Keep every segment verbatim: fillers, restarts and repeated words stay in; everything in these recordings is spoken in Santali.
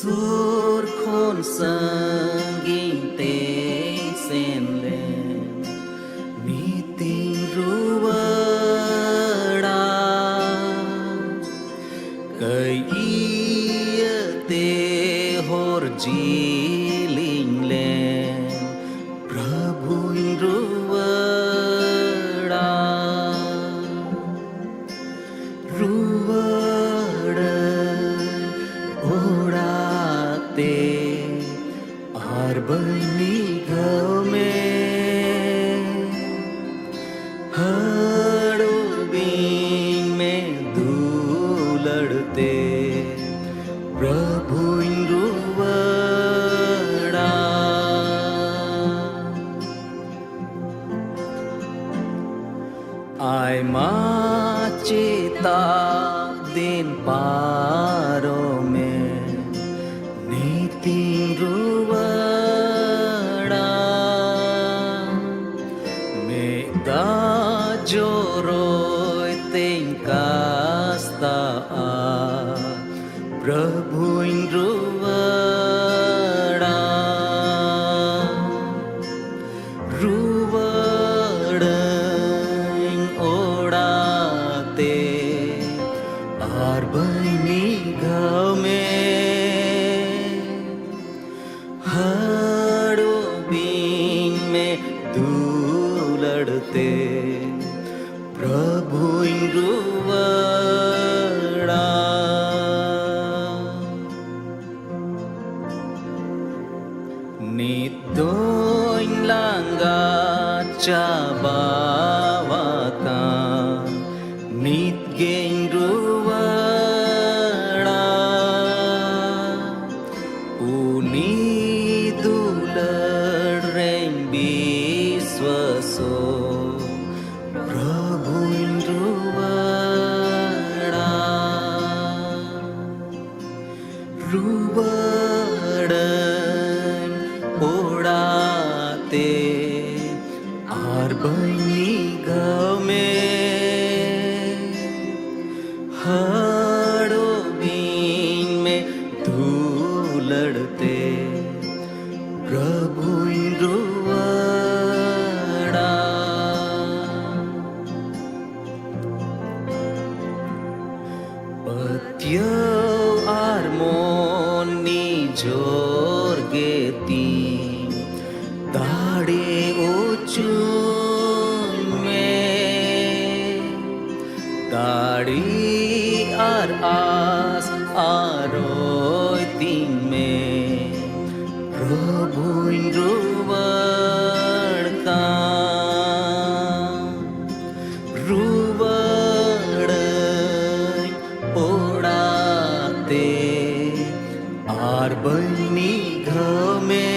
ᱥᱩᱨ ᱠᱷᱚᱱ ᱥᱟᱺᱜᱤᱧ ᱛᱮ ᱥᱮᱱ ᱞᱮᱱ ᱱᱤᱛᱤᱧ ᱨᱩᱣᱟᱹᱲᱟ᱾ ᱠᱟᱹᱭ ᱤᱭᱟᱹᱛᱮ ᱦᱚᱨ ᱡᱤᱞᱤᱧ ᱞᱮᱱ ᱯᱨᱚᱵᱷᱩᱧ ᱨᱩᱣᱟᱹᱲᱟ᱾ ᱨᱩᱣᱟᱹᱲᱟᱹᱧ ᱚᱲᱟᱜ ᱛᱮ ᱟᱨ ᱵᱟᱹᱧ ᱱᱤᱜᱷᱟᱹᱣ ᱢᱮ᱾ ᱦᱟᱹᱲᱩᱵᱤᱧ ᱢᱮ ᱫᱩᱞᱟᱹᱲ ᱛᱮ ᱯᱨᱚᱵᱷᱩᱧ ᱨᱩᱣᱟᱹᱲᱟ᱾ ᱟᱭᱢᱟ ᱪᱮᱛᱟᱜ ᱫᱤᱱ ᱯᱟᱨᱚᱢᱮ ᱱᱤᱛᱤᱧ ᱨᱩᱣᱟᱹᱲᱟ᱾ ᱢᱮᱫ ᱫᱟᱜ ᱡᱚᱨᱚᱭ ᱛᱮᱧ ᱠᱟᱥᱛᱟᱜᱼᱟ, ᱯᱨᱚᱵᱷᱩᱧ ᱨᱩᱣᱟᱹᱲᱟ᱾ ᱨᱩᱣᱟᱹᱲᱟᱹᱧ ᱚᱲᱟᱜ ᱛᱮ ᱟᱨ ᱵᱟᱹᱧ ᱱᱤᱜᱷᱟᱹᱣ ᱢᱮ᱾ ᱦᱟᱹᱲᱩᱵᱤᱧ ᱢᱮ ᱫᱩᱞᱟᱹᱲ ᱛᱮ ᱯᱨᱚᱵᱷᱩᱧ ᱨᱩᱣᱟᱹᱲᱟ᱾ ᱱᱤᱛ ᱫᱚᱧ ᱞᱟᱸᱜᱟ ᱪᱟᱵᱟᱣᱟᱠᱟᱱ, ᱱᱤᱛ ᱜᱮᱧ ᱨᱩᱣᱟᱹᱲᱟ᱾ ᱩᱱᱤ ᱫᱩᱞᱟᱹᱲ ᱨᱮᱧ ᱵᱤᱥᱣᱟᱥᱚᱜ, ᱯᱨᱚᱵᱷᱩᱧ ᱨᱩᱣᱟᱹᱲᱟ᱾ ᱨᱩᱣᱟᱹᱲᱟᱹᱧ ᱚᱲᱟᱜ ᱛᱮ ᱟᱨ ᱵᱟᱹᱧ ᱱᱤᱜᱷᱟᱹᱣ ᱢᱮ᱾ ᱦᱟᱹᱲᱩᱵᱤᱧ ᱢᱮ ᱫᱩ ᱟᱹᱰᱤ ᱟᱨ ᱟᱥ ᱟᱨᱚᱭ ᱛᱤᱧ ᱢᱮ, ᱯᱨᱚᱵᱷᱩᱧ ᱨᱩᱣᱟᱹᱲ ᱠᱟᱱ᱾ ᱨᱩᱣᱟᱹᱲᱟᱹᱧ ᱚᱲᱟᱜ ᱛᱮ ᱟᱨ ᱵᱟᱹᱧ ᱱᱤᱜᱷᱟᱹᱣ ᱢᱮ᱾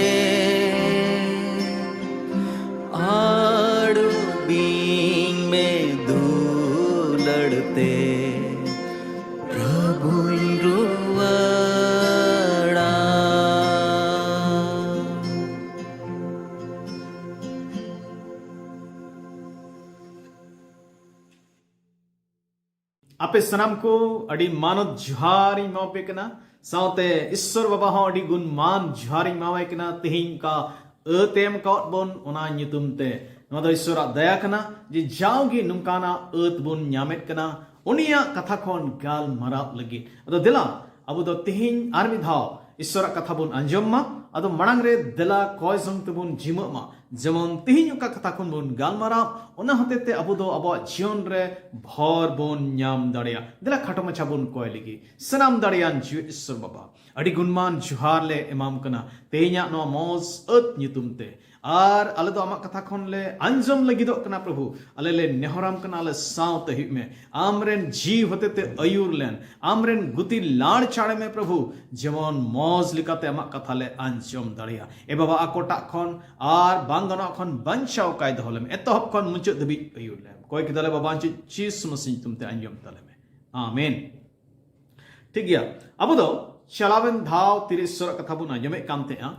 ᱟᱲᱩᱵᱤᱧ ᱢᱮ ᱫᱩᱞᱟᱹᱲ ᱛᱮ, ᱯᱨᱚᱵᱷᱩᱧ ᱨᱩᱣᱟᱹᱲᱟ᱾ ᱟᱯᱮ ᱥᱟᱱᱟᱢ ᱠᱚ ᱟᱹᱰᱤ ᱢᱟᱱᱚᱛ ᱡᱚᱦᱟᱨ ᱤᱧ ᱮᱢᱟᱯᱮ ᱠᱟᱱᱟ, ᱥᱟᱶᱛᱮ ᱤᱥᱥᱚᱨ ᱵᱟᱵᱟ ᱦᱚᱸ ᱟᱹᱰᱤ ᱜᱩᱱᱢᱟᱱ ᱡᱚᱦᱟᱨ ᱤᱧ ᱮᱢᱟᱣᱟᱭ ᱠᱟᱱᱟ᱾ ᱛᱮᱦᱮᱧ ᱚᱠᱟ ᱟᱹᱛ ᱮ ᱮᱢ ᱠᱟᱣᱟᱫ ᱵᱚᱱ, ᱚᱱᱟ ᱧᱩᱛᱩᱢ ᱛᱮ᱾ ᱱᱚᱣᱟ ᱫᱚ ᱤᱥᱥᱚᱨᱟᱜ ᱫᱟᱭᱟ ᱠᱟᱱᱟ ᱡᱮ ᱡᱟᱣᱜᱮ ᱱᱚᱝᱠᱟᱱᱟᱜ ᱟᱹᱛ ᱵᱚᱱ ᱧᱟᱢᱮᱫ ᱠᱟᱱᱟ᱾ ᱩᱱᱤᱭᱟᱜ ᱠᱟᱛᱷᱟ ᱠᱷᱚᱱ ᱜᱟᱞᱢᱟᱨᱟᱣ ᱞᱟᱹᱜᱤᱫ᱾ ᱟᱫᱚ ᱫᱮᱞᱟ, ᱟᱵᱚ ᱫᱚ ᱛᱮᱦᱮᱧ ᱟᱨ ᱢᱤᱫ ᱫᱷᱟᱣ ᱤᱥᱥᱚᱨᱟᱜ ᱠᱟᱛᱷᱟ ᱵᱚᱱ ᱟᱸᱡᱚᱢ ᱢᱟ᱾ ᱟᱫᱚ ᱢᱟᱲᱟᱝ ᱨᱮ ᱫᱮᱞᱟ ᱠᱚᱭ ᱡᱚᱝ ᱛᱮᱵᱚᱱ ᱡᱤᱢᱟᱹᱜ ᱢᱟ, ᱡᱮᱢᱚᱱ ᱛᱮᱦᱮᱧ ᱚᱠᱟ ᱠᱟᱛᱷᱟ ᱠᱷᱚᱱ ᱵᱚᱱ ᱜᱟᱞᱢᱟᱨᱟᱣ, ᱚᱱᱟ ᱦᱚᱛᱮ ᱛᱮ ᱟᱵᱚ ᱫᱚ ᱟᱵᱚᱣᱟᱜ ᱡᱤᱭᱚᱱ ᱨᱮ ᱵᱷᱚᱨ ᱵᱚᱱ ᱧᱟᱢ ᱫᱟᱲᱮᱭᱟᱜ᱾ ᱫᱮᱞᱟ ᱠᱷᱟᱴᱚ ᱢᱟᱪᱷᱟ ᱵᱚᱱ ᱠᱚᱭ ᱞᱟᱹᱜᱤᱫ᱾ ᱥᱟᱱᱟᱢ ᱫᱟᱲᱮᱭᱟᱱ ᱡᱤᱣᱤ ᱤᱥᱥᱚᱨ ᱵᱟᱵᱟ, ᱟᱹᱰᱤ ᱜᱩᱱᱢᱟᱱ ᱡᱚᱦᱟᱨ ᱞᱮ ᱮᱢᱟᱢ ᱠᱟᱱᱟ ᱛᱮᱦᱮᱧᱟᱜ ᱱᱚᱣᱟ ᱢᱚᱡᱽ ᱟᱹᱛ ᱧᱩᱛᱩᱢ ᱛᱮ᱾ ᱟᱨ ᱟᱞᱮ ᱫᱚ ᱟᱢᱟᱜ ᱠᱟᱛᱷᱟ ᱠᱷᱚᱱ ᱞᱮ ᱟᱸᱡᱚᱢ ᱞᱟᱹᱜᱤᱫᱚᱜ ᱠᱟᱱᱟ ᱯᱨᱚᱵᱷᱩ᱾ ᱟᱞᱮ ᱞᱮ ᱱᱮᱦᱚᱨᱟᱢ ᱠᱟᱱᱟ, ᱟᱞᱮ ᱥᱟᱶᱛᱮ ᱦᱩᱭᱩᱜ ᱢᱮ᱾ ᱟᱢᱨᱮᱱ ᱡᱤᱣᱤ ᱦᱚᱛᱮ ᱛᱮ ᱟᱹᱭᱩᱨ ᱞᱮᱱ, ᱟᱢᱨᱮᱱ ᱜᱩᱛᱤ ᱞᱟᱲ ᱪᱟᱲᱮ ᱢᱮ ᱯᱨᱚᱵᱷᱩ, ᱡᱮᱢᱚᱱ ᱢᱚᱡᱽ ᱞᱮᱠᱟᱛᱮ ᱟᱢᱟᱜ ᱠᱟᱛᱷᱟ ᱞᱮ ᱟᱸᱡᱚᱢ ᱫᱟᱲᱮᱭᱟᱜ᱾ ᱮ ᱵᱟᱵᱟ, ᱟᱠᱚᱴᱟᱜ ᱠᱷᱚᱱ ᱟᱨ ᱵᱟᱝ ᱜᱟᱱᱚᱜ ᱠᱷᱚᱱ ᱵᱟᱧᱪᱟᱣ ᱠᱟᱭ ᱫᱚᱦᱚ ᱞᱮᱢ᱾ ᱮᱛᱚᱦᱚᱵ ᱠᱷᱚᱱ ᱢᱩᱪᱟᱹᱫ ᱫᱷᱟᱹᱵᱤᱡ ᱟᱹᱭᱩᱨ ᱞᱮᱢ᱾ ᱠᱚᱭ ᱠᱮᱫᱟᱞᱮ ᱵᱟᱵᱟ, ᱡᱤᱥᱩ ᱢᱟᱥᱤ ᱧᱩᱛᱩᱢ ᱛᱮ ᱟᱸᱡᱚᱢ ᱛᱟᱞᱮ ᱢᱮ᱾ ᱟᱢᱮᱱ᱾ ᱴᱷᱤᱠ ᱜᱮᱭᱟ, ᱟᱵᱚ ᱫᱚ ᱪᱟᱞᱟᱣᱮᱱ ᱫᱷᱟᱣ ᱛᱤᱨᱤᱥ ᱥᱚᱨᱟᱜ ᱠᱟᱛᱷᱟ ᱵᱚᱱ ᱟᱸᱡᱚᱢᱮᱫ ᱠᱟᱱ ᱛᱟᱦᱮᱸᱜᱼᱟ᱾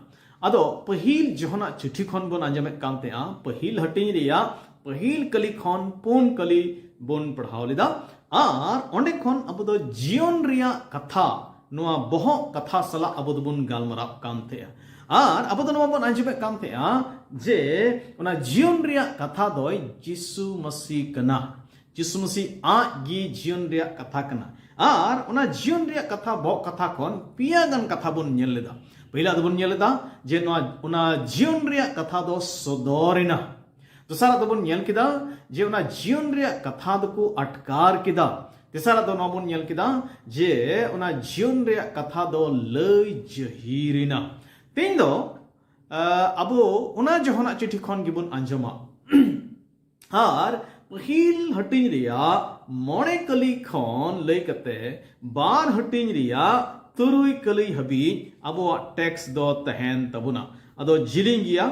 ᱟᱫᱚ ᱯᱟᱹᱦᱤᱞ ᱡᱚᱦᱚᱱᱟᱜ ᱪᱤᱴᱷᱤ ᱠᱷᱚᱱ ᱵᱚᱱ ᱟᱸᱡᱚᱢᱮᱫ ᱠᱟᱱ ᱛᱟᱦᱮᱸᱜᱼᱟ, ᱯᱟᱹᱦᱤᱞ ᱦᱟᱹᱴᱤᱧ ᱨᱮᱭᱟᱜ ᱯᱟᱹᱦᱤᱞ ᱠᱟᱹᱞᱤ ᱠᱷᱚᱱ ᱯᱩᱱ ᱠᱟᱹᱞᱤ ᱵᱚᱱ ᱯᱟᱲᱦᱟᱣ ᱞᱮᱫᱟ᱾ ᱟᱨ ᱚᱸᱰᱮ ᱠᱷᱚᱱ ᱟᱵᱚ ᱫᱚ ᱡᱤᱭᱚᱱ ᱨᱮᱭᱟᱜ ᱠᱟᱛᱷᱟ, ᱱᱚᱣᱟ ᱵᱚᱦᱚᱜ ᱠᱟᱛᱷᱟ ᱥᱟᱞᱟᱜ ᱟᱵᱚ ᱫᱚᱵᱚᱱ ᱜᱟᱞᱢᱟᱨᱟᱣ ᱠᱟᱱ ᱛᱟᱦᱮᱸᱜᱼᱟ᱾ ᱟᱨ ᱟᱵᱚ ᱫᱚ ᱱᱚᱣᱟ ᱵᱚᱱ ᱟᱸᱡᱚᱢᱮᱫ ᱠᱟᱱ ᱛᱟᱦᱮᱸᱜᱼᱟ ᱡᱮ ᱚᱱᱟ ᱡᱤᱭᱚᱱ ᱨᱮᱭᱟᱜ ᱠᱟᱛᱷᱟ ᱫᱚᱭ ᱡᱤᱥᱩ ᱢᱟᱹᱥᱤ ᱠᱟᱱᱟ᱾ ᱡᱤᱥᱩ ᱢᱟᱹᱥᱤ ᱟᱡ ᱜᱮ ᱡᱤᱭᱚᱱ ᱨᱮᱭᱟᱜ ᱠᱟᱛᱷᱟ ᱠᱟᱱᱟ᱾ ᱟᱨ ᱚᱱᱟ ᱡᱤᱭᱚᱱ ᱨᱮᱭᱟᱜ ᱠᱟᱛᱷᱟ, ᱵᱚᱦᱚᱜ ᱠᱟᱛᱷᱟ ᱠᱷᱚᱱ ᱯᱮᱭᱟ ᱜᱟᱱ ᱠᱟᱛᱷᱟ ᱵᱚᱱ ᱧᱮᱞ ᱞᱮᱫᱟ᱾ ᱯᱟᱹᱦᱤᱞᱟ ᱫᱚᱵᱚᱱ ᱧᱮᱞ ᱞᱮᱫᱟ ᱡᱮ ᱱᱚᱣᱟ, ᱚᱱᱟ ᱡᱤᱭᱚᱱ ᱨᱮᱭᱟᱜ ᱠᱟᱛᱷᱟ ᱫᱚ ᱥᱚᱫᱚᱨ ᱮᱱᱟ᱾ ᱫᱚᱥᱟᱨᱟᱜ ᱫᱚᱵᱚᱱ ᱧᱮᱞ ᱠᱮᱫᱟ ᱡᱮ ᱚᱱᱟ ᱡᱤᱭᱚᱱ ᱨᱮᱭᱟᱜ ᱠᱟᱛᱷᱟ ᱫᱚᱠᱚ ᱟᱴᱠᱟᱨ ᱠᱮᱫᱟ᱾ ᱛᱮᱥᱟᱨᱟᱜ ᱫᱚ ᱱᱚᱣᱟ ᱵᱚᱱ ᱧᱮᱞ ᱠᱮᱫᱟ ᱡᱮ ᱚᱱᱟ ᱡᱤᱭᱚᱱ ᱨᱮᱭᱟᱜ ᱠᱟᱛᱷᱟ ᱫᱚ ᱞᱟᱹᱭ ᱡᱟᱹᱦᱤᱨ ᱮᱱᱟ᱾ ᱛᱮᱦᱮᱧ ᱫᱚ ᱟᱵᱚ ᱚᱱᱟ ᱡᱚᱦᱚᱱᱟᱜ ᱪᱤᱴᱷᱤ ᱠᱷᱚᱱ ᱜᱮᱵᱚᱱ ᱟᱸᱡᱚᱢᱟ᱾ ᱟᱨ ᱯᱟᱹᱦᱤᱞ ᱦᱟᱹᱴᱤᱧ ᱨᱮᱭᱟᱜ ᱢᱚᱬᱮ ᱠᱟᱹᱞᱤ ᱠᱷᱚᱱ ᱞᱟᱹᱭ ᱠᱟᱛᱮ ᱵᱟᱨ ᱦᱟᱹᱴᱤᱧ ᱨᱮᱭᱟᱜ ᱛᱩᱨᱩᱭ ᱠᱟᱹᱞᱤ ᱦᱟᱹᱵᱤᱡ ᱟᱵᱚᱣᱟᱜ ᱴᱮᱠᱥᱴ ᱫᱚ ᱛᱟᱦᱮᱱ ᱛᱟᱵᱚᱱᱟ᱾ ᱟᱫᱚ ᱡᱤᱞᱤᱧ ᱜᱮᱭᱟ,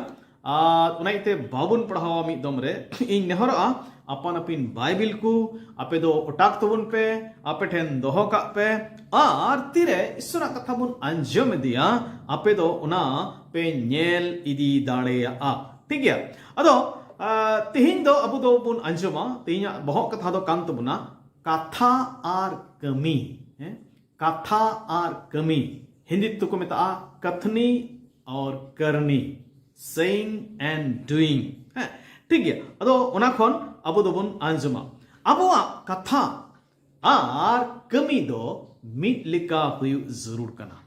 ᱟᱨ ᱚᱱᱟ ᱤᱭᱟᱹᱛᱮ ᱵᱟᱵᱚᱱ ᱯᱟᱲᱦᱟᱣᱟ ᱢᱤᱫ ᱫᱚᱢ ᱨᱮ᱾ ᱤᱧ ᱱᱮᱦᱚᱨᱚᱜᱼᱟ, ᱟᱯᱟᱱ ᱟᱹᱯᱤᱱ ᱵᱟᱭᱵᱤᱞ ᱠᱚ ᱟᱯᱮ ᱫᱚ ᱚᱴᱟᱠ ᱛᱟᱵᱚᱱ ᱯᱮ, ᱟᱯᱮ ᱴᱷᱮᱱ ᱫᱚᱦᱚ ᱠᱟᱜ ᱯᱮ, ᱟᱨ ᱛᱤᱨᱮ ᱤᱥᱚᱨᱟᱜ ᱠᱟᱛᱷᱟ ᱵᱚᱱ ᱟᱸᱡᱚᱢ ᱤᱫᱤᱭᱟ, ᱟᱯᱮ ᱫᱚ ᱚᱱᱟ ᱯᱮ ᱧᱮᱞ ᱤᱫᱤ ᱫᱟᱲᱮᱭᱟᱜᱼᱟ᱾ ᱴᱷᱤᱠ ᱜᱮᱭᱟ? ᱟᱫᱚ ᱛᱮᱦᱮᱧ ᱫᱚ ᱟᱵᱚ ᱫᱚᱵᱚᱱ ᱟᱸᱡᱚᱢᱟ, ᱛᱮᱦᱮᱧᱟᱜ ᱵᱚᱦᱚᱜ ᱠᱟᱛᱷᱟ ᱫᱚ ᱠᱟᱱ ᱛᱟᱵᱚᱱᱟ ᱠᱟᱛᱷᱟ ᱟᱨ ᱠᱟᱹᱢᱤ᱾ ᱦᱮᱸ, ᱠᱟᱛᱷᱟ ᱟᱨ ᱠᱟᱹᱢᱤ᱾ ᱦᱤᱱᱫᱤ ᱛᱮᱠᱚ ᱢᱮᱛᱟᱜᱼᱟ ᱠᱟᱛᱷᱱᱤ ᱟᱨ ᱠᱟᱨᱱᱤ, saying and doing᱾ ᱦᱮᱸ, ᱴᱷᱤᱠ ᱜᱮᱭᱟ᱾ ᱟᱫᱚ ᱚᱱᱟ ᱠᱷᱚᱱ ᱟᱵᱚ ᱫᱚᱵᱚᱱ ᱟᱸᱡᱚᱢᱟ, ᱟᱵᱚᱣᱟᱜ ᱠᱟᱛᱷᱟ ᱟᱨ ᱠᱟᱹᱢᱤ ᱫᱚ ᱢᱤᱫ ᱞᱮᱠᱟ ᱦᱩᱭᱩᱜ ᱡᱟᱹᱨᱩᱲ ᱠᱟᱱᱟ᱾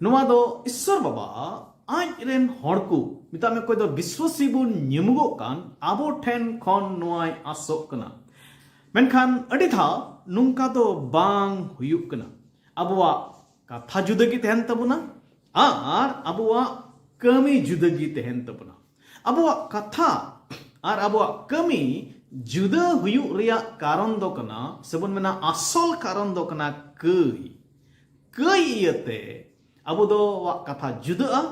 ᱱᱚᱣᱟ ᱫᱚ ᱤᱥᱥᱚᱨ ᱵᱟᱵᱟ ᱟᱡ ᱨᱮᱱ ᱦᱚᱲ ᱠᱚ, ᱢᱮᱛᱟᱜ ᱢᱮ ᱚᱠᱚᱭ ᱫᱚ ᱵᱤᱥᱣᱟᱥᱤ ᱵᱚᱱ ᱧᱩᱢᱩᱜᱚᱜ ᱠᱟᱱ, ᱟᱵᱚ ᱴᱷᱮᱱ ᱠᱷᱚᱱ ᱱᱚᱣᱟᱭ ᱟᱥᱚᱜ ᱠᱟᱱᱟ᱾ ᱢᱮᱱᱠᱷᱟᱱ ᱟᱹᱰᱤ ᱫᱷᱟᱣ ᱱᱚᱝᱠᱟ ᱫᱚ ᱵᱟᱝ ᱦᱩᱭᱩᱜ ᱠᱟᱱᱟ᱾ ᱟᱵᱚᱣᱟᱜ ᱠᱟᱛᱷᱟ ᱡᱩᱫᱟᱹ ᱜᱮ ᱛᱟᱦᱮᱱ ᱛᱟᱵᱚᱱᱟ ᱟᱨ ᱟᱵᱚᱣᱟᱜ ᱠᱟᱹᱢᱤ ᱡᱩᱫᱟᱹ ᱜᱮ ᱛᱟᱦᱮᱱ ᱛᱟᱵᱚᱱᱟ᱾ ᱟᱵᱚᱣᱟᱜ ᱠᱟᱛᱷᱟ ᱟᱨ ᱟᱵᱚᱣᱟᱜ ᱠᱟᱹᱢᱤ ᱡᱩᱫᱟᱹ ᱦᱩᱭᱩᱜ ᱨᱮᱭᱟᱜ ᱠᱟᱨᱚᱱ ᱫᱚ ᱠᱟᱱᱟ, ᱥᱮᱵᱚᱱ ᱢᱮᱱᱟ ᱟᱥᱚᱞ ᱠᱟᱨᱚᱱ ᱫᱚ ᱠᱟᱱᱟ ᱠᱟᱹᱭ᱾ ᱠᱟᱹᱭ ᱤᱭᱟᱹᱛᱮ ᱟᱵᱚ ᱫᱚᱣᱟᱜ ᱠᱟᱛᱷᱟ ᱡᱩᱫᱟᱹᱜᱼᱟ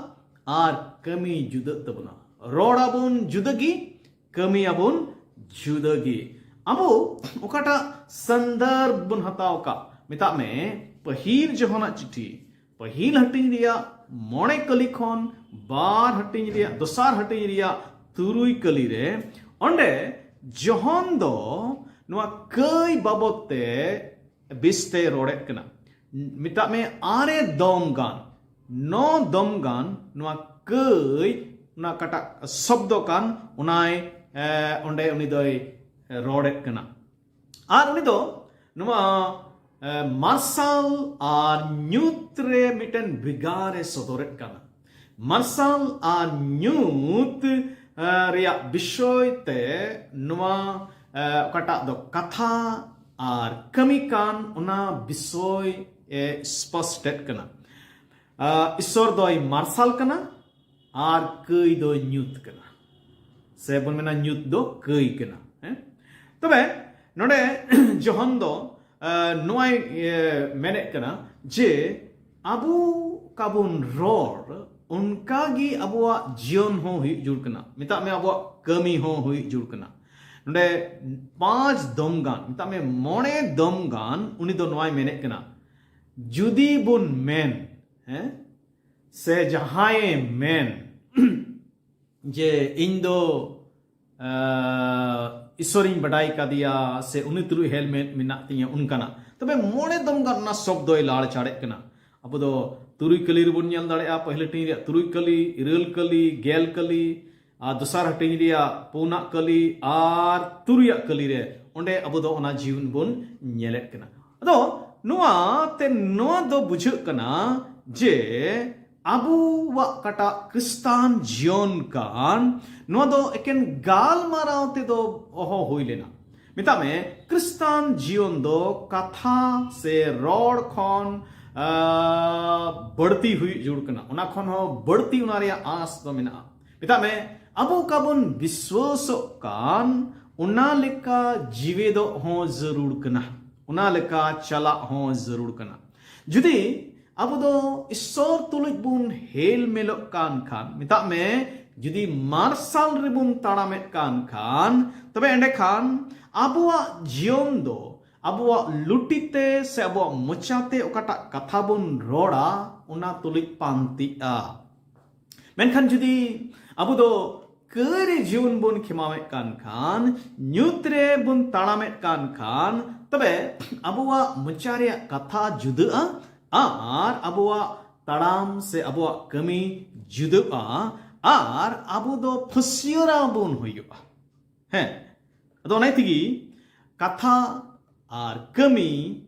ᱟᱨ ᱠᱟᱹᱢᱤ ᱡᱩᱫᱟᱹᱜ ᱛᱟᱵᱚᱱᱟ᱾ ᱨᱚᱲ ᱟᱵᱚᱱ ᱡᱩᱫᱟᱹ ᱜᱮ, ᱠᱟᱹᱢᱤ ᱟᱵᱚᱱ ᱡᱩᱫᱟᱹ ᱜᱮ᱾ ᱟᱵᱚ ᱚᱠᱟᱴᱟᱜ ᱥᱟᱱᱫᱟᱨᱵᱷ ᱵᱚᱱ ᱦᱟᱛᱟᱣ ᱠᱟᱜ, ᱢᱮᱛᱟᱜ ᱢᱮ ᱯᱟᱹᱦᱤᱞ ᱡᱚᱦᱚᱱᱟᱜ ᱪᱤᱴᱷᱤ, ᱯᱟᱹᱦᱤᱞ ᱦᱟᱹᱴᱤᱧ ᱨᱮᱭᱟᱜ ᱢᱚᱬᱮ ᱠᱟᱹᱞᱤ ᱠᱷᱚᱱ ᱵᱟᱨ ᱦᱟᱹᱴᱤᱧ ᱨᱮᱭᱟᱜ, ᱫᱚᱥᱟᱨ ᱦᱟᱹᱴᱤᱧ ᱨᱮᱭᱟᱜ ᱛᱩᱨᱩᱭ ᱠᱟᱹᱞᱤ ᱨᱮ, ᱚᱸᱰᱮ ᱡᱚᱦᱚᱱ ᱫᱚ ᱱᱚᱣᱟ ᱠᱟᱹᱭ ᱵᱟᱵᱚᱫ ᱛᱮ ᱵᱤᱥᱛᱮ ᱨᱚᱲᱮᱫ ᱠᱟᱱᱟ᱾ ᱢᱮᱛᱟᱜ ᱢᱮ ᱟᱨᱮ ᱫᱚᱢ ᱜᱟᱱ, ᱱᱚ ᱫᱚᱢ ᱜᱟᱱ ᱱᱚᱣᱟ ᱠᱟᱹᱭ, ᱚᱱᱟ ᱚᱠᱟᱴᱟᱜ ᱥᱚᱵᱫᱚ ᱠᱟᱱ, ᱚᱱᱟᱭ, ᱮ, ᱚᱸᱰᱮ ᱩᱱᱤ ᱫᱚᱭ ᱨᱚᱲᱮᱫ ᱠᱟᱱᱟ᱾ ᱟᱨ ᱩᱱᱤ ᱫᱚ ᱱᱚᱣᱟ, ᱮ, ᱢᱟᱨᱥᱟᱞ ᱟᱨ ᱧᱩᱛ ᱨᱮ ᱢᱤᱫᱴᱮᱱ ᱵᱷᱮᱜᱟᱨ ᱮ ᱥᱚᱫᱚᱨᱮᱫ ᱠᱟᱱᱟ᱾ ᱢᱟᱨᱥᱟᱞ ᱟᱨ ᱧᱩᱛ ᱨᱮᱭᱟᱜ ᱵᱤᱥᱚᱭ ᱛᱮ ᱱᱚᱣᱟ ᱚᱠᱟᱴᱟᱜ ᱫᱚ ᱠᱟᱛᱷᱟ ᱟᱨ ᱠᱟᱹᱢᱤ ᱠᱟᱱ, ᱚᱱᱟ ᱵᱤᱥᱚᱭ ᱮ ᱥᱯᱚᱥᱴᱮᱫ ᱠᱟᱱᱟ᱾ ᱤᱥᱥᱚᱨ ᱫᱚᱭ ᱢᱟᱨᱥᱟᱞ ᱠᱟᱱᱟ ᱟᱨ ᱠᱟᱹᱭ ᱫᱚ ᱧᱩᱛ ᱠᱟᱱᱟ, ᱥᱮ ᱵᱚᱱ ᱢᱮᱱᱟ ᱧᱩᱛ ᱫᱚ ᱠᱟᱹᱭ ᱠᱟᱱᱟ᱾ ᱦᱮᱸ, ᱛᱚᱵᱮ ᱱᱚᱰᱮ ᱡᱚᱦᱚᱱ ᱫᱚ ᱱᱚᱣᱟᱭ ᱢᱮᱱᱮᱫ ᱠᱟᱱᱟ ᱡᱮ ᱟᱵᱚ ᱠᱟᱵᱚᱱ ᱨᱚᱲ, ᱚᱱᱠᱟ ᱜᱮ ᱟᱵᱚᱣᱟᱜ ᱡᱤᱭᱚᱱ ᱦᱚᱸ ᱦᱩᱭᱩᱜ ᱡᱩᱲ ᱠᱟᱱᱟ᱾ ᱢᱮᱛᱟᱜ ᱢᱮ ᱟᱵᱚᱣᱟᱜ ᱠᱟᱹᱢᱤ ᱦᱚᱸ ᱦᱩᱭᱩᱜ ᱡᱩᱲ ᱠᱟᱱᱟ᱾ ᱱᱚᱰᱮ ᱯᱟᱸᱪ ᱫᱚᱢ ᱜᱟᱱ, ᱢᱮᱛᱟᱜ ᱢᱮ ᱢᱚᱬᱮ ᱫᱚᱢ ᱜᱟᱱ ᱩᱱᱤ ᱫᱚ ᱱᱚᱣᱟᱭ ᱢᱮᱱᱮᱫ ᱠᱟᱱᱟ, ᱡᱩᱫᱤ ᱵᱚᱱ ᱢᱮᱱ, ᱦᱮᱸ, ᱥᱮ ᱡᱟᱦᱟᱸᱭᱮ ᱢᱮᱱ ᱡᱮ ᱤᱧ ᱫᱚ ᱤᱥᱥᱚᱨᱤᱧ ᱵᱟᱰᱟᱭ ᱠᱟᱫᱮᱭᱟ ᱥᱮ ᱩᱱᱤ ᱛᱩᱞᱩᱡ ᱦᱮᱞᱢᱮᱴ ᱢᱮᱱᱟᱜ ᱛᱤᱧᱟᱹ, ᱚᱱᱠᱟᱱᱟᱜ᱾ ᱛᱚᱵᱮ ᱢᱚᱬᱮ ᱫᱚᱢ ᱜᱟᱱ ᱚᱱᱟ ᱥᱚᱵᱫᱚᱭ ᱞᱟᱲᱪᱟᱲᱮᱫ ᱠᱟᱱᱟ᱾ ᱟᱵᱚ ᱫᱚ ᱛᱩᱨᱩᱭ ᱠᱟᱹᱞᱤ ᱨᱮᱵᱚᱱ ᱧᱮᱞ ᱫᱟᱲᱮᱭᱟᱜᱼᱟ, ᱯᱟᱹᱦᱤᱞ ᱦᱟᱹᱴᱤᱧ ᱨᱮᱭᱟᱜ ᱛᱩᱨᱩᱭ ᱠᱟᱹᱞᱤ, ᱤᱨᱟᱹᱞ ᱠᱟᱹᱞᱤ, ᱜᱮᱞ ᱠᱟᱹᱞᱤ, ᱟᱨ ᱫᱚᱥᱟᱨ ᱦᱟᱹᱴᱤᱧ ᱨᱮᱭᱟᱜ ᱯᱩᱱᱟᱜ ᱠᱟᱹᱞᱤ ᱟᱨ ᱛᱩᱨᱩᱭᱟᱜ ᱠᱟᱹᱞᱤ ᱨᱮ, ᱚᱸᱰᱮ ᱟᱵᱚ ᱫᱚ ᱚᱱᱟ ᱡᱤᱭᱚᱱ ᱵᱚᱱ ᱧᱮᱞᱮᱫ ᱠᱟᱱᱟ᱾ ᱟᱫᱚ ᱱᱚᱣᱟ ᱛᱮ ᱱᱚᱣᱟ ᱫᱚ ᱵᱩᱡᱷᱟᱹᱜ ᱠᱟᱱᱟ ᱡᱮ ᱟᱵᱚᱣᱟᱜ ᱚᱠᱟᱴᱟᱜ ᱠᱷᱨᱤᱥᱴᱟᱱ ᱡᱤᱭᱚᱱ ᱠᱟᱱ, ᱱᱚᱣᱟ ᱫᱚ ᱮᱠᱮᱱ ᱜᱟᱞᱢᱟᱨᱟᱣ ᱛᱮᱫᱚ ᱚᱦᱚ ᱦᱩᱭ ᱞᱮᱱᱟ᱾ ᱢᱮᱛᱟᱜ ᱢᱮ, ᱠᱷᱨᱤᱥᱴᱟᱱ ᱡᱤᱭᱚᱱ ᱫᱚ ᱠᱟᱛᱷᱟ ᱥᱮ ᱨᱚᱲ ᱠᱷᱚᱱ ᱵᱟᱹᱲᱛᱤ ᱦᱩᱭᱩᱜ ᱡᱟᱹᱨᱩᱲ ᱠᱟᱱᱟ᱾ ᱚᱱᱟ ᱠᱷᱚᱱ ᱦᱚᱸ ᱵᱟᱹᱲᱛᱤ ᱚᱱᱟ ᱨᱮᱭᱟᱜ ᱟᱸᱥ ᱫᱚ ᱢᱮᱱᱟᱜᱼᱟ᱾ ᱢᱮᱛᱟᱜ ᱢᱮ, ᱟᱵᱚ ᱚᱠᱟ ᱵᱚᱱ ᱵᱤᱥᱣᱟᱹᱥᱚᱜ ᱠᱟᱱ, ᱚᱱᱟ ᱞᱮᱠᱟ ᱡᱤᱣᱮᱫᱚᱜ ᱦᱚᱸ ᱡᱟᱹᱨᱩᱲ ᱠᱟᱱᱟ, ᱚᱱᱟ ᱞᱮᱠᱟ ᱪᱟᱞᱟᱜ ᱦᱚᱸ ᱡᱟᱹᱨᱩᱲ ᱠᱟᱱᱟ᱾ ᱡᱩᱫᱤ ᱟᱵᱚ ᱫᱚ ᱤᱥᱥᱚᱨ ᱛᱩᱞᱩᱡ ᱵᱚᱱ ᱦᱮᱞ ᱢᱮᱞᱚᱜ ᱠᱟᱱ ᱠᱷᱟᱱ, ᱢᱮᱛᱟᱜ ᱢᱮ, ᱡᱩᱫᱤ ᱢᱟᱨᱥᱟᱞ ᱨᱮᱵᱚᱱ ᱛᱟᱲᱟᱢᱮᱫ ᱠᱟᱱ ᱠᱷᱟᱱ, ᱛᱚᱵᱮ ᱮᱸᱰᱮᱠᱷᱟᱱ ᱟᱵᱚᱣᱟᱜ ᱡᱤᱭᱚᱱ ᱫᱚ ᱟᱵᱚᱣᱟᱜ ᱞᱩᱴᱤ ᱛᱮ ᱥᱮ ᱟᱵᱚᱣᱟᱜ ᱢᱚᱪᱟ ᱛᱮ ᱚᱠᱟᱴᱟᱜ ᱠᱟᱛᱷᱟ ᱵᱚᱱ ᱨᱚᱲᱟ, ᱚᱱᱟ ᱛᱩᱞᱩᱡ ᱯᱟᱱᱛᱤᱜᱼᱟ᱾ ᱢᱮᱱᱠᱷᱟᱱ ᱡᱩᱫᱤ ᱟᱵᱚ ᱫᱚ ᱠᱟᱹᱭ ᱨᱮ ᱡᱤᱭᱚᱱ ᱵᱚᱱ ᱠᱷᱮᱢᱟᱣᱮᱫ ᱠᱟᱱ ᱠᱷᱟᱱ, ᱧᱩᱛ ᱨᱮ ᱵᱚᱱ ᱛᱟᱲᱟᱢᱮᱫ ᱠᱟᱱ ᱠᱷᱟᱱ, ᱛᱚᱵᱮ ᱟᱵᱚᱣᱟᱜ ᱢᱚᱪᱟ ᱨᱮᱭᱟᱜ ᱠᱟᱛᱷᱟ ᱡᱩᱫᱟᱹᱜᱼᱟ ᱟᱨ ᱟᱵᱚᱣᱟᱜ ᱛᱟᱲᱟᱢ ᱥᱮ ᱟᱵᱚᱣᱟᱜ ᱠᱟᱹᱢᱤ ᱡᱩᱫᱟᱹᱜᱼᱟ ᱟᱨ ᱟᱵᱚ ᱫᱚ ᱯᱷᱟᱹᱥᱭᱟᱹᱨᱟ ᱵᱚᱱ ᱦᱩᱭᱩᱜᱼᱟ᱾ ᱦᱮᱸ, ᱟᱫᱚ ᱚᱱᱟ ᱛᱮᱜᱮ ᱠᱟᱛᱷᱟ ᱟᱨ ᱠᱟᱹᱢᱤ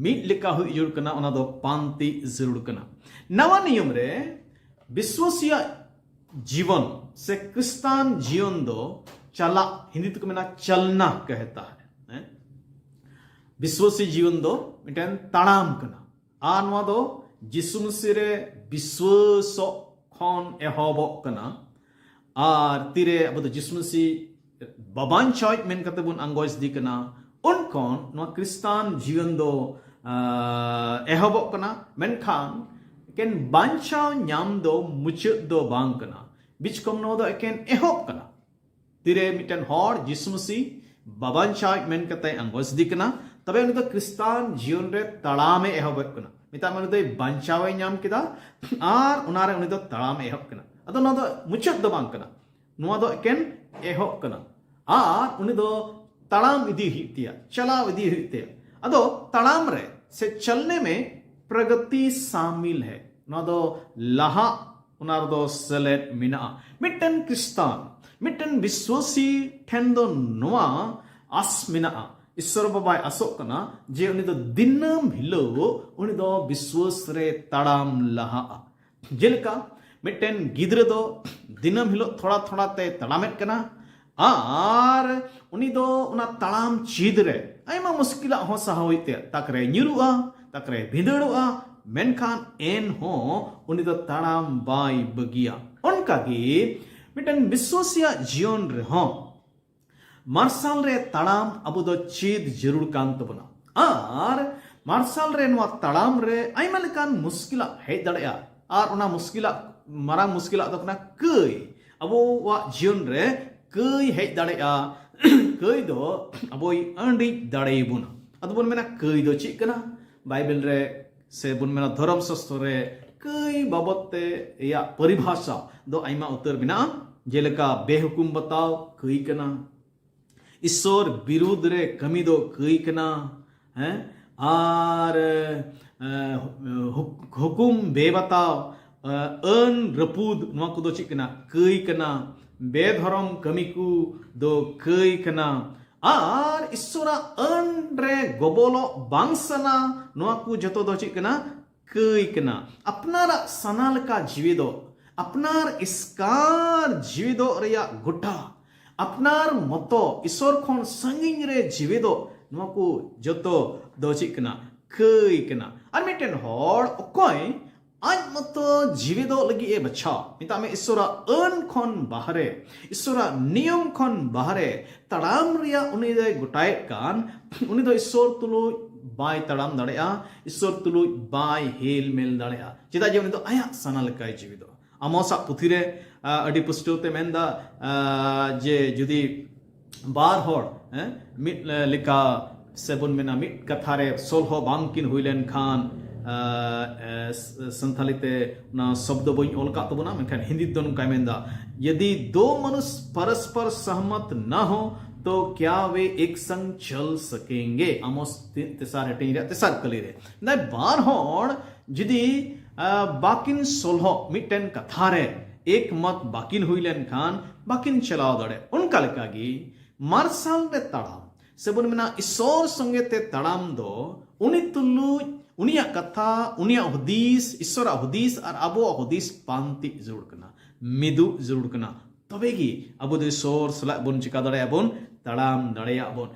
ᱢᱤᱫ ᱞᱮᱠᱟ ᱦᱩᱭ ᱡᱟᱹᱨᱩᱲ ᱠᱟᱱᱟ, ᱚᱱᱟ ᱫᱚ ᱯᱟᱱᱛᱮ ᱡᱟᱹᱨᱩᱲ ᱠᱟᱱᱟ᱾ ᱱᱟᱣᱟ ᱱᱤᱭᱚᱢ ᱨᱮ ᱵᱤᱥᱣᱟᱹᱥᱤᱭᱟᱜ ᱡᱤᱵᱚᱱ ᱥᱮ ᱠᱷᱨᱤᱥᱴᱟᱱ ᱡᱤᱭᱚᱱ ᱫᱚ ᱪᱟᱞᱟᱜ, ᱦᱤᱱᱫᱤ ᱛᱮᱠᱚ ᱢᱮᱱᱟ ᱪᱟᱞᱱᱟ ᱠᱟᱦᱛᱟ ᱦᱟᱭ᱾ ᱦᱮᱸ? ᱵᱤᱥᱣᱟᱥᱤ ᱡᱤᱭᱚᱱ ᱫᱚ ᱢᱤᱫᱴᱮᱱ ᱛᱟᱲᱟᱢ ᱠᱟᱱᱟ᱾ ᱟᱨ ᱱᱚᱣᱟ ᱫᱚ ᱡᱤᱥᱩ ᱢᱟᱹᱥᱤ ᱨᱮ ᱵᱤᱥᱣᱟᱥᱚᱜ ᱠᱷᱚᱱ ᱮᱦᱚᱵᱚᱜ ᱠᱟᱱᱟ᱾ ᱟᱨ ᱛᱤᱨᱮ ᱟᱵᱚ ᱫᱚ ᱡᱤᱥᱩ ᱢᱟᱹᱥᱤ ᱵᱟᱵᱟᱧᱪᱟᱣᱤᱡ ᱢᱮᱱ ᱠᱟᱛᱮ ᱵᱚᱱ ᱟᱸᱜᱚᱪ ᱤᱫᱤ ᱠᱟᱱᱟ, ᱩᱱ ᱠᱷᱚᱱ ᱱᱚᱣᱟ ᱠᱷᱨᱤᱥᱴᱟᱱ ᱡᱤᱭᱚᱱ ᱫᱚ ᱟᱸ, ᱮᱦᱚᱵᱚᱜ ᱠᱟᱱᱟ᱾ ᱢᱮᱱᱠᱷᱟᱱ ᱮᱠᱮᱱ ᱵᱟᱧᱪᱟᱣ ᱧᱟᱢ ᱫᱚ ᱢᱩᱪᱟᱹᱫ ᱫᱚ ᱵᱟᱝ ᱠᱟᱱᱟ᱾ ᱵᱤᱪᱠᱚᱢ ᱱᱚᱣᱟ ᱫᱚ ᱮᱠᱮᱱ ᱮᱦᱚᱵ ᱠᱟᱱᱟ᱾ ᱛᱤᱨᱮ ᱢᱤᱫᱴᱮᱱ ᱦᱚᱲ ᱡᱤᱥᱩ ᱢᱟᱹᱥᱤ ᱵᱟᱵᱟᱧᱪᱟᱣᱤᱡ ᱢᱮᱱ ᱠᱟᱛᱮ ᱟᱸᱜᱚᱪ ᱤᱫᱤ ᱠᱟᱱᱟ, ᱛᱚᱵᱮ ᱩᱱᱤ ᱫᱚ ᱠᱷᱨᱤᱥᱴᱟᱱ ᱡᱤᱭᱚᱱ ᱨᱮ ᱛᱟᱲᱟᱢᱮ ᱮᱦᱚᱵᱮᱫ ᱠᱟᱱᱟ᱾ ᱢᱮᱛᱟᱜ ᱢᱮ ᱩᱱᱤ ᱫᱚᱭ ᱵᱟᱧᱪᱟᱣᱮ ᱧᱟᱢ ᱠᱮᱫᱟ ᱟᱨ ᱚᱱᱟᱨᱮ ᱩᱱᱤ ᱫᱚ ᱛᱟᱲᱟᱢᱮ ᱮᱦᱚᱵ ᱠᱟᱱᱟ᱾ ᱟᱫᱚ ᱱᱚᱣᱟ ᱫᱚ ᱢᱩᱪᱟᱹᱫ ᱫᱚ ᱵᱟᱝ ᱠᱟᱱᱟ, ᱱᱚᱣᱟ ᱫᱚ ᱮᱠᱮᱱ ᱮᱦᱚᱵ ᱠᱟᱱᱟ᱾ ᱟᱨ ᱩᱱᱤ ᱫᱚ ᱛᱟᱲᱟᱢ ᱤᱫᱤ ᱦᱩᱭᱩᱜ ᱛᱟᱭᱟ, ᱪᱟᱞᱟᱣ ᱤᱫᱤ ᱦᱩᱭᱩᱜ ᱛᱟᱭᱟ᱾ ᱟᱫᱚ ᱛᱟᱲᱟᱢ ᱨᱮ ᱥᱮ ᱪᱟᱞᱱᱮ ᱢᱮ ᱯᱨᱚᱜᱚᱛᱤ ᱥᱟᱢᱤᱞ ᱦᱮ, ᱱᱚᱣᱟ ᱫᱚ ᱞᱟᱦᱟᱜ, ᱚᱱᱟ ᱨᱮᱫᱚ ᱥᱮᱞᱮᱫ ᱢᱮᱱᱟᱜᱼᱟ᱾ ᱢᱤᱫᱴᱮᱱ ᱠᱷᱨᱤᱥᱴᱟᱱ, ᱢᱤᱫᱴᱮᱱ ᱵᱤᱥᱣᱟᱥᱤ ᱴᱷᱮᱱ ᱫᱚ ᱱᱚᱣᱟ ᱟᱥ ᱢᱮᱱᱟᱜᱼᱟ, ᱤᱥᱥᱚᱨ ᱵᱟᱵᱟᱭ ᱟᱥᱚᱜ ᱠᱟᱱᱟ ᱡᱮ ᱩᱱᱤ ᱫᱚ ᱫᱤᱱᱟᱹᱢ ᱦᱤᱞᱳᱜ ᱩᱱᱤ ᱫᱚ ᱵᱤᱥᱣᱟᱥ ᱨᱮ ᱛᱟᱲᱟᱢ ᱞᱟᱦᱟᱜᱼᱟ᱾ ᱡᱮᱞᱮᱠᱟ ᱢᱤᱫᱴᱮᱱ ᱜᱤᱫᱽᱨᱟᱹ ᱫᱚ ᱫᱤᱱᱟᱹᱢ ᱦᱤᱞᱳᱜ ᱛᱷᱚᱲᱟ ᱛᱷᱚᱲᱟ ᱛᱮ ᱛᱟᱲᱟᱢᱮᱫ ᱠᱟᱱᱟ, ᱟᱨ ᱩᱱᱤ ᱫᱚ ᱚᱱᱟ ᱛᱟᱲᱟᱢ ᱪᱮᱫ ᱨᱮ ᱟᱭᱢᱟ ᱢᱩᱥᱠᱤᱞᱟᱜ ᱦᱚᱸ ᱥᱟᱦᱟᱣ ᱦᱩᱭᱩᱜ ᱛᱟᱭᱟ᱾ ᱛᱟᱠᱨᱮ ᱧᱩᱨᱩᱜᱼᱟ, ᱛᱟᱠᱨᱮ ᱵᱷᱤᱸᱫᱟᱹᱲᱚᱜᱼᱟ, ᱢᱮᱱᱠᱷᱟᱱ ᱮᱱᱦᱚᱸ ᱩᱱᱤ ᱫᱚ ᱛᱟᱲᱟᱢ ᱵᱟᱭ ᱵᱟᱹᱜᱤᱭᱟ᱾ ᱚᱱᱠᱟᱜᱮ ᱢᱤᱫᱴᱮᱱ ᱵᱤᱥᱣᱟᱥᱤᱭᱟᱜ ᱡᱤᱭᱚᱱ ᱨᱮᱦᱚᱸ ᱢᱟᱨᱥᱟᱞ ᱨᱮ ᱛᱟᱲᱟᱢ ᱟᱵᱚ ᱫᱚ ᱪᱮᱫ ᱡᱟᱹᱨᱩᱲ ᱠᱟᱱ ᱛᱟᱵᱚᱱᱟ᱾ ᱟᱨ ᱢᱟᱨᱥᱟᱞ ᱨᱮ ᱱᱚᱣᱟ ᱛᱟᱲᱟᱢ ᱨᱮ ᱟᱭᱢᱟ ᱞᱮᱠᱟᱱ ᱢᱩᱥᱠᱤᱞᱟᱜ ᱦᱮᱡ ᱫᱟᱲᱮᱭᱟᱜᱼᱟ᱾ ᱟᱨ ᱚᱱᱟ ᱢᱩᱥᱠᱤᱞᱟᱜ, ᱢᱟᱨᱟᱝ ᱢᱩᱥᱠᱤᱞᱟᱜ ᱫᱚ ᱠᱟᱱᱟ ᱠᱟᱹᱭ᱾ ᱟᱵᱚᱣᱟᱜ ᱡᱤᱭᱚᱱ ᱨᱮ ᱠᱟᱹᱭ ᱦᱮᱡ ᱫᱟᱲᱮᱭᱟᱜᱼᱟ᱾ ᱠᱟᱹᱭ ᱫᱚ ᱟᱵᱚᱭ ᱟᱹᱰᱤᱡ ᱫᱟᱲᱮᱭᱟᱵᱚᱱᱟ᱾ ᱟᱫᱚ ᱵᱚᱱ ᱢᱮᱱᱟ, ᱠᱟᱹᱭ ᱫᱚ ᱪᱮᱫ ᱠᱟᱱᱟ? ᱵᱟᱭᱵᱮᱞ ᱨᱮ ᱥᱮ ᱵᱚᱱ ᱢᱮᱱᱟ ᱫᱷᱚᱨᱚᱢ ᱥᱟᱥᱛᱨᱚ ᱨᱮ ᱠᱟᱹᱭ ᱵᱟᱵᱚᱛ ᱛᱮ ᱨᱮᱭᱟᱜ ᱯᱚᱨᱤᱵᱷᱟᱥᱟ ᱫᱚ ᱟᱭᱢᱟ ᱩᱛᱟᱹᱨ ᱢᱮᱱᱟᱜᱼᱟ᱾ ᱡᱮᱞᱮᱠᱟ ᱵᱮᱦᱩᱠᱩᱢ ᱵᱟᱛᱟᱣ ᱠᱟᱹᱭ ᱠᱟᱱᱟ, ᱤᱥᱥᱚᱨ ᱵᱤᱨᱩᱫᱽ ᱨᱮ ᱠᱟᱹᱢᱤ ᱫᱚ ᱠᱟᱹᱭ ᱠᱟᱱᱟ, ᱦᱮᱸ, ᱟᱨ ᱮ, ᱦᱩᱠ- ᱦᱩᱠᱩᱢ ᱵᱮᱵᱟᱛᱟᱣ, ᱮ, ᱟᱹᱱ ᱨᱟᱹᱯᱩᱫ, ᱱᱚᱣᱟ ᱠᱚᱫᱚ ᱪᱮᱫ ᱠᱟᱱᱟ? ᱠᱟᱹᱭ ᱠᱟᱱᱟ᱾ ᱵᱮᱫᱷᱚᱨᱚᱢ ᱠᱟᱹᱢᱤ ᱠᱚ ᱫᱚ ᱠᱟᱹᱭ ᱠᱟᱱᱟ᱾ ᱟᱨ ᱤᱥᱥᱚᱨᱟᱜ ᱟᱹᱱ ᱨᱮ ᱜᱚᱵᱚᱞᱚᱜ ᱵᱟᱝ ᱥᱟᱱᱟ, ᱱᱚᱣᱟ ᱠᱚ ᱡᱚᱛᱚ ᱫᱚ ᱪᱮᱫ ᱠᱟᱱᱟ? ᱠᱟᱹᱭ ᱠᱟᱱᱟ᱾ ᱟᱯᱱᱟᱨᱟᱜ ᱥᱟᱱᱟ ᱞᱮᱠᱟ ᱡᱤᱣᱤ ᱫᱚ ᱟᱯᱱᱟᱨ ᱮᱥᱠᱟᱨ ᱡᱤᱣᱤᱫᱚᱜ ᱨᱮᱭᱟᱜ ᱜᱚᱴᱟ, ᱟᱯᱱᱟᱨ ᱢᱚᱛᱚ ᱤᱥᱚᱨ ᱠᱷᱚᱱ ᱥᱟᱺᱜᱤᱧ ᱨᱮ ᱡᱤᱣᱤᱫᱚᱜ, ᱱᱚᱣᱟ ᱠᱚ ᱡᱚᱛᱚ ᱫᱚ ᱪᱮᱫ ᱠᱟᱱᱟ? ᱠᱟᱹᱭ ᱠᱟᱱᱟ᱾ ᱟᱨ ᱢᱤᱫᱴᱮᱱ ᱦᱚᱲ ᱚᱠᱚᱭ ᱟᱡ ᱢᱚᱛᱚ ᱡᱤᱣᱤᱫᱚᱜ ᱞᱟᱹᱜᱤᱫ ᱮ ᱵᱟᱪᱷᱟᱣ, ᱢᱮᱛᱟᱜ ᱢᱮ ᱤᱥᱚᱨᱟᱜ ᱟᱹᱱ ᱠᱷᱚᱱ ᱵᱟᱦᱨᱮ, ᱤᱥᱚᱨᱟᱜ ᱱᱤᱭᱚᱢ ᱠᱷᱚᱱ ᱵᱟᱦᱨᱮ ᱛᱟᱲᱟᱢ ᱨᱮᱭᱟᱜ ᱩᱱᱤ ᱫᱚᱭ ᱜᱚᱴᱟᱭᱮᱫ ᱠᱟᱱ, ᱩᱱᱤ ᱫᱚ ᱤᱥᱚᱨ ᱛᱩᱞᱩᱡ ᱵᱟᱭ ᱛᱟᱲᱟᱢ ᱫᱟᱲᱮᱭᱟᱜᱼᱟ, ᱤᱥᱚᱨ ᱛᱩᱞᱩᱡ ᱵᱟᱭ ᱦᱮᱞ ᱢᱮᱞ ᱫᱟᱲᱮᱭᱟᱜᱼᱟ᱾ ᱪᱮᱫᱟᱜ ᱡᱮ ᱩᱱᱤ ᱫᱚ ᱟᱭᱟᱜ ᱥᱟᱱᱟ ᱞᱮᱠᱟᱭ ᱡᱤᱣᱤᱫᱚᱜᱼᱟ᱾ ᱟᱢᱚᱥᱟᱜ ᱯᱩᱛᱷᱤ ᱨᱮ, ᱟ, ᱟᱹᱰᱤ ᱯᱩᱥᱴᱟᱹᱣ ᱛᱮ ᱢᱮᱱᱫᱟ, ᱟ, ᱡᱮ ᱡᱩᱫᱤ ᱵᱟᱨ ᱦᱚᱲ, ᱦᱮᱸ, ᱢᱤᱫ ᱞᱮᱠᱟ ᱥᱮ ᱵᱚᱱ ᱢᱮᱱᱟ ᱢᱤᱫ ᱠᱟᱛᱷᱟ ᱨᱮ ᱥᱚᱞᱦᱚ ᱵᱟᱝ ᱠᱤᱱ ᱦᱩᱭ ᱞᱮᱱᱠᱷᱟᱱ, ᱟ, ᱮ, ᱥ-, ᱥᱟᱱᱛᱷᱟᱞᱤ ᱛᱮ ᱚᱱᱟ ᱥᱚᱵᱫᱚ ᱵᱟᱹᱧ ᱚᱞ ᱠᱟᱜ ᱛᱟᱵᱚᱱᱟ, ᱢᱮᱱᱠᱷᱟᱱ ᱦᱤᱱᱫᱤ ᱛᱮᱫᱚ ᱱᱚᱝᱠᱟᱭ ᱢᱮᱱᱫᱟ, "यदि दो मनुष्य परस्पर सहमत ना हो तो क्या वे एक संग चल सकेंगे?" ᱟᱢᱚᱥ ᱛᱮ-, ᱛᱮᱥᱟᱨ ᱦᱟᱹᱴᱤᱧ ᱨᱮᱭᱟᱜ ᱛᱮᱥᱟᱨ ᱠᱟᱹᱞᱤ ᱨᱮ ᱢᱮᱱᱫᱟᱭ, ᱵᱟᱨ ᱦᱚᱲ ᱡᱩᱫᱤ, ᱟ, ᱵᱟᱠᱤᱱ ᱥᱚᱞᱦᱚᱜ ᱢᱤᱫᱴᱮᱱ ᱠᱟᱛᱷᱟ ᱨᱮ, ᱮᱠᱢᱚᱛ ᱵᱟᱠᱤᱱ ᱦᱩᱭ ᱞᱮᱱᱠᱷᱟᱱ ᱵᱟᱠᱤᱱ ᱪᱟᱞᱟᱣ ᱫᱟᱲᱮᱭᱟᱜᱼᱟ᱾ ᱚᱱᱠᱟ ᱞᱮᱠᱟᱜᱮ ᱢᱟᱨᱥᱟᱞ ᱨᱮ ᱛᱟᱲᱟᱢ ᱥᱮ ᱵᱚᱱ ᱢᱮᱱᱟ ᱤᱥᱚᱨ ᱥᱚᱸᱜᱮ ᱛᱮ ᱛᱟᱲᱟᱢ ᱫᱚ ᱩᱱᱤ ᱛᱩᱞᱩᱡ ᱩᱱᱤᱭᱟᱜ ᱠᱟᱛᱷᱟ, ᱩᱱᱤᱭᱟᱜ ᱦᱩᱫᱤᱥ, ᱤᱥᱚᱨᱟᱜ ᱦᱩᱫᱤᱥ ᱟᱨ ᱟᱵᱚᱣᱟᱜ ᱦᱩᱫᱤᱥ ᱯᱟᱱᱛᱤ ᱡᱟᱹᱨᱩᱲ ᱠᱟᱱᱟ, ᱢᱤᱫᱩᱜ ᱡᱟᱹᱨᱩᱲ ᱠᱟᱱᱟ᱾ ᱛᱚᱵᱮ ᱜᱮ ᱟᱵᱚ ᱫᱚ ᱤᱥᱚᱨ ᱥᱟᱞᱟᱜ ᱵᱚᱱ ᱪᱤᱠᱟ ᱫᱟᱲᱮᱭᱟᱜᱼᱟ ᱵᱚᱱ, ᱛᱟᱲᱟᱢ ᱫᱟᱲᱮᱭᱟᱜᱼᱟ ᱵᱚᱱ᱾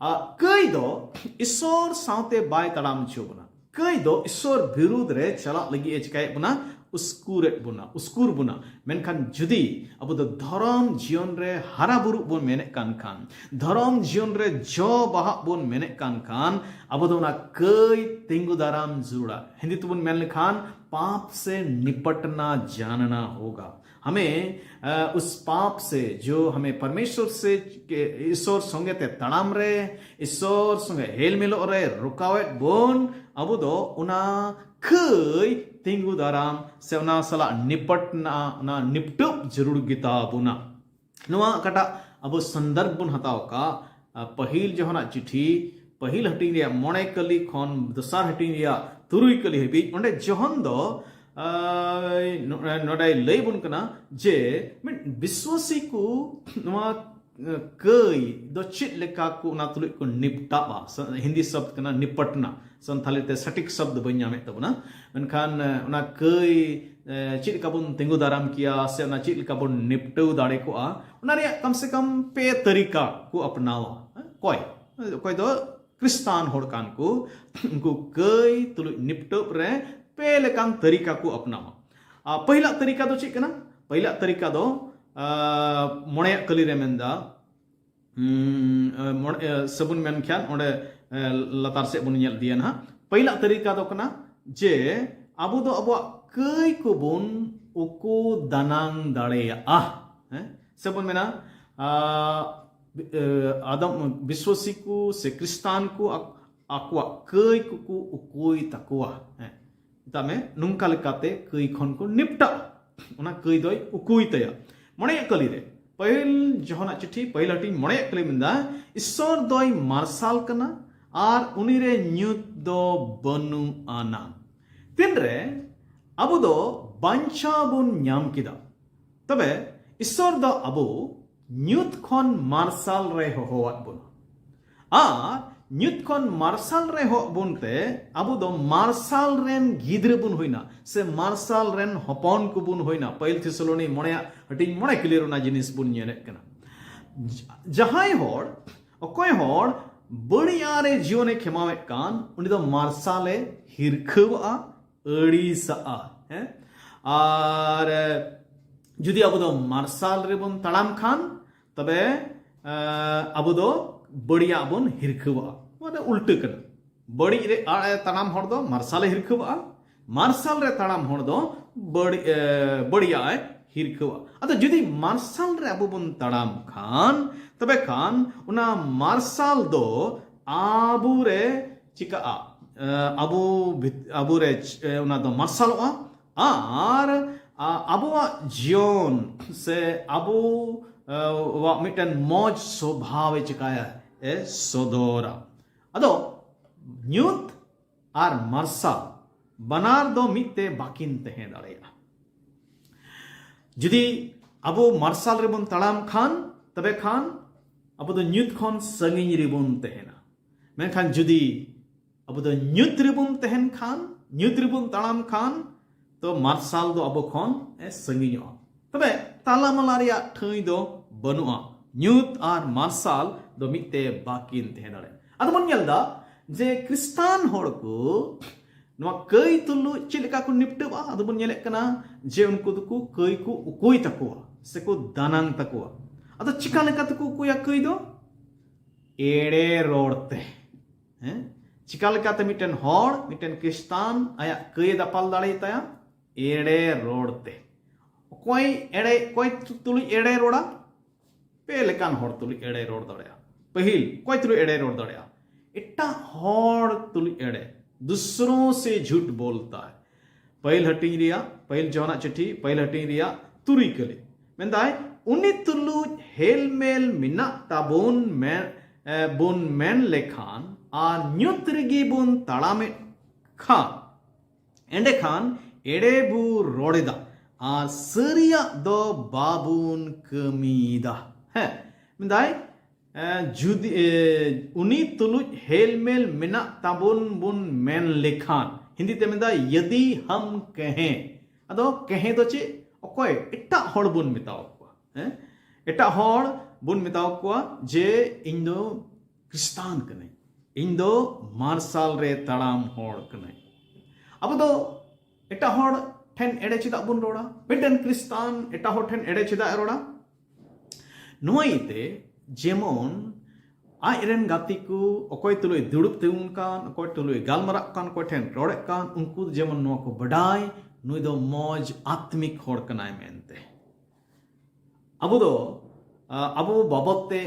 ᱟ, ᱠᱟᱹᱭ ᱫᱚ ᱤᱥᱚᱨ ᱥᱟᱶᱛᱮ ᱵᱟᱭ ᱛᱟᱲᱟᱢ ᱦᱚᱪᱚ ᱵᱚᱱᱟ᱾ ᱠᱟᱹᱭ ᱫᱚ ᱤᱥᱚᱨ ᱵᱤᱨᱩᱫᱽ ᱨᱮ ᱪᱟᱞᱟᱜ ᱞᱟᱹᱜᱤᱫ ᱮ ᱪᱤᱠᱟᱭᱮᱫ ᱵᱚᱱᱟ? ᱩᱥᱠᱩᱨᱮᱫ ᱵᱚᱱᱟ, ᱩᱥᱠᱩᱨ ᱵᱚᱱᱟ᱾ ᱢᱮᱱᱠᱷᱟᱱ ᱡᱩᱫᱤ ᱟᱵᱚ ᱫᱚ ᱫᱷᱚᱨᱚᱢ ᱡᱤᱭᱚᱱ ᱨᱮ ᱦᱟᱨᱟ ᱵᱩᱨᱩᱜ ᱵᱚᱱ ᱢᱮᱱᱮᱫ ᱠᱟᱱ ᱠᱷᱟᱱ, ᱫᱷᱚᱨᱚᱢ ᱡᱤᱭᱚᱱ ᱨᱮ ᱡᱚ ᱵᱟᱦᱟᱜ ᱵᱚᱱ ᱢᱮᱱᱮᱫ ᱠᱟᱱ ᱠᱷᱟᱱ, ᱟᱵᱚ ᱫᱚ ᱚᱱᱟ ᱠᱟᱹᱭ ᱛᱤᱸᱜᱩ ᱫᱟᱨᱟᱢ ᱡᱟᱹᱨᱩᱲᱟ᱾ ᱦᱤᱱᱫᱤ ᱛᱮᱵᱚᱱ ᱢᱮᱱ ᱞᱮᱠᱷᱟᱱ, "पाप से निपटना जानना होगा।" हमें, अ, उस पाप से, जो हमें परमेश्वर से, ᱤᱥᱚᱨ ᱥᱚᱸᱜᱮ ᱛᱮ ᱛᱟᱲᱟᱢ ᱨᱮ, ᱤᱥᱚᱨ ᱥᱚᱸᱜᱮ ᱦᱮᱞ ᱢᱮᱞᱚᱜ ᱨᱮ ᱨᱩᱠᱟᱣᱮᱫ ᱵᱚᱱ, ᱟᱵᱚ ᱫᱚ ᱚᱱᱟ ᱠᱟᱹᱭ ᱛᱤᱸᱜᱩ ᱫᱟᱨᱟᱢ ᱥᱮ ᱚᱱᱟ ᱥᱟᱞᱟᱜ ᱱᱤᱯᱴᱱᱟ, ᱚᱱᱟ ᱱᱤᱯᱴᱟᱹᱯ ᱡᱟᱹᱨᱩᱲ ᱜᱮᱛᱟ ᱵᱚᱱᱟ᱾ ᱱᱚᱣᱟ ᱚᱠᱟᱴᱟᱜ ᱟᱵᱚ ᱥᱚᱱᱫᱚᱨᱵᱷ ᱵᱚᱱ ᱦᱟᱛᱟᱣ ᱟᱠᱟᱫ, ᱟ, ᱯᱟᱹᱦᱤᱞ ᱡᱚᱦᱚᱱᱟᱜ ᱪᱤᱴᱷᱤ, ᱯᱟᱹᱦᱤᱞ ᱦᱟᱹᱴᱤᱧ ᱨᱮᱭᱟᱜ ᱢᱚᱬᱮ ᱠᱟᱹᱞᱤ ᱠᱷᱚᱱ ᱫᱚᱥᱟᱨ ᱦᱟᱹᱴᱤᱧ ᱨᱮᱭᱟᱜ ᱛᱩᱨᱩᱭ ᱠᱟᱹᱞᱤ ᱦᱟᱹᱵᱤᱡ, ᱚᱸᱰᱮ ᱡᱚᱦᱚᱱ ᱫᱚ, ᱟ, ᱱᱚ-, ᱱᱚᱰᱮᱭ ᱞᱟᱹᱭ ᱵᱚᱱ ᱠᱟᱱᱟ ᱡᱮ ᱢᱤᱫ ᱵᱤᱥᱣᱟᱥᱤ ᱠᱚ ᱱᱚᱣᱟ ᱠᱟᱹᱭ ᱫᱚ ᱪᱮᱫ ᱞᱮᱠᱟ ᱠᱚ ᱚᱱᱟ ᱛᱩᱞᱩᱡ ᱠᱚ ᱱᱤᱯᱴᱟᱜᱼᱟ᱾ ᱥᱟ-, ᱦᱤᱱᱫᱤ ᱥᱚᱵᱫ ᱠᱟᱱᱟ ᱱᱤᱯᱴᱱᱟ, ᱥᱟᱱᱛᱷᱟᱞᱤ ᱛᱮ ᱥᱚᱴᱷᱤᱠ ᱥᱚᱵᱫ ᱵᱟᱹᱧ ᱧᱟᱢᱮᱫ ᱛᱟᱵᱚᱱᱟ᱾ ᱢᱮᱱᱠᱷᱟᱱ, ᱮ, ᱚᱱᱟ ᱠᱟᱹᱭ, ᱮ, ᱪᱮᱫ ᱞᱮᱠᱟ ᱵᱚᱱ ᱛᱤᱸᱜᱩ ᱫᱟᱨᱟᱢ ᱠᱮᱭᱟ ᱥᱮ ᱚᱱᱟ ᱪᱮᱫ ᱞᱮᱠᱟ ᱵᱚᱱ ᱱᱤᱯᱴᱟᱹᱣ ᱫᱟᱲᱮ ᱠᱚᱜᱼᱟ, ᱚᱱᱟ ᱨᱮᱭᱟᱜ ᱠᱟᱢ ᱥᱮ ᱠᱟᱢ ᱯᱮ ᱛᱟᱹᱨᱤᱠᱟ ᱠᱚ ᱟᱯᱱᱟᱣᱟ᱾ ᱦᱮᱸ, ᱚᱠᱚᱭ, ᱚᱠᱚᱭ ᱫᱚ ᱠᱷᱨᱤᱥᱛᱟᱱ ᱦᱚᱲ ᱠᱟᱱ ᱠᱚ, ᱩᱱᱠᱩ ᱠᱟᱹᱭ ᱛᱩᱞᱩᱡ ᱱᱤᱯᱴᱟᱹᱣ ᱨᱮ ᱯᱮ ᱞᱮᱠᱟᱱ ᱛᱟᱹᱨᱤᱠᱟ ᱠᱚ ᱟᱯᱱᱟᱣᱟ᱾ ᱟᱨ ᱯᱟᱹᱦᱤᱞᱟᱜ ᱛᱟᱹᱨᱤᱠᱟ ᱫᱚ ᱪᱮᱫ ᱠᱟᱱᱟ? ᱯᱟᱹᱦᱤᱞᱟᱜ ᱛᱟᱹᱨᱤᱠᱟ ᱫᱚ, ᱟ, ᱢᱚᱬᱮᱭᱟᱜ ᱠᱟᱹᱞᱤ ᱨᱮ ᱢᱮᱱᱫᱟ, ᱩᱸ, ᱮ, ᱢᱚᱬᱮ, ᱮ, ᱥᱮᱵᱚᱱ ᱢᱮᱱ ᱠᱷᱟᱱ ᱚᱸᱰᱮ, ᱮ, ᱞᱟᱛᱟᱨ ᱥᱮᱫ ᱵᱚᱱ ᱧᱮᱞ ᱤᱫᱤᱭᱟ ᱱᱟᱦᱟᱜ᱾ ᱯᱟᱹᱦᱤᱞᱟᱜ ᱛᱟᱹᱨᱤᱠᱟ ᱫᱚ ᱠᱟᱱᱟ ᱡᱮ ᱟᱵᱚ ᱫᱚ ᱟᱵᱚᱣᱟᱜ ᱠᱟᱹᱭ ᱠᱚᱵᱚᱱ ᱩᱠᱩ ᱫᱟᱱᱟᱝ ᱫᱟᱲᱮᱭᱟᱜᱼᱟ᱾ ᱦᱮᱸ? ᱥᱮᱵᱚᱱ ᱢᱮᱱᱟ, ᱟ, ᱮ, ᱟᱫᱚᱢ ᱵᱤᱥᱣᱟᱥᱤ ᱠᱚ ᱥᱮ ᱠᱷᱨᱤᱥᱴᱟᱱ ᱠᱚ ᱟᱠ-, ᱟᱠᱚᱣᱟᱜ ᱠᱟᱹᱭ ᱠᱚᱠᱚ ᱩᱠᱩᱭ ᱛᱟᱠᱚᱣᱟ᱾ ᱦᱮᱸ? ᱢᱮᱛᱟᱜ ᱢᱮ, ᱱᱚᱝᱠᱟ ᱞᱮᱠᱟᱛᱮ ᱠᱟᱹᱭ ᱠᱷᱚᱱ ᱠᱚ ᱱᱤᱯᱴᱟᱜᱼᱟ᱾ ᱚᱱᱟ ᱠᱟᱹᱭ ᱫᱚᱭ ᱩᱠᱩᱭ ᱛᱟᱭᱟ᱾ ᱢᱚᱬᱮᱭᱟᱜ ᱠᱟᱹᱞᱤ ᱨᱮ, ᱯᱟᱹᱦᱤᱞ ᱡᱚᱦᱚᱱᱟᱜ ᱪᱤᱴᱷᱤ, ᱯᱟᱹᱦᱤᱞ ᱦᱟᱹᱴᱤᱧ, ᱢᱚᱬᱮᱭᱟᱜ ᱠᱟᱹᱞᱤ ᱢᱮᱱᱫᱟ, ᱤᱥᱥᱚᱨ ᱫᱚᱭ ᱢᱟᱨᱥᱟᱞ ᱠᱟᱱᱟ ᱟᱨ ᱩᱱᱤᱨᱮ ᱧᱩᱛ ᱫᱚ ᱵᱟᱹᱱᱩᱜ ᱟᱱᱟ᱾ ᱛᱤᱱᱨᱮ ᱟᱵᱚ ᱫᱚ ᱵᱟᱧᱪᱟᱣ ᱵᱚᱱ ᱧᱟᱢ ᱠᱮᱫᱟ, ᱛᱚᱵᱮ ᱤᱥᱥᱚᱨ ᱫᱚ ᱟᱵᱚ ᱧᱩᱛ ᱠᱷᱚᱱ ᱢᱟᱨᱥᱟᱞ ᱨᱮ ᱦᱚᱦᱚᱣᱟᱫ ᱵᱚᱱᱟ᱾ ᱟᱨ ᱧᱩᱛ ᱠᱷᱚᱱ ᱢᱟᱨᱥᱟᱞ ᱨᱮ ᱦᱚᱦᱚ ᱵᱚᱱ ᱛᱮ ᱟᱵᱚ ᱫᱚ ᱢᱟᱨᱥᱟᱞ ᱨᱮᱱ ᱜᱤᱫᱽᱨᱟᱹ ᱵᱚᱱ ᱦᱩᱭᱱᱟ, ᱥᱮ ᱢᱟᱨᱥᱟᱞ ᱨᱮᱱ ᱦᱚᱯᱚᱱ ᱠᱚᱵᱚᱱ ᱦᱩᱭᱱᱟ᱾ ᱯᱟᱹᱦᱤᱞ ᱛᱷᱮᱥᱟᱞᱳᱱᱤ ᱢᱚᱬᱮᱭᱟᱜ ᱦᱟᱹᱴᱤᱧ ᱢᱚᱬᱮ ᱠᱟᱹᱞᱤ ᱨᱮ ᱚᱱᱟ ᱡᱤᱱᱤᱥ ᱵᱚᱱ ᱧᱮᱞᱮᱫ ᱠᱟᱱᱟ᱾ ᱡᱟᱦᱟᱸᱭ ᱦᱚᱲ, ᱚᱠᱚᱭ ᱦᱚᱲ ᱵᱟᱹᱲᱤᱡ ᱟᱜ ᱨᱮ ᱡᱤᱭᱚᱱᱮ ᱠᱷᱮᱢᱟᱣᱮᱫ ᱠᱟᱱ, ᱩᱱᱤ ᱫᱚ ᱢᱟᱨᱥᱟᱞᱮ ᱦᱤᱨᱠᱷᱟᱹᱣᱟᱜᱼᱟ, ᱟᱹᱲᱤᱥᱟᱜᱼᱟ᱾ ᱦᱮᱸ? ᱟᱨ, ᱮ, ᱡᱩᱫᱤ ᱟᱵᱚ ᱫᱚ ᱢᱟᱨᱥᱟᱞ ᱨᱮᱵᱚᱱ ᱛᱟᱲᱟᱢ ᱠᱷᱟᱱ, ᱛᱚᱵᱮ, ᱮ, ᱟᱵᱚ ᱫᱚ ᱵᱟᱹᱲᱤᱡᱟᱜ ᱵᱚᱱ ᱦᱤᱨᱠᱷᱟᱹᱣᱟᱜᱼᱟ᱾ ᱢᱟᱱᱮ ᱩᱞᱴᱟᱹ ᱠᱟᱱᱟ᱾ ᱵᱟᱹᱲᱤᱡ ᱨᱮ, ᱟᱜ ᱮ ᱛᱟᱲᱟᱢ ᱦᱚᱲ ᱫᱚ ᱢᱟᱨᱥᱟᱞᱮ ᱦᱤᱨᱠᱷᱟᱹᱣᱟᱜᱼᱟ, ᱢᱟᱨᱥᱟᱞ ᱨᱮ ᱛᱟᱲᱟᱢ ᱦᱚᱲ ᱫᱚ ᱵᱟᱹᱲᱤ-, ᱮ, ᱵᱟᱹᱲᱤᱡᱟᱜ ᱮ ᱦᱤᱨᱠᱷᱟᱹᱣᱟᱜᱼᱟ᱾ ᱟᱫᱚ ᱡᱩᱫᱤ ᱢᱟᱨᱥᱟᱞ ᱨᱮ ᱟᱵᱚ ᱵᱚᱱ ᱛᱟᱲᱟᱢ ᱠᱷᱟᱱ, ᱛᱚᱵᱮ ᱠᱷᱟᱱ ᱚᱱᱟ ᱢᱟᱨᱥᱟᱞ ᱫᱚ ᱟᱵᱚ ᱨᱮ ᱪᱤᱠᱟᱜᱼᱟ? ᱮ, ᱟᱵᱚ ᱵᱷᱤᱛ-, ᱟᱵᱚ ᱨᱮ ᱪ-, ᱮ, ᱚᱱᱟ ᱫᱚ ᱢᱟᱨᱥᱟᱞᱚᱜᱼᱟ᱾ ᱟᱨ, ᱟ, ᱟᱵᱚᱣᱟᱜ ᱡᱤᱭᱚᱱ ᱥᱮ ᱟᱵᱚ, ᱮ, ᱣᱟᱜ ᱢᱤᱫᱴᱮᱱ ᱢᱚᱡᱽ ᱥᱚᱵᱷᱟᱣ ᱮ ᱪᱤᱠᱟᱭᱟ? ᱮ ᱥᱚᱫᱚᱨᱟ᱾ ᱟᱫᱚ ᱧᱩᱛ ᱟᱨ ᱢᱟᱨᱥᱟᱞ ᱵᱟᱱᱟᱨ ᱫᱚ ᱢᱤᱫ ᱛᱮ ᱵᱟᱹᱠᱤᱱ ᱛᱟᱦᱮᱸ ᱫᱟᱲᱮᱭᱟᱜᱼᱟ᱾ ᱡᱩᱫᱤ ᱟᱵᱚ ᱢᱟᱨᱥᱟᱞ ᱨᱮᱵᱚᱱ ᱛᱟᱲᱟᱢ ᱠᱷᱟᱱ, ᱛᱚᱵᱮ ᱠᱷᱟᱱ ᱟᱵᱚ ᱫᱚ ᱧᱩᱛ ᱠᱷᱚᱱ ᱥᱟᱺᱜᱤᱧ ᱨᱮᱵᱚᱱ ᱛᱟᱦᱮᱱᱟ᱾ ᱢᱮᱱᱠᱷᱟᱱ ᱡᱩᱫᱤ ᱟᱵᱚ ᱫᱚ ᱧᱩᱛ ᱨᱮᱵᱚᱱ ᱛᱟᱦᱮᱱ ᱠᱷᱟᱱ, ᱧᱩᱛ ᱨᱮᱵᱚᱱ ᱛᱟᱲᱟᱢ ᱠᱷᱟᱱ, ᱛᱚ ᱢᱟᱨᱥᱟᱞ ᱫᱚ ᱟᱵᱚ ᱠᱷᱚᱱ ᱮ ᱥᱟᱺᱜᱤᱧᱚᱜᱼᱟ᱾ ᱛᱚᱵᱮ ᱛᱟᱞᱟᱢᱟᱞᱟ ᱨᱮᱭᱟᱜ ᱴᱷᱟᱹᱭ ᱫᱚ ᱵᱟᱹᱱᱩᱜᱼᱟ᱾ ᱧᱩᱛ ᱟᱨ ᱢᱟᱨᱥᱟᱞ ᱫᱚ ᱢᱤᱫ ᱛᱮ ᱵᱟᱹᱠᱤᱱ ᱛᱟᱦᱮᱸ ᱫᱟᱲᱮᱭᱟᱜᱼᱟ᱾ ᱟᱫᱚ ᱵᱚᱱ ᱧᱮᱞ ᱮᱫᱟ ᱡᱮ ᱠᱷᱨᱤᱥᱴᱟᱱ ᱦᱚᱲ ᱠᱚ ᱱᱚᱣᱟ ᱠᱟᱹᱭ ᱛᱩᱞᱩᱡ ᱪᱮᱫ ᱞᱮᱠᱟ ᱠᱚ ᱱᱤᱯᱴᱟᱹᱜᱼᱟ? ᱟᱫᱚ ᱵᱚᱱ ᱧᱮᱞᱮᱫ ᱠᱟᱱᱟ ᱡᱮ ᱩᱱᱠᱩ ᱫᱚᱠᱚ ᱠᱟᱹᱭ ᱠᱚ ᱩᱠᱩᱭ ᱛᱟᱠᱚᱣᱟ ᱥᱮᱠᱚ ᱫᱟᱱᱟᱝ ᱛᱟᱠᱚᱣᱟ᱾ ᱟᱫᱚ ᱪᱤᱠᱟ ᱞᱮᱠᱟ ᱛᱮᱠᱚ ᱩᱠᱩᱭᱟ ᱠᱟᱹᱭ ᱫᱚ? ᱮᱲᱮ ᱨᱚᱲ ᱛᱮ᱾ ᱦᱮᱸ, ᱪᱤᱠᱟ ᱞᱮᱠᱟᱛᱮ ᱢᱤᱫᱴᱮᱱ ᱦᱚᱲ, ᱢᱤᱫᱴᱮᱱ ᱠᱷᱨᱤᱥᱴᱟᱱ ᱟᱭᱟᱜ ᱠᱟᱹᱭ ᱫᱟᱯᱟᱞ ᱫᱟᱲᱮᱭᱟᱛᱟᱭᱟ? ᱮᱲᱮ ᱨᱚᱲ ᱛᱮ᱾ ᱚᱠᱚᱭ ᱮᱲᱮ, ᱚᱠᱚᱭ ᱛᱩᱞᱩᱡ ᱮᱲᱮ ᱨᱚᱲᱟ? ᱯᱮ ᱞᱮᱠᱟᱱ ᱦᱚᱲ ᱛᱩᱞᱩᱡ ᱮᱲᱮ ᱨᱚᱲ ᱫᱟᱲᱮᱭᱟᱜᱼᱟ᱾ ᱯᱟᱹᱦᱤᱞ, ᱚᱠᱚᱭ ᱛᱩᱞᱩᱡ ᱮᱲᱮ ᱨᱚᱲ ᱫᱟᱲᱮᱭᱟᱜᱼᱟ? ᱮᱴᱟᱜ ᱦᱚᱲ ᱛᱩᱞᱩᱡ ᱮᱲᱮ, ᱫᱩᱥᱨᱳ ᱥᱮ ᱡᱷᱩᱴ ᱵᱳᱞᱛᱟ ᱦᱟᱭ᱾ ᱯᱟᱹᱦᱤᱞ ᱦᱟᱹᱴᱤᱧ ᱨᱮᱭᱟᱜ, ᱯᱟᱹᱦᱤᱞ ᱡᱚᱦᱟᱱᱟᱜ ᱪᱤᱴᱷᱤ, ᱯᱟᱹᱦᱤᱞ ᱦᱟᱹᱴᱤᱧ ᱨᱮᱭᱟᱜ ᱛᱩᱨᱩᱭ ᱠᱟᱹᱞᱤ ᱢᱮᱱᱫᱟᱭ, ᱩᱱᱤ ᱛᱩᱞᱩᱡ ᱦᱮᱞᱢᱮᱞ ᱢᱮᱱᱟᱜ ᱛᱟᱵᱚᱱ ᱢᱮ-, ᱮ, ᱵᱚᱱ ᱢᱮᱱ ᱞᱮᱠᱷᱟᱱ ᱟᱨ ᱧᱩᱛ ᱨᱮᱜᱮ ᱵᱚᱱ ᱛᱟᱲᱟᱢᱮᱫ ᱠᱷᱟᱱ, ᱮᱸᱰᱮᱠᱷᱟᱱ ᱮᱲᱮ ᱵᱚ ᱨᱚᱲ ᱮᱫᱟ ᱟᱨ ᱥᱟᱹᱨᱤᱭᱟᱜ ᱫᱚ ᱵᱟᱵᱚᱱ ᱠᱟᱹᱢᱤᱭᱮᱫᱟ᱾ ᱦᱮᱸ, ᱢᱮᱱᱫᱟᱭ, ᱮ, ᱡᱩᱫᱤ, ᱮ, ᱩᱱᱤ ᱛᱩᱞᱩᱡ ᱦᱮᱞᱢᱮᱞ ᱢᱮᱱᱟᱜ ᱛᱟᱵᱚᱱ ᱵᱚᱱ ᱢᱮᱱ ᱞᱮᱠᱷᱟᱱ, ᱦᱤᱱᱫᱤ ᱛᱮ ᱢᱮᱱᱫᱟᱭ, ᱭᱟᱫᱤ ᱦᱟᱢ ᱠᱟᱦᱮᱸ᱾ ᱟᱫᱚ ᱠᱟᱦᱮᱸ ᱫᱚ ᱪᱮᱫ? ᱚᱠᱚᱭ? ᱮᱴᱟᱜ ᱦᱚᱲ ᱵᱚᱱ ᱢᱮᱛᱟᱣ ᱠᱚᱣᱟ᱾ ᱦᱮᱸ, ᱮᱴᱟᱜ ᱦᱚᱲ ᱵᱚᱱ ᱢᱮᱛᱟᱣ ᱠᱚᱣᱟ ᱡᱮ ᱤᱧ ᱫᱚ ᱠᱷᱨᱤᱥᱴᱟᱱ ᱠᱟᱹᱱᱟᱹᱧ, ᱤᱧ ᱫᱚ ᱢᱟᱨᱥᱟᱞ ᱨᱮ ᱛᱟᱲᱟᱢ ᱦᱚᱲ ᱠᱟᱹᱱᱟᱹᱧ᱾ ᱟᱵᱚ ᱫᱚ ᱮᱴᱟᱜ ᱦᱚᱲ ᱴᱷᱮᱱ ᱮᱲᱮ ᱪᱮᱫᱟᱜ ᱵᱚᱱ ᱨᱚᱲᱟ? ᱢᱤᱫᱴᱮᱱ ᱠᱷᱨᱤᱥᱴᱟᱱ ᱮᱴᱟᱜ ᱦᱚᱲ ᱴᱷᱮᱱ ᱮᱲᱮ ᱪᱮᱫᱟᱜ ᱮ ᱨᱚᱲᱟ? ᱱᱚᱣᱟ ᱤᱭᱟᱹᱛᱮ, ᱡᱮᱢᱚᱱ ᱟᱡ ᱨᱮᱱ ᱜᱟᱛᱮ ᱠᱚ ᱚᱠᱚᱭ ᱛᱩᱞᱩᱡ ᱫᱩᱲᱩᱵ ᱛᱤᱸᱜᱩᱱ ᱠᱟᱱ, ᱚᱠᱚᱭ ᱛᱩᱞᱩᱡ ᱜᱟᱞᱢᱟᱨᱟᱜ ᱠᱟᱱ, ᱚᱠᱚᱭ ᱴᱷᱮᱱ ᱨᱚᱲᱮᱫ ᱠᱟᱱ, ᱩᱱᱠᱩ ᱡᱮᱢᱚᱱ ᱱᱚᱣᱟ ᱠᱚ ᱵᱟᱰᱟᱭ, ᱱᱩᱭ ᱫᱚ ᱢᱚᱡᱽ ᱟᱛᱢᱤᱠ ᱦᱚᱲ ᱠᱟᱱᱟᱭ ᱢᱮᱱᱛᱮ᱾ ᱟᱵᱚ ᱫᱚ, ᱟ, ᱟᱵᱚ ᱵᱟᱵᱚᱫ ᱛᱮ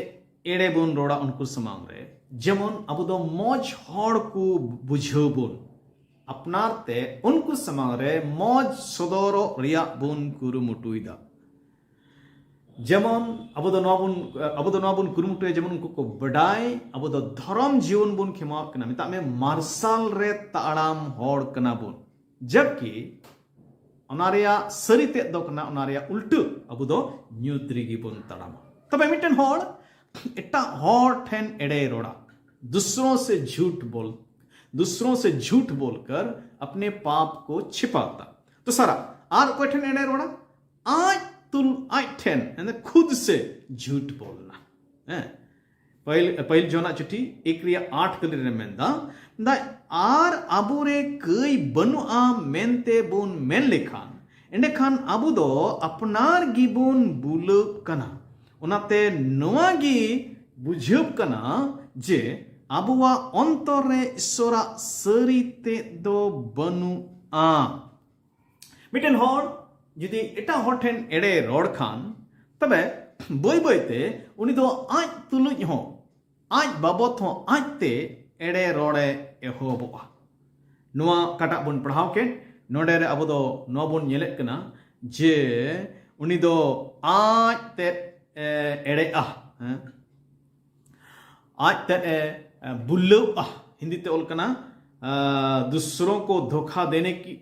ᱮᱲᱮ ᱵᱚᱱ ᱨᱚᱲᱟ ᱩᱱᱠᱩ ᱥᱟᱢᱟᱝ ᱨᱮ, ᱡᱮᱢᱚᱱ ᱟᱵᱚ ᱫᱚ ᱢᱚᱡᱽ ᱦᱚᱲ ᱠᱚ ᱵᱩᱡᱷᱟᱹᱣ ᱵᱚᱱ, ᱟᱯᱱᱟᱨ ᱛᱮ ᱩᱱᱠᱩ ᱥᱟᱢᱟᱝ ᱨᱮ ᱢᱚᱡᱽ ᱥᱚᱫᱚᱨᱚᱜ ᱨᱮᱭᱟᱜ ᱵᱚᱱ ᱠᱩᱨᱩᱢᱩᱴᱩᱭᱮᱫᱟ᱾ ᱡᱮᱢᱚᱱ ᱟᱵᱚ ᱫᱚ ᱱᱚᱣᱟ ᱵᱚᱱ, ᱟᱵᱚ ᱫᱚ ᱱᱚᱣᱟ ᱵᱚᱱ ᱠᱩᱨᱩᱢᱩᱴᱩᱭᱟ, ᱡᱮᱢᱚᱱ ᱩᱱᱠᱩ ᱠᱚ ᱵᱟᱰᱟᱭ ᱟᱵᱚ ᱫᱚ ᱫᱷᱚᱨᱚᱢ ᱡᱤᱭᱚᱱ ᱵᱚᱱ ᱠᱷᱮᱢᱟᱣᱟᱜ ᱠᱟᱱᱟ, ᱢᱮᱛᱟᱜ ᱢᱮ ᱢᱟᱨᱥᱟᱞ ᱨᱮ ᱛᱟᱲᱟᱢ ᱦᱚᱲ ᱠᱟᱱᱟ ᱵᱚᱱ, ᱡᱟᱵᱠᱤ ᱚᱱᱟ ᱨᱮᱭᱟᱜ ᱥᱟᱹᱨᱤ ᱛᱮᱫ ᱫᱚ ᱠᱟᱱᱟ, ᱚᱱᱟ ᱨᱮᱭᱟᱜ ᱩᱞᱴᱟᱹ, ᱟᱵᱚ ᱫᱚ ᱧᱩᱛ ᱨᱮᱜᱮ ᱵᱚᱱ ᱛᱟᱲᱟᱢᱟ᱾ ᱛᱚᱵᱮ ᱢᱤᱫᱴᱮᱱ ᱦᱚᱲ ᱮᱴᱟᱜ ᱦᱚᱲ ᱴᱷᱮᱱ ᱮᱲᱮᱭ ᱨᱚᱲᱟ, ᱫᱩᱥᱨᱚ ᱥᱮ ᱡᱷᱩᱴ ᱵᱚᱞ ᱫᱩᱥᱨᱚ ᱥᱮ ᱡᱷᱩᱴ ᱵᱚᱞᱠᱟᱨ ᱟᱯᱱᱮ ᱯᱟᱯ ᱠᱚ ᱪᱷᱤᱯᱟᱣᱛᱟ᱾ ᱛᱚ ᱥᱟᱨᱟ ᱟᱨ ᱚᱠᱚᱭ ᱴᱷᱮᱱ ᱮᱲᱮ ᱨᱚᱲᱟ? ᱟᱡ ᱛᱩᱞ ᱟᱡ ᱴᱷᱮᱱ ᱠᱷᱩᱫ ᱥᱮ ᱡᱷᱩᱴ ᱵᱚᱞᱱᱟ᱾ ᱦᱮᱸ, ᱯᱟᱹᱦᱤᱞ ᱯᱟᱹᱦᱤᱞ ᱡᱚᱱᱟ ᱪᱤᱴᱷᱤ ᱮᱠ ᱨᱮᱭᱟᱜ ᱟᱴ ᱠᱟᱹᱞᱤ ᱨᱮ ᱢᱮᱱᱫᱟ, ᱫᱟᱭ ᱟᱨ ᱟᱵᱚᱨᱮ ᱠᱟᱹᱭ ᱵᱟᱹᱱᱩᱜᱼᱟ ᱢᱮᱱᱛᱮ ᱵᱚᱱ ᱢᱮᱱ ᱞᱮᱠᱷᱟᱱ, ᱮᱸᱰᱮᱠᱷᱟᱱ ᱟᱵᱚ ᱫᱚ ᱟᱯᱱᱟᱨ ᱜᱮᱵᱚᱱ ᱵᱩᱞᱟᱹᱜ ᱠᱟᱱᱟ᱾ ᱚᱱᱟᱛᱮ ᱱᱚᱣᱟ ᱜᱮ ᱵᱩᱡᱷᱟᱹᱜ ᱠᱟᱱᱟ ᱡᱮ ᱟᱵᱚᱣᱟᱜ ᱚᱱᱛᱚᱨ ᱨᱮ ᱤᱥᱚᱨᱟᱜ ᱥᱟᱹᱨᱤ ᱛᱮᱫ ᱫᱚ ᱵᱟᱹᱱᱩᱜᱼᱟ᱾ ᱢᱤᱫᱴᱮᱱ ᱦᱚᱲ ᱡᱩᱫᱤ ᱮᱴᱟᱜ ᱦᱚᱲ ᱴᱷᱮᱱ ᱮᱲᱮ ᱨᱚᱲ ᱠᱷᱟᱱ, ᱛᱚᱵᱮ ᱵᱟᱹᱭ ᱵᱟᱹᱭᱛᱮ ᱩᱱᱤ ᱫᱚ ᱟᱡ ᱛᱩᱞᱩᱡ ᱦᱚᱸ, ᱟᱡ ᱵᱟᱵᱚᱛ ᱦᱚᱸ ᱟᱡᱛᱮ ᱮᱲᱮ ᱨᱚᱲᱮ ᱮᱦᱚᱵᱚᱜᱼᱟ᱾ ᱱᱚᱣᱟ ᱚᱠᱟᱴᱟᱜ ᱵᱚᱱ ᱯᱟᱲᱦᱟᱣ ᱠᱮᱫ, ᱱᱚᱰᱮ ᱨᱮ ᱟᱵᱚ ᱫᱚ ᱱᱚᱣᱟ ᱵᱚᱱ ᱧᱮᱞᱮᱫ ᱠᱟᱱᱟ ᱡᱮ ᱩᱱᱤ ᱫᱚ ᱟᱡ ᱛᱮᱫ ᱮ ᱮᱲᱮᱜᱼᱟ᱾ ᱦᱮᱸ, ᱟᱡ ᱛᱮᱫ ᱮ ᱵᱩᱞᱟᱹᱣᱜᱼᱟ᱾ ᱦᱤᱱᱫᱤ ᱛᱮ ᱚᱞ ᱠᱟᱱᱟ, ᱫᱩᱥᱨᱚ ᱠᱚ ᱫᱷᱳᱠᱷᱟ ᱫᱮᱱᱮ ᱠᱤ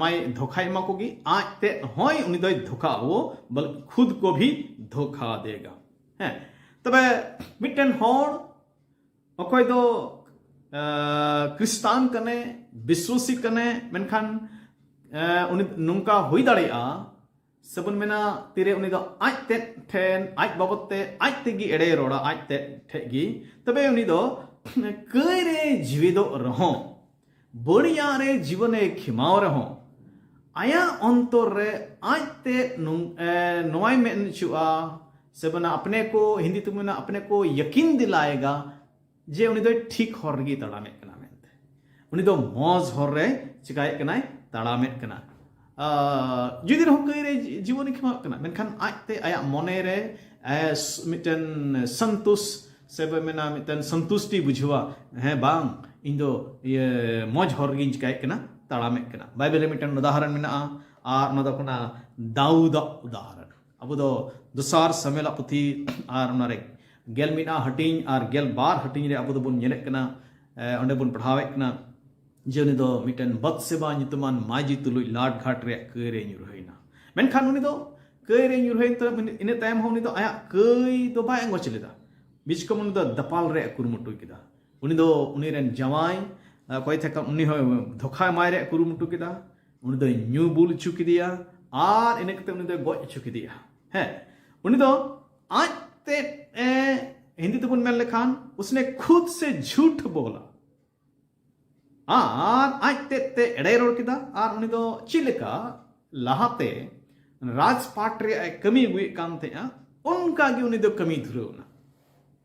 ᱢᱟᱭ ᱫᱷᱳᱠᱷᱟ ᱮᱢᱟ ᱠᱚᱜᱮ, ᱟᱡ ᱛᱮᱫ ᱦᱚᱸᱭ ᱩᱱᱤ ᱫᱚᱭ ᱫᱷᱳᱠᱷᱟ ᱟᱵᱚ, ᱵᱚᱞ ᱠᱷᱩᱫ ᱠᱚ ᱵᱷᱤ ᱫᱷᱳᱠᱷᱟ ᱫᱮᱜᱟ᱾ ᱦᱮᱸ, ᱛᱚᱵᱮ ᱢᱤᱫᱴᱮᱱ ᱦᱚᱲ ᱚᱠᱚᱭ ᱫᱚ ᱠᱷᱨᱤᱥᱴᱟᱱ ᱠᱟᱱᱮ, ᱵᱤᱥᱣᱟᱥᱤ ᱠᱟᱱᱮ, ᱢᱮᱱᱠᱷᱟᱱ ᱩᱱᱤ ᱱᱚᱝᱠᱟ ᱦᱩᱭ ᱫᱟᱲᱮᱭᱟᱜᱼᱟ ᱥᱮᱵᱚᱱ ᱢᱮᱱᱟ, ᱛᱤᱨᱮ ᱩᱱᱤ ᱫᱚ ᱟᱡ ᱛᱮᱫ ᱴᱷᱮᱱ, ᱟᱡ ᱵᱟᱵᱚᱛ ᱛᱮ ᱟᱡ ᱛᱮᱜᱮ ᱮᱲᱮᱭ ᱨᱚᱲᱟ, ᱟᱡ ᱛᱮᱫ ᱴᱷᱮᱡ ᱜᱮ, ᱛᱚᱵᱮ ᱩᱱᱤ ᱫᱚ ᱠᱟᱹᱭ ᱨᱮ ᱡᱤᱣᱤᱫᱚᱜ ᱨᱮᱦᱚᱸ, ᱵᱟᱹᱲᱤᱡᱟᱜ ᱨᱮ ᱡᱤᱵᱚᱱᱮ ᱠᱷᱮᱢᱟᱣ ᱨᱮᱦᱚᱸ, ᱟᱭᱟᱜ ᱚᱱᱛᱚᱨ ᱨᱮ ᱟᱡ ᱛᱮᱫ ᱱᱚᱣᱟᱭ ᱢᱮᱱ ᱦᱚᱪᱚᱜᱼᱟ ᱥᱮ ᱵᱚᱱᱟ ᱟᱯᱱᱮ ᱠᱚ, ᱦᱤᱱᱫᱤ ᱛᱮ ᱢᱮᱱᱟ ᱟᱯᱱᱮ ᱠᱚ ᱭᱟᱹᱠᱤᱱ ᱫᱤᱞᱟᱭᱮᱜᱟ ᱡᱮ ᱩᱱᱤ ᱫᱚᱭ ᱴᱷᱤᱠ ᱦᱚᱨ ᱨᱮᱜᱮ ᱛᱟᱲᱟᱢᱮᱫ ᱠᱟᱱᱟ ᱢᱮᱱᱛᱮ, ᱩᱱᱤ ᱫᱚ ᱢᱚᱡᱽ ᱦᱚᱨ ᱨᱮ ᱪᱤᱠᱟᱭᱮᱫ ᱠᱟᱱᱟᱭ? ᱛᱟᱲᱟᱢᱮᱫ ᱠᱟᱱᱟ᱾ ᱡᱩᱫᱤ ᱨᱮᱦᱚᱸ ᱠᱟᱹᱭ ᱨᱮ ᱡᱤᱵᱚᱱᱮ ᱠᱷᱮᱢᱟᱣᱮᱫ ᱠᱟᱱᱟ, ᱢᱮᱱᱠᱷᱟᱱ ᱟᱡᱛᱮ ᱟᱭᱟᱜ ᱢᱚᱱᱮ ᱨᱮ ᱢᱤᱫᱴᱮᱱ ᱥᱚᱱᱛᱳᱥ ᱥᱮ ᱵᱚ ᱢᱮᱱᱟ ᱢᱤᱫᱴᱮᱱ ᱥᱚᱱᱛᱩᱥᱴᱤ ᱵᱩᱡᱷᱟᱹᱣᱟ, ᱦᱮᱸ ᱵᱟᱝ, ᱤᱧ ᱫᱚ ᱤᱭᱟᱹ ᱢᱚᱡᱽ ᱦᱚᱨ ᱨᱮᱜᱮᱧ ᱪᱤᱠᱟᱭᱮᱫ ᱠᱟᱱᱟ, ᱛᱟᱲᱟᱢᱮᱫ ᱠᱟᱱᱟ᱾ ᱵᱟᱭᱵᱮᱞ ᱨᱮ ᱢᱤᱫᱴᱮᱱ ᱩᱫᱟᱦᱚᱨᱚᱱ ᱢᱮᱱᱟᱜᱼᱟ, ᱟᱨ ᱚᱱᱟ ᱫᱚ ᱠᱟᱱᱟ ᱫᱟᱣᱩᱫᱟᱜ ᱩᱫᱟᱦᱚᱨᱚᱱ᱾ ᱟᱵᱚ ᱫᱚ ᱫᱚᱥᱟᱨ ᱥᱟᱢᱩᱭᱮᱞᱟᱜ ᱯᱩᱛᱷᱤ ᱟᱨ ᱚᱱᱟᱨᱮ ᱜᱮᱞ ᱢᱤᱫ ᱦᱟᱹᱴᱤᱧ ᱟᱨ ᱜᱮᱞ ᱵᱟᱨ ᱦᱟᱹᱴᱤᱧ ᱨᱮ ᱟᱵᱚ ᱫᱚᱵᱚᱱ ᱧᱮᱞᱮᱫ ᱠᱟᱱᱟ᱾ ᱚᱸᱰᱮ ᱵᱚᱱ ᱯᱟᱲᱦᱟᱣᱮᱫ ᱠᱟᱱᱟ ᱡᱮ ᱩᱱᱤ ᱫᱚ ᱢᱤᱫᱴᱮᱱ ᱵᱟᱛᱥᱮᱵᱟ ᱧᱩᱛᱩᱢᱟᱱ ᱢᱟᱹᱡᱷᱤ ᱛᱩᱞᱩᱡ ᱞᱟᱴ ᱜᱷᱟᱴ ᱨᱮᱭᱟᱜ ᱠᱟᱹᱭ ᱨᱮ ᱧᱩᱨᱦᱟᱹᱭᱮᱱᱟ᱾ ᱢᱮᱱᱠᱷᱟᱱ ᱩᱱᱤ ᱫᱚ ᱠᱟᱹᱭ ᱨᱮ ᱧᱩᱨᱦᱟᱹᱭᱮᱱ ᱛᱟᱭᱚᱢ, ᱤᱱᱟᱹ ᱛᱟᱭᱚᱢ ᱦᱚᱸ ᱩᱱᱤ ᱫᱚ ᱟᱭᱟᱜ ᱠᱟᱹᱭ ᱫᱚ ᱵᱟᱭ ᱟᱸᱜᱚᱪ ᱞᱮᱫᱟ᱾ ᱵᱤᱪᱠᱚᱢ ᱩᱱᱤ ᱫᱚ ᱫᱟᱯᱟᱞ ᱨᱮᱭᱟᱜ ᱠᱩᱨᱩᱢᱩᱴᱩ ᱠᱮᱫᱟ᱾ ᱩᱱᱤ ᱫᱚ ᱩᱱᱤ ᱨᱮᱱ ᱡᱟᱶᱟᱭ, ᱚᱠᱚᱭ ᱛᱟᱦᱮᱸ ᱠᱟᱱ, ᱩᱱᱤ ᱦᱚᱸ ᱫᱷᱳᱠᱟ ᱮᱢᱟᱭ ᱨᱮᱭᱟᱜ ᱠᱩᱨᱩᱢᱩᱴᱩ ᱠᱮᱫᱟ᱾ ᱩᱱᱤ ᱫᱚᱭ ᱧᱩ ᱵᱩᱞ ᱦᱚᱪᱚ ᱠᱮᱫᱮᱭᱟ ᱟᱨ ᱤᱱᱟᱹ ᱠᱟᱛᱮ ᱩᱱᱤ ᱫᱚᱭ ᱜᱚᱡ ᱦᱚᱪᱚ ᱠᱮᱫᱮᱭᱟ᱾ ᱦᱮᱸ, ᱩᱱᱤ ᱫᱚ ᱟᱡ ᱛᱮᱫ ᱮ, ᱦᱤᱱᱫᱤ ᱛᱮᱵᱚᱱ ᱢᱮᱱ ᱞᱮᱠᱷᱟᱱ, ᱩᱥᱱᱮ ᱠᱷᱩᱫ ᱥᱮ ᱡᱷᱩᱴ ᱵᱳᱞᱟ᱾ ᱟᱨ ᱟᱡ ᱛᱮᱫ ᱛᱮ ᱮᱲᱮᱭ ᱨᱚᱲ ᱠᱮᱫᱟ᱾ ᱟᱨ ᱩᱱᱤ ᱫᱚ ᱪᱮᱫ ᱞᱮᱠᱟ ᱞᱟᱦᱟᱛᱮ ᱨᱟᱡᱽᱯᱟᱴ ᱨᱮᱭᱟᱜ ᱮ ᱠᱟᱹᱢᱤ ᱟᱹᱜᱩᱭᱮᱫ ᱠᱟᱱ ᱛᱟᱦᱮᱸᱜᱼᱟ, ᱚᱱᱠᱟ ᱜᱮ ᱩᱱᱤ ᱫᱚ ᱠᱟᱹᱢᱤ ᱫᱷᱩᱨᱟᱹᱣ ᱮᱱᱟ᱾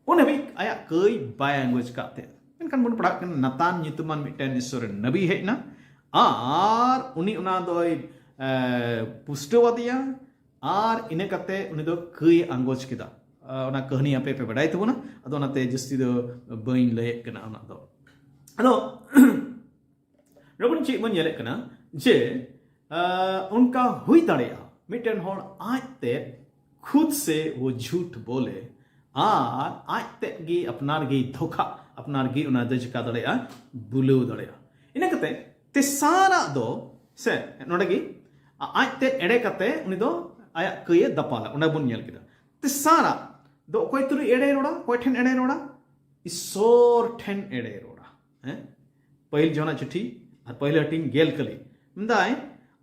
ᱩᱱ ᱦᱟᱹᱵᱤᱡ ᱟᱭᱟᱜ ᱠᱟᱹᱭ ᱵᱟᱭ ᱟᱸᱜᱚᱪ ᱠᱟᱫ ᱛᱟᱦᱮᱸᱜᱼᱟ᱾ ᱢᱮᱱᱠᱷᱟᱱ ᱵᱚᱱ ᱯᱟᱲᱦᱟᱜ ᱠᱟᱱᱟ, ᱱᱟᱛᱟᱱ ᱧᱩᱛᱩᱢᱟᱱ ᱢᱤᱫᱴᱮᱱ ᱤᱥᱥᱚᱨ ᱨᱮᱱ ᱱᱟᱵᱤ ᱦᱮᱡ ᱮᱱᱟ ᱟᱨ ᱩᱱᱤ ᱚᱱᱟ ᱫᱚᱭ ᱮ, ᱯᱩᱥᱴᱟᱹᱣ ᱟᱫᱮᱭᱟ᱾ ᱟᱨ ᱤᱱᱟᱹ ᱠᱟᱛᱮ ᱩᱱᱤ ᱫᱚ ᱠᱟᱹᱭ ᱟᱸᱜᱚᱪ ᱠᱮᱫᱟ᱾ ᱟ, ᱚᱱᱟ ᱠᱟᱹᱦᱱᱤ ᱟᱯᱮ ᱯᱮ ᱵᱟᱰᱟᱭ ᱛᱟᱵᱚᱱᱟ, ᱟᱫᱚ ᱚᱱᱟᱛᱮ ᱡᱟᱹᱥᱛᱤ ᱫᱚ ᱵᱟᱹᱧ ᱞᱟᱹᱭᱮᱫ ᱠᱟᱱᱟ ᱚᱱᱟ ᱫᱚ᱾ ᱟᱫᱚ ᱱᱚᱰᱮ ᱵᱚᱱ ᱪᱮᱫ ᱵᱚᱱ ᱧᱮᱞᱮᱫ ᱠᱟᱱᱟ ᱡᱮ, ᱟ, ᱚᱱᱠᱟ ᱦᱩᱭ ᱫᱟᱲᱮᱭᱟᱜᱼᱟ ᱢᱤᱫᱴᱮᱱ ᱦᱚᱲ ᱟᱡ ᱛᱮ ᱠᱷᱩᱫ ᱥᱮ ᱣᱳ ᱡᱷᱩᱴ ᱵᱳᱞᱮ ᱟᱨ ᱟᱡ ᱛᱮᱫ ᱜᱮ ᱟᱯᱱᱟᱨ ᱜᱮᱭ ᱫᱷᱳᱠᱷᱟ, ᱟᱯᱱᱟᱨ ᱜᱮ ᱚᱱᱟ ᱫᱚ ᱪᱤᱠᱟ ᱫᱟᱲᱮᱭᱟᱜᱼᱟ, ᱵᱩᱞᱟᱹᱣ ᱫᱟᱲᱮᱭᱟᱜᱼᱟ᱾ ᱤᱱᱟᱹ ᱠᱟᱛᱮ ᱛᱮᱥᱟᱨᱟᱜ ᱫᱚ ᱥᱮ ᱱᱚᱰᱮ ᱜᱮ ᱟ-, ᱟᱡ ᱛᱮᱫ ᱮᱲᱮ ᱠᱟᱛᱮ ᱩᱱᱤ ᱫᱚ ᱟᱭᱟᱜ ᱠᱟᱹᱭᱮ ᱫᱟᱯᱟᱞᱟ, ᱚᱸᱰᱮ ᱵᱚᱱ ᱧᱮᱞ ᱠᱮᱫᱟ᱾ ᱛᱮᱥᱟᱨᱟᱜ ᱫᱚ ᱚᱠᱚᱭ ᱛᱩᱞᱩᱡ ᱮᱲᱮᱭ ᱨᱚᱲᱟ, ᱚᱠᱚᱭ ᱴᱷᱮᱱ ᱮᱲᱮᱭ ᱨᱚᱲᱟ? ᱤᱥᱥᱚᱨ ᱴᱷᱮᱱ ᱮᱲᱮᱭ ᱨᱚᱲᱟ᱾ ᱦᱮᱸ, ᱯᱟᱹᱦᱤᱞ ᱡᱚᱦᱚᱱᱟᱜ ᱪᱤᱴᱷᱤ ᱟᱨ ᱯᱟᱹᱦᱤᱞ ᱦᱟᱹᱴᱤᱧ ᱜᱮᱞ ᱠᱟᱹᱞᱤ ᱢᱮᱱᱫᱟᱭ,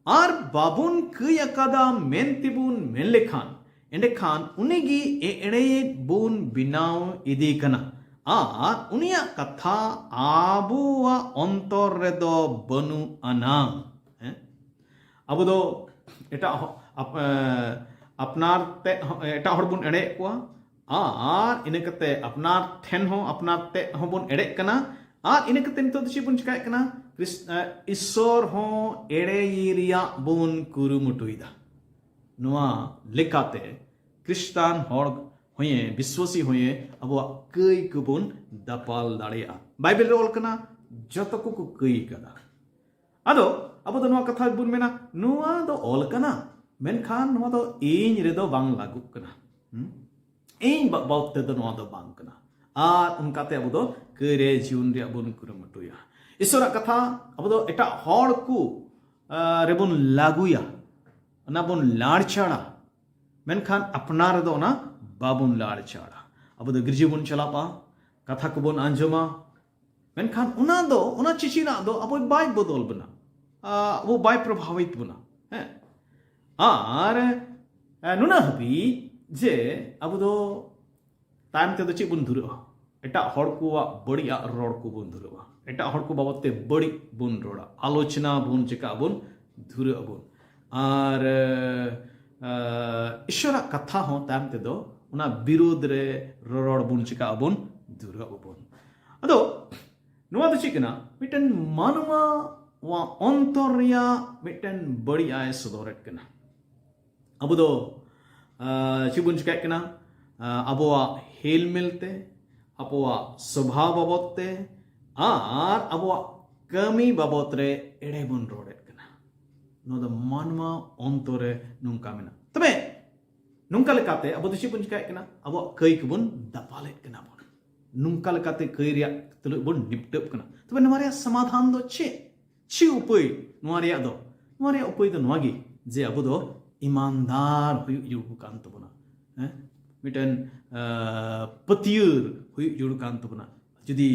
ᱟᱨ ᱵᱟᱵᱚᱱ ᱠᱟᱹᱭ ᱟᱠᱟᱫᱟ ᱢᱮᱱ ᱛᱮᱵᱚᱱ ᱢᱮᱱ ᱞᱮᱠᱷᱟᱱ, ᱮᱸᱰᱮᱠᱷᱟᱱ ᱩᱱᱤᱜᱮ ᱮᱲᱮᱭᱤᱡ ᱵᱚᱱ ᱵᱮᱱᱟᱣ ᱤᱫᱤ ᱠᱟᱱᱟ ᱟᱨ ᱩᱱᱤᱭᱟᱜ ᱠᱟᱛᱷᱟ ᱟᱵᱚᱣᱟᱜ ᱚᱱᱛᱚᱨ ᱨᱮᱫᱚ ᱵᱟᱹᱱᱩᱜ ᱟᱱᱟ᱾ ᱦᱮᱸ? ᱟᱵᱚ ᱫᱚ ᱮᱴᱟᱜ ᱦᱚ-, ᱟᱯ-, ᱮ, ᱟᱯᱱᱟᱨ ᱛᱮ ᱦᱚ-, ᱮᱴᱟᱜ ᱦᱚᱲ ᱵᱚᱱ ᱮᱲᱮᱭᱮᱫ ᱠᱚᱣᱟ ᱟᱨ ᱤᱱᱟᱹ ᱠᱟᱛᱮ ᱟᱯᱱᱟᱨ ᱴᱷᱮᱱ ᱦᱚᱸ ᱟᱯᱱᱟᱨ ᱛᱮ ᱦᱚᱸᱵᱚᱱ ᱮᱲᱮᱜ ᱠᱟᱱᱟ᱾ ᱟᱨ ᱤᱱᱟᱹ ᱠᱟᱛᱮ ᱱᱤᱛᱚᱜ ᱫᱚ ᱪᱮᱫ ᱵᱚᱱ ᱪᱮᱠᱟᱭᱮᱫ ᱠᱟᱱᱟ? ᱠᱨᱤᱥ-, ᱮ, ᱤᱥᱥᱚᱨ ᱦᱚᱸ ᱮᱲᱮᱭᱮ ᱨᱮᱭᱟᱜ ᱵᱚᱱ ᱠᱩᱨᱩᱢᱩᱴᱩᱭᱮᱫᱟ᱾ ᱱᱚᱣᱟ ᱞᱮᱠᱟᱛᱮ ᱠᱷᱨᱤᱥᱴᱟᱱ ᱦᱚᱲ ᱦᱚᱸᱭᱮ, ᱵᱤᱥᱣᱟᱥᱤ ᱦᱚᱸᱭᱮ ᱟᱵᱚᱣᱟᱜ ᱠᱟᱹᱭ ᱠᱚᱵᱚᱱ ᱫᱟᱯᱟᱞ ᱫᱟᱲᱮᱭᱟᱜᱼᱟ᱾ ᱵᱟᱭᱵᱮᱞ ᱨᱮ ᱚᱞ ᱠᱟᱱᱟ, ᱡᱚᱛᱚ ᱠᱚᱠᱚ ᱠᱟᱹᱭ ᱠᱟᱫᱟ᱾ ᱟᱫᱚ ᱟᱵᱚ ᱫᱚ ᱱᱚᱣᱟ ᱠᱟᱛᱷᱟ ᱵᱚᱱ ᱢᱮᱱᱟ, ᱱᱚᱣᱟ ᱫᱚ ᱚᱞ ᱠᱟᱱᱟ, ᱢᱮᱱᱠᱷᱟᱱ ᱱᱚᱣᱟ ᱫᱚ ᱤᱧ ᱨᱮᱫᱚ ᱵᱟᱝ ᱞᱟᱹᱜᱩᱜ ᱠᱟᱱᱟ᱾ ᱦᱩᱸ? ᱤᱧ ᱵᱟ-, ᱵᱟᱵᱚᱫ ᱛᱮᱫᱚ ᱱᱚᱣᱟ ᱫᱚ ᱵᱟᱝ ᱠᱟᱱᱟ᱾ ᱟᱨ ᱚᱱᱠᱟᱛᱮ ᱟᱵᱚ ᱫᱚ ᱠᱟᱹᱭ ᱨᱮ ᱡᱤᱭᱚᱱ ᱨᱮᱭᱟᱜ ᱵᱚᱱ ᱠᱩᱨᱩᱢᱩᱴᱩᱭᱟ᱾ ᱤᱥᱚᱨᱟᱜ ᱠᱟᱛᱷᱟ ᱟᱵᱚ ᱫᱚ ᱮᱴᱟᱜ ᱦᱚᱲ ᱠᱚ, ᱟ, ᱨᱮᱵᱚᱱ ᱞᱟᱹᱜᱩᱭᱟ, ᱚᱱᱟ ᱵᱚᱱ ᱞᱟᱲᱪᱟᱲᱟ᱾ ᱢᱮᱱᱠᱷᱟᱱ ᱟᱯᱱᱟᱨ ᱨᱮᱫᱚ ᱚᱱᱟ ᱵᱟᱵᱚᱱ ᱞᱟᱲᱪᱟᱲᱟ᱾ ᱟᱵᱚ ᱫᱚ ᱜᱤᱨᱡᱟᱹ ᱵᱚᱱ ᱪᱟᱞᱟᱜᱼᱟ, ᱠᱟᱛᱷᱟ ᱠᱚᱵᱚᱱ ᱟᱸᱡᱚᱢᱟ, ᱢᱮᱱᱠᱷᱟᱱ ᱚᱱᱟ ᱫᱚ, ᱚᱱᱟ ᱪᱤᱪᱤᱱᱟᱜ ᱫᱚ ᱟᱵᱚᱭ ᱵᱟᱭ ᱵᱚᱫᱚᱞ ᱵᱚᱱᱟ, ᱟ, ᱟᱵᱚ ᱵᱟᱭ ᱯᱨᱚᱵᱷᱟᱵᱤᱛ ᱵᱚᱱᱟ᱾ ᱦᱮᱸ, ᱟᱨ ᱮ, ᱱᱩᱱᱟᱹᱜ ᱦᱟᱹᱵᱤᱡ ᱡᱮ ᱟᱵᱚ ᱫᱚ ᱛᱟᱭᱚᱢ ᱛᱮᱫᱚ ᱪᱮᱫ ᱵᱚᱱ ᱫᱷᱩᱨᱟᱹᱜᱼᱟ? ᱮᱴᱟᱜ ᱦᱚᱲ ᱠᱚᱣᱟᱜ ᱵᱟᱹᱲᱤᱡᱟᱜ ᱨᱚᱲ ᱠᱚᱵᱚᱱ ᱫᱷᱩᱨᱟᱹᱜᱼᱟ᱾ ᱮᱴᱟᱜ ᱦᱚᱲ ᱠᱚ ᱵᱟᱵᱚᱫ ᱛᱮ ᱵᱟᱹᱲᱤᱡ ᱵᱚᱱ ᱨᱚᱲᱟ, ᱟᱞᱳᱪᱚᱱᱟ ᱵᱚᱱ ᱪᱮᱠᱟᱜ ᱟᱵᱚᱱ, ᱫᱷᱩᱨᱟᱹᱜ ᱟᱵᱚᱱ᱾ ᱟᱨ ᱮ, ᱤᱥᱚᱨᱟᱜ ᱠᱟᱛᱷᱟ ᱦᱚᱸ ᱛᱟᱭᱚᱢ ᱛᱮᱫᱚ ᱚᱱᱟ ᱵᱤᱨᱳᱫᱷ ᱨᱮ ᱨᱚᱨᱚᱲ ᱵᱚᱱ ᱪᱮᱠᱟᱜ ᱟᱵᱚᱱ, ᱫᱷᱩᱨᱟᱹᱜ ᱟᱵᱚᱱ᱾ ᱟᱫᱚ ᱱᱚᱣᱟ ᱫᱚ ᱪᱮᱫ ᱠᱟᱱᱟ? ᱢᱤᱫᱴᱮᱱ ᱢᱟᱱᱣᱟ ᱣᱟᱜ ᱚᱱᱛᱚᱨ ᱨᱮᱭᱟᱜ ᱢᱤᱫᱴᱮᱱ ᱵᱟᱹᱲᱤᱡ ᱟᱭ ᱥᱚᱫᱚᱨᱮᱫ ᱠᱟᱱᱟ᱾ ᱟᱵᱚ ᱫᱚ ᱟ, ᱪᱮᱫ ᱵᱚᱱ ᱪᱮᱠᱟᱭᱮᱫ ᱠᱟᱱᱟ? ᱟ, ᱟᱵᱚᱣᱟᱜ ᱦᱮᱞᱢᱮᱞ ᱛᱮ, ᱟᱵᱚᱣᱟᱜ ᱥᱚᱵᱷᱟᱣ ᱵᱟᱵᱚᱫ ᱛᱮ, ᱟᱨ ᱟᱵᱚᱣᱟᱜ ᱠᱟᱹᱢᱤ ᱵᱟᱵᱚᱫ ᱨᱮ ᱮᱲᱮ ᱵᱚᱱ ᱨᱚᱲᱮᱫ ᱠᱟᱱᱟ᱾ ᱱᱚᱣᱟ ᱫᱚ ᱢᱟᱱᱣᱟ ᱚᱱᱛᱚᱨ ᱨᱮ ᱱᱚᱝᱠᱟ ᱢᱮᱱᱟᱜᱼᱟ᱾ ᱛᱚᱵᱮ ᱱᱚᱝᱠᱟ ᱞᱮᱠᱟᱛᱮ ᱟᱵᱚ ᱫᱚ ᱪᱮᱫ ᱵᱚᱱ ᱪᱮᱠᱟᱭᱮᱫ ᱠᱟᱱᱟ? ᱟᱵᱚᱣᱟᱜ ᱠᱟᱹᱭ ᱠᱚᱵᱚᱱ ᱫᱟᱯᱟᱞᱮᱫ ᱠᱟᱱᱟ ᱵᱚᱱ᱾ ᱱᱚᱝᱠᱟ ᱞᱮᱠᱟᱛᱮ ᱠᱟᱹᱭ ᱨᱮᱭᱟᱜ ᱛᱩᱞᱩᱡ ᱵᱚᱱ ᱱᱤᱯᱴᱟᱹᱜ ᱠᱟᱱᱟ᱾ ᱛᱚᱵᱮ ᱱᱚᱣᱟ ᱨᱮᱭᱟᱜ ᱥᱚᱢᱟᱫᱷᱟᱱ ᱫᱚ ᱪᱮᱫ? ᱪᱮᱫ ᱩᱯᱟᱹᱭ ᱱᱚᱣᱟ ᱨᱮᱭᱟᱜ ᱫᱚ? ᱱᱚᱣᱟ ᱨᱮᱭᱟᱜ ᱩᱯᱟᱹᱭ ᱫᱚ ᱱᱚᱣᱟ ᱜᱮ, ᱡᱮ ᱟᱵᱚ ᱫᱚ ᱤᱢᱟᱱᱫᱟᱨ ᱦᱩᱭᱩᱜ ᱡᱟᱹᱨᱩᱲ ᱠᱟᱱ ᱛᱟᱵᱚᱱᱟ᱾ ᱦᱮᱸ, ᱢᱤᱫᱴᱮᱱ ᱟ, ᱯᱟᱹᱛᱭᱟᱹᱨ ᱦᱩᱭᱩᱜ ᱡᱟᱹᱨᱩᱲ ᱠᱟᱱ ᱛᱟᱵᱚᱱᱟ᱾ ᱡᱩᱫᱤ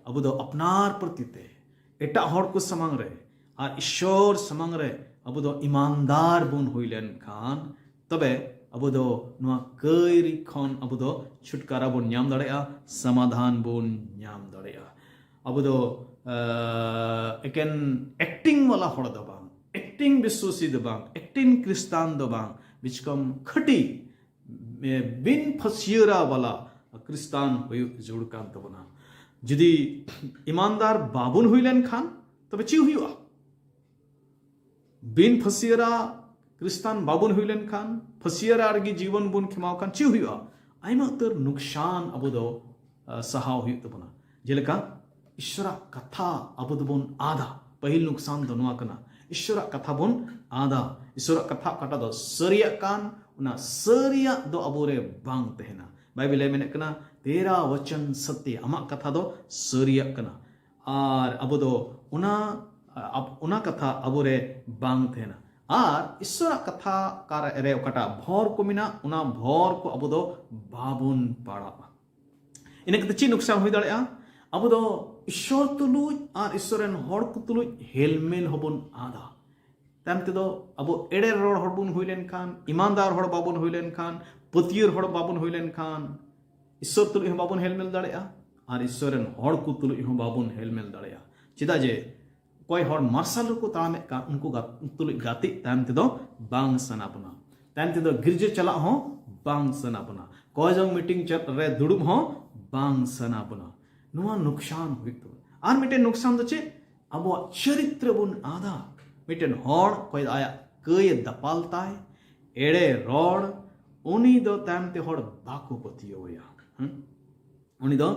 ᱟᱵᱚ ᱫᱚ ᱟᱯᱱᱟᱨ ᱯᱨᱚᱛᱤ ᱛᱮ, ᱮᱴᱟᱜ ᱦᱚᱲ ᱠᱚ ᱥᱟᱢᱟᱝ ᱨᱮ ᱟᱨ ᱤᱥᱚᱨ ᱥᱟᱢᱟᱝ ᱨᱮ ᱟᱵᱚ ᱫᱚ ᱤᱢᱟᱱᱫᱟᱨ ᱵᱚᱱ ᱦᱩᱭ ᱞᱮᱱᱠᱷᱟᱱ, ᱛᱚᱵᱮ ᱟᱵᱚ ᱫᱚ ᱱᱚᱣᱟ ᱠᱟᱹᱭ ᱠᱷᱚᱱ ᱟᱵᱚ ᱫᱚ ᱪᱷᱩᱴᱠᱟᱨᱟ ᱵᱚᱱ ᱧᱟᱢ ᱫᱟᱲᱮᱭᱟᱜᱼᱟ, ᱥᱚᱢᱟᱫᱷᱟᱱ ᱵᱚᱱ ᱧᱟᱢ ᱫᱟᱲᱮᱭᱟᱜᱼᱟ᱾ ᱟᱵᱚ ᱫᱚ ᱟ, ᱮᱠᱮᱱ ᱮᱠᱴᱤᱝ ᱣᱟᱞᱟ ᱦᱚᱲ ᱫᱚ ᱵᱟᱝ, ᱮᱠᱴᱤᱝ ᱵᱤᱥᱣᱟᱥᱤ ᱫᱚ ᱵᱟᱝ, ᱮᱠᱴᱤᱝ ᱠᱷᱨᱤᱥᱛᱟᱱ ᱫᱚ ᱵᱟᱝ, ᱵᱤᱪᱠᱚᱢ ᱠᱷᱟᱹᱴᱤ ᱮ, ᱵᱤᱱ ᱯᱷᱟᱹᱥᱭᱟᱹᱨᱟ ᱣᱟᱞᱟ ᱠᱷᱨᱤᱥᱛᱟᱱ ᱦᱩᱭᱩᱜ ᱡᱟᱹᱨᱩᱲ ᱠᱟᱱ ᱛᱟᱵᱚᱱᱟ᱾ ᱡᱩᱫᱤ ᱤᱢᱟᱱᱫᱟᱨ ᱵᱟᱵᱚᱱ ᱦᱩᱭ ᱞᱮᱱᱠᱷᱟᱱ, ᱛᱚᱵᱮ ᱪᱮᱫ ᱦᱩᱭᱩᱜᱼᱟ? ᱵᱤᱱ ᱯᱷᱟᱹᱥᱭᱟᱹᱨᱟ ᱠᱷᱨᱤᱥᱛᱟᱱ ᱵᱟᱵᱚᱱ ᱦᱩᱭ ᱞᱮᱱᱠᱷᱟᱱ, ᱯᱷᱟᱹᱥᱭᱟᱹᱨᱟ ᱨᱮᱜᱮ ᱡᱤᱵᱚᱱ ᱵᱚᱱ ᱠᱷᱮᱢᱟᱣ ᱠᱷᱟᱱ ᱪᱮᱫ ᱦᱩᱭᱩᱜᱼᱟ? ᱟᱭᱢᱟ ᱩᱛᱟᱹᱨ ᱱᱩᱠᱥᱟᱱ ᱟᱵᱚ ᱫᱚ, ᱟ, ᱥᱟᱦᱟᱣ ᱦᱩᱭᱩᱜ ᱛᱟᱵᱚᱱᱟ᱾ ᱡᱮᱞᱮᱠᱟ, ᱤᱥᱚᱨᱟᱜ ᱠᱟᱛᱷᱟ ᱟᱵᱚ ᱫᱚᱵᱚᱱ ᱟᱫᱟ᱾ ᱯᱟᱹᱦᱤᱞ ᱱᱩᱠᱥᱟᱱ ᱫᱚ ᱱᱚᱣᱟ ᱠᱟᱱᱟ, ᱤᱥᱚᱨᱟᱜ ᱠᱟᱛᱷᱟ ᱵᱚᱱ ᱟᱫᱟ᱾ ᱤᱥᱚᱨᱟᱜ ᱠᱟᱛᱷᱟ ᱚᱠᱟᱴᱟᱜ ᱫᱚ ᱥᱟᱹᱨᱤᱭᱟᱜ ᱠᱟᱱ, ᱚᱱᱟ ᱥᱟᱹᱨᱤᱭᱟᱜ ᱫᱚ ᱟᱵᱚᱨᱮ ᱵᱟᱝ ᱛᱟᱦᱮᱱᱟ᱾ ᱵᱟᱭᱵᱮᱞᱮ ᱢᱮᱱᱮᱫ ᱠᱟᱱᱟ, "ᱛᱮᱨᱟ ᱣᱟᱪᱟᱱ ᱥᱟᱛᱭᱟ", ᱟᱢᱟᱜ ᱠᱟᱛᱷᱟ ᱫᱚ ᱥᱟᱹᱨᱤᱭᱟᱜ ᱠᱟᱱᱟ᱾ ᱟᱨ ᱟᱵᱚ ᱫᱚ ᱚᱱᱟ, ᱟᱵ-, ᱚᱱᱟ ᱠᱟᱛᱷᱟ ᱟᱵᱚᱨᱮ ᱵᱟᱝ ᱛᱟᱦᱮᱱᱟ᱾ ᱟᱨ ᱤᱥᱥᱚᱨᱟᱜ ᱠᱟᱛᱷᱟ ᱨᱮ ᱚᱠᱟᱴᱟᱜ ᱵᱷᱚᱨ ᱠᱚ ᱢᱮᱱᱟᱜ, ᱚᱱᱟ ᱵᱷᱚᱨ ᱠᱚ ᱟᱵᱚ ᱫᱚ ᱵᱟᱵᱚᱱ ᱯᱟᱲᱟᱜᱼᱟ᱾ ᱤᱱᱟᱹ ᱠᱟᱛᱮ ᱪᱮᱫ ᱱᱩᱠᱥᱟᱱ ᱦᱩᱭ ᱫᱟᱲᱮᱭᱟᱜᱼᱟ? ᱟᱵᱚ ᱫᱚ ᱤᱥᱥᱚᱨ ᱛᱩᱞᱩᱡ ᱟᱨ ᱤᱥᱥᱚᱨ ᱨᱮᱱ ᱦᱚᱲ ᱠᱚ ᱛᱩᱞᱩᱡ ᱦᱮᱞᱢᱮᱞ ᱦᱚᱸᱵᱚᱱ ᱟᱫᱟ᱾ ᱛᱟᱭᱚᱢ ᱛᱮᱫᱚ ᱟᱵᱚ ᱮᱲᱮ ᱨᱚᱲ ᱦᱚᱲ ᱵᱚᱱ ᱦᱩᱭ ᱞᱮᱱᱠᱷᱟᱱ, ᱤᱢᱟᱱᱫᱟᱨ ᱦᱚᱲ ᱵᱟᱵᱚᱱ ᱦᱩᱭ ᱞᱮᱱᱠᱷᱟᱱ, ᱯᱟᱹᱛᱭᱟᱹᱨ ᱦᱚᱲ ᱵᱟᱵᱚᱱ ᱦᱩᱭ ᱞᱮᱱᱠᱷᱟᱱ, ᱤᱥᱥᱚᱨ ᱛᱩᱞᱩᱡ ᱦᱚᱸ ᱵᱟᱵᱚᱱ ᱦᱮᱞᱢᱮᱞ ᱫᱟᱲᱮᱭᱟᱜᱼᱟ ᱟᱨ ᱤᱥᱥᱚᱨ ᱨᱮᱱ ᱦᱚᱲ ᱠᱚ ᱛᱩᱞᱩᱡ ᱦᱚᱸ ᱵᱟᱵᱚᱱ ᱦᱮᱞᱢᱮᱞ ᱫᱟᱲᱮᱭᱟᱜᱼᱟ᱾ ᱪᱮᱫᱟᱜ ᱡᱮ ᱚᱠᱚᱭ ᱦᱚᱲ ᱢᱟᱨᱥᱟᱞ ᱨᱮᱠᱚ ᱛᱟᱲᱟᱢᱮᱫ ᱠᱟᱱ, ᱩᱱᱠᱩ ᱜᱟ- ᱛᱩᱞᱩᱡ ᱜᱟᱛᱮᱜ ᱛᱟᱭᱚᱢ ᱛᱮᱫᱚ ᱵᱟᱝ ᱥᱟᱱᱟ ᱵᱚᱱᱟ᱾ ᱛᱟᱭᱚᱢ ᱛᱮᱫᱚ ᱜᱤᱨᱡᱟᱹ ᱪᱟᱞᱟᱜ ᱦᱚᱸ ᱵᱟᱝ ᱥᱟᱱᱟ ᱵᱚᱱᱟ᱾ ᱠᱚᱭ ᱡᱚᱝ ᱢᱤᱴᱤᱝ ᱪᱮᱫ ᱨᱮ ᱫᱩᱲᱩᱵ ᱦᱚᱸ ᱵᱟᱝ ᱥᱟᱱᱟ ᱵᱚᱱᱟ᱾ ᱱᱚᱣᱟ ᱱᱩᱠᱥᱟᱱ ᱦᱩᱭᱩᱜ ᱛᱟᱵᱚᱱᱟ᱾ ᱟᱨ ᱢᱤᱫᱴᱮᱱ ᱱᱩᱠᱥᱟᱱ ᱫᱚ ᱪᱮᱫ? ᱟᱵᱚᱣᱟᱜ ᱪᱚᱨᱤᱛᱨᱚ ᱵᱚᱱ ᱟᱫᱟ᱾ ᱢᱤᱫᱴᱮᱱ ᱦᱚᱲ ᱚᱠᱚᱭ ᱫᱚ ᱟᱭᱟᱜ ᱠᱟᱹᱭ ᱮ ᱫᱟᱯᱟᱞ ᱛᱟᱭ, ᱮᱲᱮ ᱨᱚᱲ, ᱩᱱᱤ ᱫᱚ ᱛᱟᱭᱚᱢ ᱛᱮ ᱦᱚᱲ ᱵᱟᱠᱚ ᱯᱟᱹᱛᱭᱟᱹᱣ ᱟᱭᱟ᱾ ᱦᱮᱸ? ᱩᱱᱤ ᱫᱚ,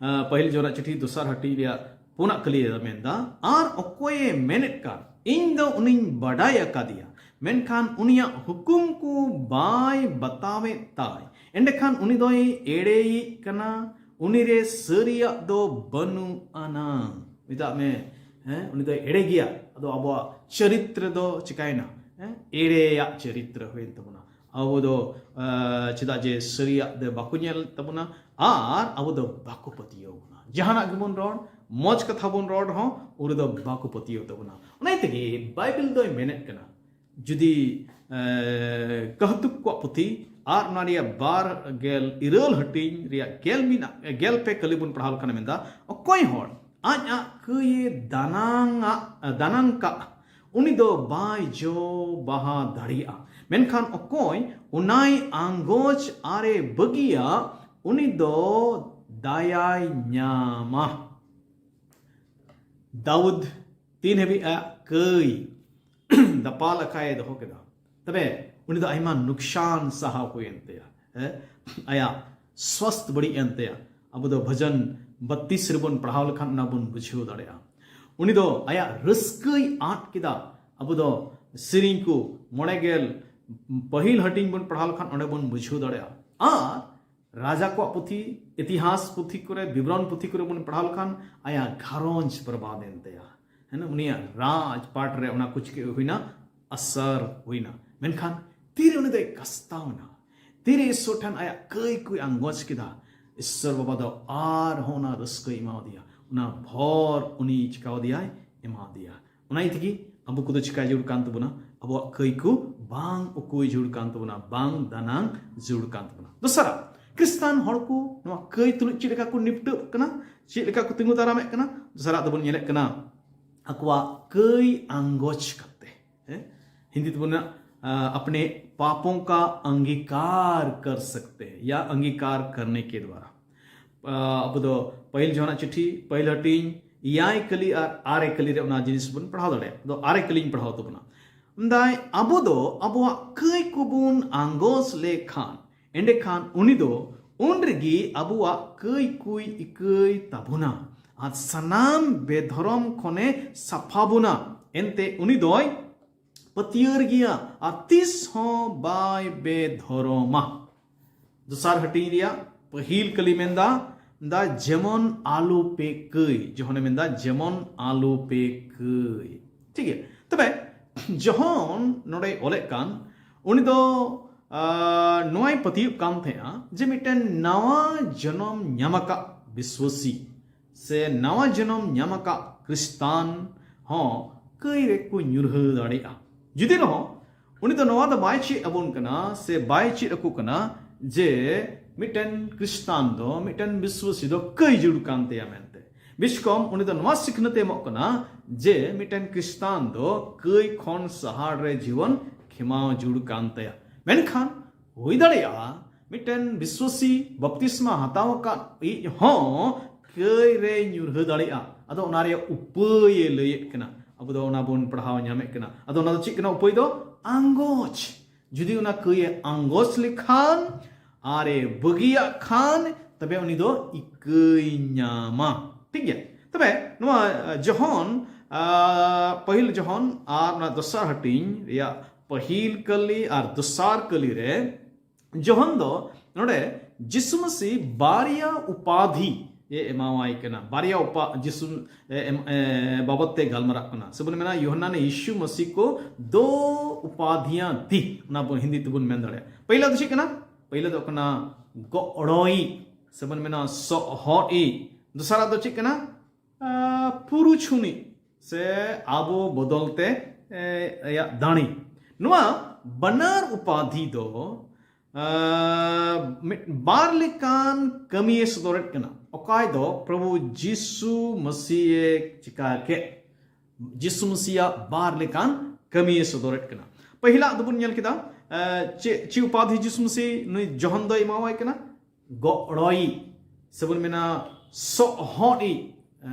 ᱟᱸ, ᱯᱟᱹᱦᱤᱞ ᱡᱚᱦᱚᱱᱟᱜ ᱪᱤᱴᱷᱤ ᱫᱚᱥᱟᱨ ᱦᱟᱹᱴᱤᱧ ᱨᱮᱭᱟᱜ ᱯᱩᱱᱟᱜ ᱠᱟᱹᱞᱤᱭᱮ ᱢᱮᱱᱫᱟ, "ᱟᱨ ᱚᱠᱚᱭᱮ ᱢᱮᱱᱮᱫ ᱠᱟᱱ, ᱤᱧ ᱫᱚ ᱩᱱᱤᱧ ᱵᱟᱰᱟᱭ ᱟᱠᱟᱫᱮᱭᱟ, ᱢᱮᱱᱠᱷᱟᱱ ᱩᱱᱤᱭᱟᱜ ᱦᱩᱠᱩᱢ ᱠᱚ ᱵᱟᱭ ᱵᱟᱛᱟᱣᱮᱫ ᱛᱟᱭ, ᱮᱸᱰᱮᱠᱷᱟᱱ ᱩᱱᱤ ᱫᱚᱭ ᱮᱲᱮᱭᱤᱡ ᱠᱟᱱᱟ, ᱩᱱᱤᱨᱮ ᱥᱟᱹᱨᱤᱭᱟᱜ ᱫᱚ ᱵᱟᱹᱱᱩᱜ ᱟᱱᱟ᱾" ᱢᱮᱛᱟᱜ ᱢᱮ, ᱦᱮᱸ, ᱩᱱᱤ ᱫᱚᱭ ᱮᱲᱮ ᱜᱮᱭᱟ᱾ ᱟᱫᱚ ᱟᱵᱚᱣᱟᱜ ᱪᱚᱨᱤᱛᱨᱚ ᱫᱚ ᱪᱤᱠᱟᱭᱮᱱᱟ? ᱦᱮᱸ, ᱮᱲᱮᱭᱟᱜ ᱪᱚᱨᱤᱛᱨᱚ ᱦᱩᱭᱮᱱ ᱛᱟᱵᱚᱱᱟ᱾ ᱟᱵᱚ ᱫᱚ, ᱟᱸ, ᱪᱮᱫᱟᱜ ᱡᱮ ᱥᱟᱹᱨᱤᱭᱟᱜ ᱫᱚ ᱵᱟᱠᱚ ᱧᱮᱞ ᱛᱟᱵᱚᱱᱟ ᱟᱨ ᱟᱵᱚ ᱫᱚ ᱵᱟᱠᱚ ᱯᱟᱹᱛᱭᱟᱹᱣ ᱵᱚᱱᱟ᱾ ᱡᱟᱦᱟᱱᱟᱜ ᱜᱮᱵᱚᱱ ᱨᱚᱲ, ᱢᱚᱡᱽ ᱠᱟᱛᱷᱟ ᱵᱚᱱ ᱨᱚᱲ ᱨᱮᱦᱚᱸ, ᱩᱱᱤ ᱫᱚ ᱵᱟᱠᱚ ᱯᱟᱹᱛᱭᱟᱹᱣ ᱛᱟᱵᱚᱱᱟ᱾ ᱚᱱᱟ ᱛᱮᱜᱮ ᱵᱟᱭᱵᱮᱞ ᱫᱚᱭ ᱢᱮᱱᱮᱫ ᱠᱟᱱᱟ, ᱡᱩᱫᱤ, ᱮᱸ, ᱠᱟᱹᱦᱛᱩᱠ ᱠᱚᱣᱟᱜ ᱯᱩᱛᱷᱤ ᱟᱨ ᱚᱱᱟ ᱨᱮᱭᱟᱜ ᱵᱟᱨ ᱜᱮᱞ ᱤᱨᱟᱹᱞ ᱦᱟᱹᱴᱤᱧ ᱨᱮᱭᱟᱜ ᱜᱮᱞ ᱢᱤᱫ, ᱜᱮᱞ ᱯᱮ ᱠᱟᱹᱞᱤ ᱵᱚᱱ ᱯᱟᱲᱦᱟᱣ ᱞᱮᱠᱷᱟᱱ ᱢᱮᱱᱫᱟ, ᱚᱠᱚᱭ ᱦᱚᱲ ᱟᱡ ᱟᱜ ᱠᱟᱹᱭᱮ ᱫᱟᱱᱟᱝ ᱟᱜ, ᱫᱟᱱᱟᱝ ᱠᱟᱜ, ᱩᱱᱤ ᱫᱚ ᱵᱟᱭ ᱡᱚ ᱵᱟᱦᱟ ᱫᱟᱲᱮᱭᱟᱜᱼᱟ᱾ ᱢᱮᱱᱠᱷᱟᱱ ᱚᱠᱚᱭ ᱚᱱᱟᱭ ᱟᱸᱜᱚᱪ ᱟᱨᱮ ᱵᱟᱹᱜᱤᱭᱟ, ᱩᱱᱤ ᱫᱚ ᱫᱟᱭᱟᱭ ᱧᱟᱢᱟ᱾ ᱫᱟᱣᱩᱫ ᱛᱤᱱ ᱦᱟᱹᱵᱤᱡ ᱟᱭᱟᱜ ᱠᱟᱹᱭ ᱫᱟᱯᱟᱞ ᱟᱠᱟᱭ ᱫᱚᱦᱚ ᱠᱮᱫᱟ, ᱛᱚᱵᱮ ᱩᱱᱤ ᱫᱚ ᱟᱭᱢᱟ ᱱᱩᱠᱥᱟᱱ ᱥᱟᱦᱟᱣ ᱦᱩᱭᱮᱱ ᱛᱟᱭᱟ, ᱦᱮᱸ? ᱟᱭᱟᱜ ᱥᱣᱟᱥᱛᱷ ᱵᱟᱹᱲᱤᱡ ᱮᱱ ᱛᱟᱭᱟ᱾ ᱟᱵᱚ ᱫᱚ ᱵᱷᱟᱡᱟᱱ ᱵᱟᱛᱤᱥ ᱨᱮᱵᱚᱱ ᱯᱟᱲᱦᱟᱣ ᱞᱮᱠᱷᱟᱱ ᱚᱱᱟ ᱵᱚᱱ ᱵᱩᱡᱷᱟᱹᱣ ᱫᱟᱲᱮᱭᱟᱜᱼᱟ᱾ ᱩᱱᱤ ᱫᱚ ᱟᱭᱟᱜ ᱨᱟᱹᱥᱠᱟᱹᱭ ᱟᱫ ᱠᱮᱫᱟ᱾ ᱟᱵᱚ ᱫᱚ ᱥᱮᱨᱮᱧ ᱠᱚ ᱢᱚᱬᱮ ᱜᱮᱞ ᱯᱟᱹᱦᱤᱞ ᱦᱟᱹᱴᱤᱧ ᱵᱚᱱ ᱯᱟᱲᱦᱟᱣ ᱞᱮᱠᱷᱟᱱ ᱚᱸᱰᱮ ᱵᱚᱱ ᱵᱩᱡᱷᱟᱹᱣ ᱫᱟᱲᱮᱭᱟᱜᱼᱟ᱾ ᱟᱨ ᱨᱟᱡᱟ ᱠᱚᱣᱟᱜ ᱯᱩᱛᱷᱤ, ᱤᱛᱤᱦᱟᱥ ᱯᱩᱛᱷᱤ ᱠᱚᱨᱮ, ᱵᱤᱵᱚᱨᱚᱱ ᱯᱩᱛᱷᱤ ᱠᱚᱨᱮ ᱵᱚᱱ ᱯᱟᱲᱦᱟᱣ ᱞᱮᱠᱷᱟᱱ ᱟᱭᱟᱜ ᱜᱷᱟᱨᱚᱸᱡᱽ ᱵᱚᱨᱵᱟᱫ ᱮᱱ ᱛᱟᱭᱟ᱾ ᱦᱮᱸ, ᱩᱱᱤᱭᱟᱜ ᱨᱟᱡᱽ ᱯᱟᱴ ᱨᱮ ᱚᱱᱟ ᱠᱚ ᱪᱤᱠᱟᱹ ᱦᱩᱭᱱᱟ? ᱟᱥᱟᱨ ᱦᱩᱭᱱᱟ᱾ ᱢᱮᱱᱠᱷᱟᱱ ᱛᱤᱨᱮ ᱩᱱᱤ ᱫᱚᱭ ᱠᱟᱥᱛᱟᱣ ᱮᱱᱟ, ᱛᱤᱨᱮ ᱤᱥᱥᱚᱨ ᱴᱷᱮᱱ ᱟᱭᱟᱜ ᱠᱟᱹᱭ ᱠᱚᱭ ᱟᱸᱜᱚᱪ ᱠᱮᱫᱟ, ᱤᱥᱥᱚᱨ ᱵᱟᱵᱟ ᱫᱚ ᱟᱨᱦᱚᱸ ᱚᱱᱟ ᱨᱟᱹᱥᱠᱟᱹᱭ ᱮᱢᱟᱣᱟᱫᱮᱭᱟ, ᱚᱱᱟ ᱵᱷᱚᱨ ᱩᱱᱤ ᱪᱤᱠᱟᱣᱟᱫᱮᱭᱟᱭ, ᱮᱢᱟᱣᱟᱫᱮᱭᱟ᱾ ᱚᱱᱟ ᱤᱭᱟᱹ ᱛᱮᱜᱮ ᱟᱵᱚ ᱠᱚᱫᱚ ᱪᱤᱠᱟᱭ ᱡᱟᱹᱨᱩᱲ ᱠᱟᱱ ᱛᱟᱵᱚᱱᱟ? ᱟᱵᱚᱣᱟᱜ ᱠᱟᱹᱭ ᱠᱚ ᱵᱟᱝ ᱩᱠᱩᱭ ᱡᱟᱹᱨᱩᱲ ᱠᱟᱱ ᱛᱟᱵᱚᱱᱟ, ᱵᱟᱝ ᱫᱟᱱᱟᱝ ᱡᱟᱹᱨᱩᱲ ᱠᱟᱱ ᱛᱟᱵᱚᱱᱟ᱾ ᱫᱚᱥᱟᱨᱟᱜ, ᱠᱷᱨᱤᱥᱴᱟᱱ ᱦᱚᱲ ᱠᱚ ᱱᱚᱣᱟ ᱠᱟᱹᱭ ᱛᱩᱞᱩᱡ ᱪᱮᱫ ᱞᱮᱠᱟ ᱠᱚ ᱱᱤᱯᱴᱟᱹᱜ ᱠᱟᱱᱟ, ᱪᱮᱫ ᱞᱮᱠᱟ ᱠᱚ ᱛᱤᱸᱜᱩ ᱫᱟᱨᱟᱢᱮᱫ ᱠᱟᱱᱟ? ᱫᱚᱥᱟᱨᱟᱜ ᱫᱚᱵᱚᱱ ᱧᱮᱞᱮᱫ ᱠᱟᱱᱟ ᱟᱠᱚᱣᱟᱜ ᱠᱟᱹᱭ ᱟᱸᱜᱚᱪ ᱠᱟᱛᱮ, ᱦᱮᱸ? ᱦᱤᱱᱫᱤ ᱛᱮᱵᱚᱱ ᱢᱮᱱᱟ, ᱟ, अपने पापों का अंगीकार कर सकते हैं या अंगीकार करने के द्वारा। ᱟ, ᱟᱵᱚ ᱫᱚ ᱯᱟᱹᱦᱤᱞ ᱡᱚᱦᱚᱱᱟᱜ ᱪᱤᱴᱷᱤ, ᱯᱟᱹᱦᱤᱞ ᱦᱟᱹᱴᱤᱧ, ᱮᱭᱟᱭ ᱠᱟᱹᱞᱤ ᱟᱨ ᱟᱨᱮ ᱠᱟᱹᱞᱤ ᱨᱮ ᱚᱱᱟ ᱡᱤᱱᱤᱥ ᱵᱚᱱ ᱯᱟᱲᱦᱟᱣ ᱫᱟᱲᱮᱭᱟᱜᱼᱟ᱾ ᱟᱫᱚ ᱟᱨᱮ ᱠᱟᱹᱞᱤᱧ ᱯᱟᱲᱦᱟᱣ ᱛᱟᱵᱚᱱᱟ᱾ ᱢᱮᱱᱫᱟᱭ, ᱟᱵᱚ ᱫᱚ ᱟᱵᱚᱣᱟᱜ ᱠᱟᱹᱭ ᱠᱚᱵᱚᱱ ᱟᱸᱜᱚᱪ ᱞᱮᱠᱷᱟᱱ, ᱮᱸᱰᱮᱠᱷᱟᱱ ᱩᱱᱤ ᱫᱚ ᱩᱱ ᱨᱮᱜᱮ ᱟᱵᱚᱣᱟᱜ ᱠᱟᱹᱭ ᱠᱚᱭ ᱤᱠᱟᱹᱭ ᱛᱟᱵᱚᱱᱟ ᱟᱨ ᱥᱟᱱᱟᱢ ᱵᱮᱫᱷᱚᱨᱚᱢ ᱠᱷᱚᱱᱮ ᱥᱟᱯᱷᱟ ᱵᱚᱱᱟ᱾ ᱮᱱᱛᱮ ᱩᱱᱤ ᱫᱚᱭ ᱯᱟᱹᱛᱭᱟᱹᱨ ᱜᱮᱭᱟ ᱟᱨ ᱛᱤᱥ ᱦᱚᱸ ᱵᱟᱭ ᱵᱮᱫᱷᱚᱨᱚᱢᱟ᱾ ᱫᱚᱥᱟᱨ ᱦᱟᱹᱴᱤᱧ ᱨᱮᱭᱟᱜ ᱯᱟᱹᱦᱤᱞ ᱠᱟᱹᱞᱤ ᱢᱮᱱᱫᱟ, ᱫᱟ ᱡᱮᱢᱚᱱ ᱟᱞᱚ ᱯᱮ ᱠᱟᱹᱭ, ᱡᱚᱦᱚᱱᱮ ᱢᱮᱱᱫᱟ ᱡᱮᱢᱚᱱ ᱟᱞᱚ ᱯᱮ ᱠᱟᱹᱭ᱾ ᱴᱷᱤᱠ ᱜᱮᱭᱟ? ᱛᱚᱵᱮ ᱡᱚᱦᱚᱱ ᱱᱚᱰᱮᱭ ᱚᱞᱮᱫ ᱠᱟᱱ, ᱩᱱᱤ ᱫᱚ, ᱟ, ᱱᱚᱣᱟᱭ ᱯᱟᱹᱛᱭᱟᱹᱜ ᱠᱟᱱ ᱛᱟᱦᱮᱸᱜᱼᱟ ᱡᱮ ᱢᱤᱫᱴᱮᱱ ᱱᱟᱣᱟ ᱡᱚᱱᱚᱢ ᱧᱟᱢ ᱟᱠᱟᱫ ᱵᱤᱥᱣᱟᱹᱥᱤ ᱥᱮ ᱱᱟᱣᱟ ᱡᱚᱱᱚᱢ ᱧᱟᱢ ᱟᱠᱟᱫ ᱠᱷᱨᱤᱥᱴᱟᱱ ᱦᱚᱸ ᱠᱟᱹᱭ ᱨᱮᱠᱚ ᱧᱩᱨᱦᱟᱹ ᱫᱟᱲᱮᱭᱟᱜᱼᱟ᱾ ᱡᱩᱫᱤ ᱨᱮᱦᱚᱸ ᱩᱱᱤ ᱫᱚ ᱱᱚᱣᱟ ᱫᱚ ᱵᱟᱭ ᱪᱮᱫ ᱟᱵᱚᱱ ᱠᱟᱱᱟ ᱥᱮ ᱵᱟᱭ ᱪᱮᱫ ᱟᱠᱚ ᱠᱟᱱᱟ ᱡᱮ ᱢᱤᱫᱴᱮᱱ ᱠᱷᱨᱤᱥᱴᱟᱱ ᱫᱚ, ᱢᱤᱫᱴᱮᱱ ᱵᱤᱥᱣᱟᱹᱥᱤ ᱫᱚ ᱠᱟᱹᱭ ᱡᱟᱹᱨᱩᱲ ᱠᱟᱱ ᱛᱟᱭᱟ ᱢᱮᱱᱛᱮ᱾ ᱵᱤᱥᱠᱚᱢ ᱩᱱᱤ ᱫᱚ ᱱᱚᱣᱟ ᱥᱤᱠᱷᱱᱟᱹᱛ ᱮ ᱮᱢᱚᱜ ᱠᱟᱱᱟ ᱡᱮ ᱢᱤᱫᱴᱮᱱ ᱠᱷᱨᱤᱥᱴᱟᱱ ᱫᱚ ᱠᱟᱹᱭ ᱠᱷᱚᱱ ᱥᱟᱦᱟᱲ ᱨᱮ ᱡᱤᱵᱚᱱ ᱠᱷᱮᱢᱟᱣ ᱡᱟᱹᱨᱩᱲ ᱠᱟᱱ ᱛᱟᱭᱟ᱾ ᱢᱮᱱᱠᱷᱟᱱ ᱦᱩᱭ ᱫᱟᱲᱮᱭᱟᱜᱼᱟ ᱢᱤᱫᱴᱮᱱ ᱵᱤᱥᱣᱟᱹᱥᱤ ᱵᱟᱯᱛᱤᱥᱢᱟ ᱦᱟᱛᱟᱣ ᱟᱠᱟᱫ ᱤᱡ ᱦᱚᱸ ᱠᱟᱹᱭ ᱨᱮ ᱧᱩᱨᱦᱟᱹ ᱫᱟᱲᱮᱭᱟᱜᱼᱟ᱾ ᱟᱫᱚ ᱚᱱᱟ ᱨᱮᱭᱟᱜ ᱩᱯᱟᱹᱭ ᱮ ᱞᱟᱹᱭᱮᱫ ᱠᱟᱱᱟ, ᱟᱵᱚ ᱫᱚ ᱚᱱᱟ ᱵᱚᱱ ᱯᱟᱲᱦᱟᱣ ᱧᱟᱢᱮᱫ ᱠᱟᱱᱟ᱾ ᱟᱫᱚ ᱚᱱᱟ ᱫᱚ ᱪᱮᱫ ᱠᱟᱱᱟ? ᱩᱯᱟᱹᱭ ᱫᱚ ᱟᱸᱜᱚᱪ᱾ ᱡᱩᱫᱤ ᱚᱱᱟ ᱠᱟᱹᱭ ᱮ ᱟᱸᱜᱚᱪ ᱞᱮᱠᱷᱟᱱ ᱟᱨ ᱮ ᱵᱟᱹᱜᱤᱭᱟᱜ ᱠᱷᱟᱱ, ᱛᱚᱵᱮ ᱩᱱᱤ ᱫᱚ ᱤᱠᱟᱹᱭ ᱧᱟᱢᱟ᱾ ᱴᱷᱤᱠ ᱜᱮᱭᱟ? ᱛᱚᱵᱮ ᱱᱚᱣᱟ, ᱟ, ᱡᱚᱦᱚᱱ, ᱟ, ᱯᱟᱹᱦᱤᱞ ᱡᱚᱦᱚᱱ ᱟᱨ ᱚᱱᱟ ᱫᱚᱥᱟᱨ ᱦᱟᱹᱴᱤᱧ ᱨᱮᱭᱟᱜ ᱯᱟᱹᱦᱤᱞ ᱠᱟᱹᱞᱤ ᱟᱨ ᱫᱚᱥᱟᱨ ᱠᱟᱹᱞᱤ ᱨᱮ ᱡᱚᱦᱚᱱ ᱫᱚ ᱱᱚᱰᱮ ᱡᱤᱥᱩ ᱢᱟᱹᱥᱤ ᱵᱟᱨᱭᱟ ᱩᱯᱟᱫᱷᱤ ᱮ ᱮᱢᱟᱣᱟᱭ ᱠᱟᱱᱟ᱾ ᱵᱟᱨᱭᱟ ᱩᱯᱟ ᱡᱤᱥᱩ ᱮ, ᱮᱢ, ᱮ, ᱵᱟᱵᱚᱫ ᱛᱮ ᱜᱟᱞᱢᱟᱨᱟᱜ ᱠᱟᱱᱟ᱾ ᱥᱮ ᱵᱚᱱ ᱢᱮᱱᱟ, ᱭᱳᱦᱟᱱᱱᱟ ᱱᱮ ᱭᱤᱥᱩ ᱢᱟᱥᱤ ᱠᱚ ᱫᱳ ᱩᱯᱟᱫᱷᱤᱭᱟᱸ ᱫᱤ, ᱚᱱᱟ ᱵᱚᱱ ᱦᱤᱱᱫᱤ ᱛᱮᱵᱚᱱ ᱢᱮᱱ ᱫᱟᱲᱮᱭᱟᱜᱼᱟ᱾ ᱯᱟᱹᱭᱞᱟ ᱫᱚ ᱪᱮᱫ ᱠᱟᱱᱟ? ᱯᱟᱹᱭᱞᱟ ᱫᱚ ᱠᱟᱱᱟ ᱜᱚᱲᱚᱭᱤᱡ, ᱥᱮ ᱵᱚᱱ ᱢᱮᱱᱟ ᱥᱚᱦᱚᱫᱤᱡ᱾ ᱫᱚᱥᱟᱨᱟᱜ ᱫᱚ ᱪᱮᱫ ᱠᱟᱱᱟ? ᱟ, ᱯᱩᱨᱩᱪᱷᱩᱱᱤᱡ, ᱥᱮ ᱟᱵᱚ ᱵᱚᱫᱚᱞ ᱛᱮ, ᱮ, ᱟᱭᱟᱜ ᱫᱟᱲᱮ᱾ ᱱᱚᱣᱟ ᱵᱟᱱᱟᱨ ᱩᱯᱟᱫᱷᱤ ᱫᱚ ᱟᱨ ᱢᱤᱫ ᱵᱟᱨ ᱞᱮᱠᱟᱱ ᱠᱟᱹᱢᱤᱭᱮ ᱥᱚᱫᱚᱨᱮᱫ ᱠᱟᱱᱟ᱾ ᱚᱠᱚᱭ ᱫᱚ ᱯᱨᱚᱵᱷᱩ ᱡᱤᱥᱩ ᱢᱟᱹᱥᱤᱭᱮ ᱪᱤᱠᱟ ᱠᱮᱫ? ᱡᱤᱥᱩ ᱢᱟᱹᱥᱤᱭᱟᱜ ᱵᱟᱨ ᱞᱮᱠᱟᱱ ᱠᱟᱹᱢᱤᱭᱮ ᱥᱚᱫᱚᱨᱮᱫ ᱠᱟᱱᱟ᱾ ᱯᱟᱹᱦᱤᱞᱟᱜ ᱫᱚᱵᱚᱱ ᱧᱮᱞ ᱠᱮᱫᱟ, ᱮ, ᱪᱮᱫ, ᱪᱮᱫ ᱩᱯᱟᱫᱷᱤ ᱡᱤᱥᱩ ᱢᱟᱹᱥᱤ ᱱᱩᱭ ᱡᱚᱦᱚᱱ ᱫᱚᱭ ᱮᱢᱟᱣᱟᱭ ᱠᱟᱱᱟ? ᱜᱚᱲᱚᱭᱤᱡ, ᱥᱮᱵᱚᱱ ᱢᱮᱱᱟ ᱥᱚᱦᱚᱫᱤᱡ᱾ ᱮ,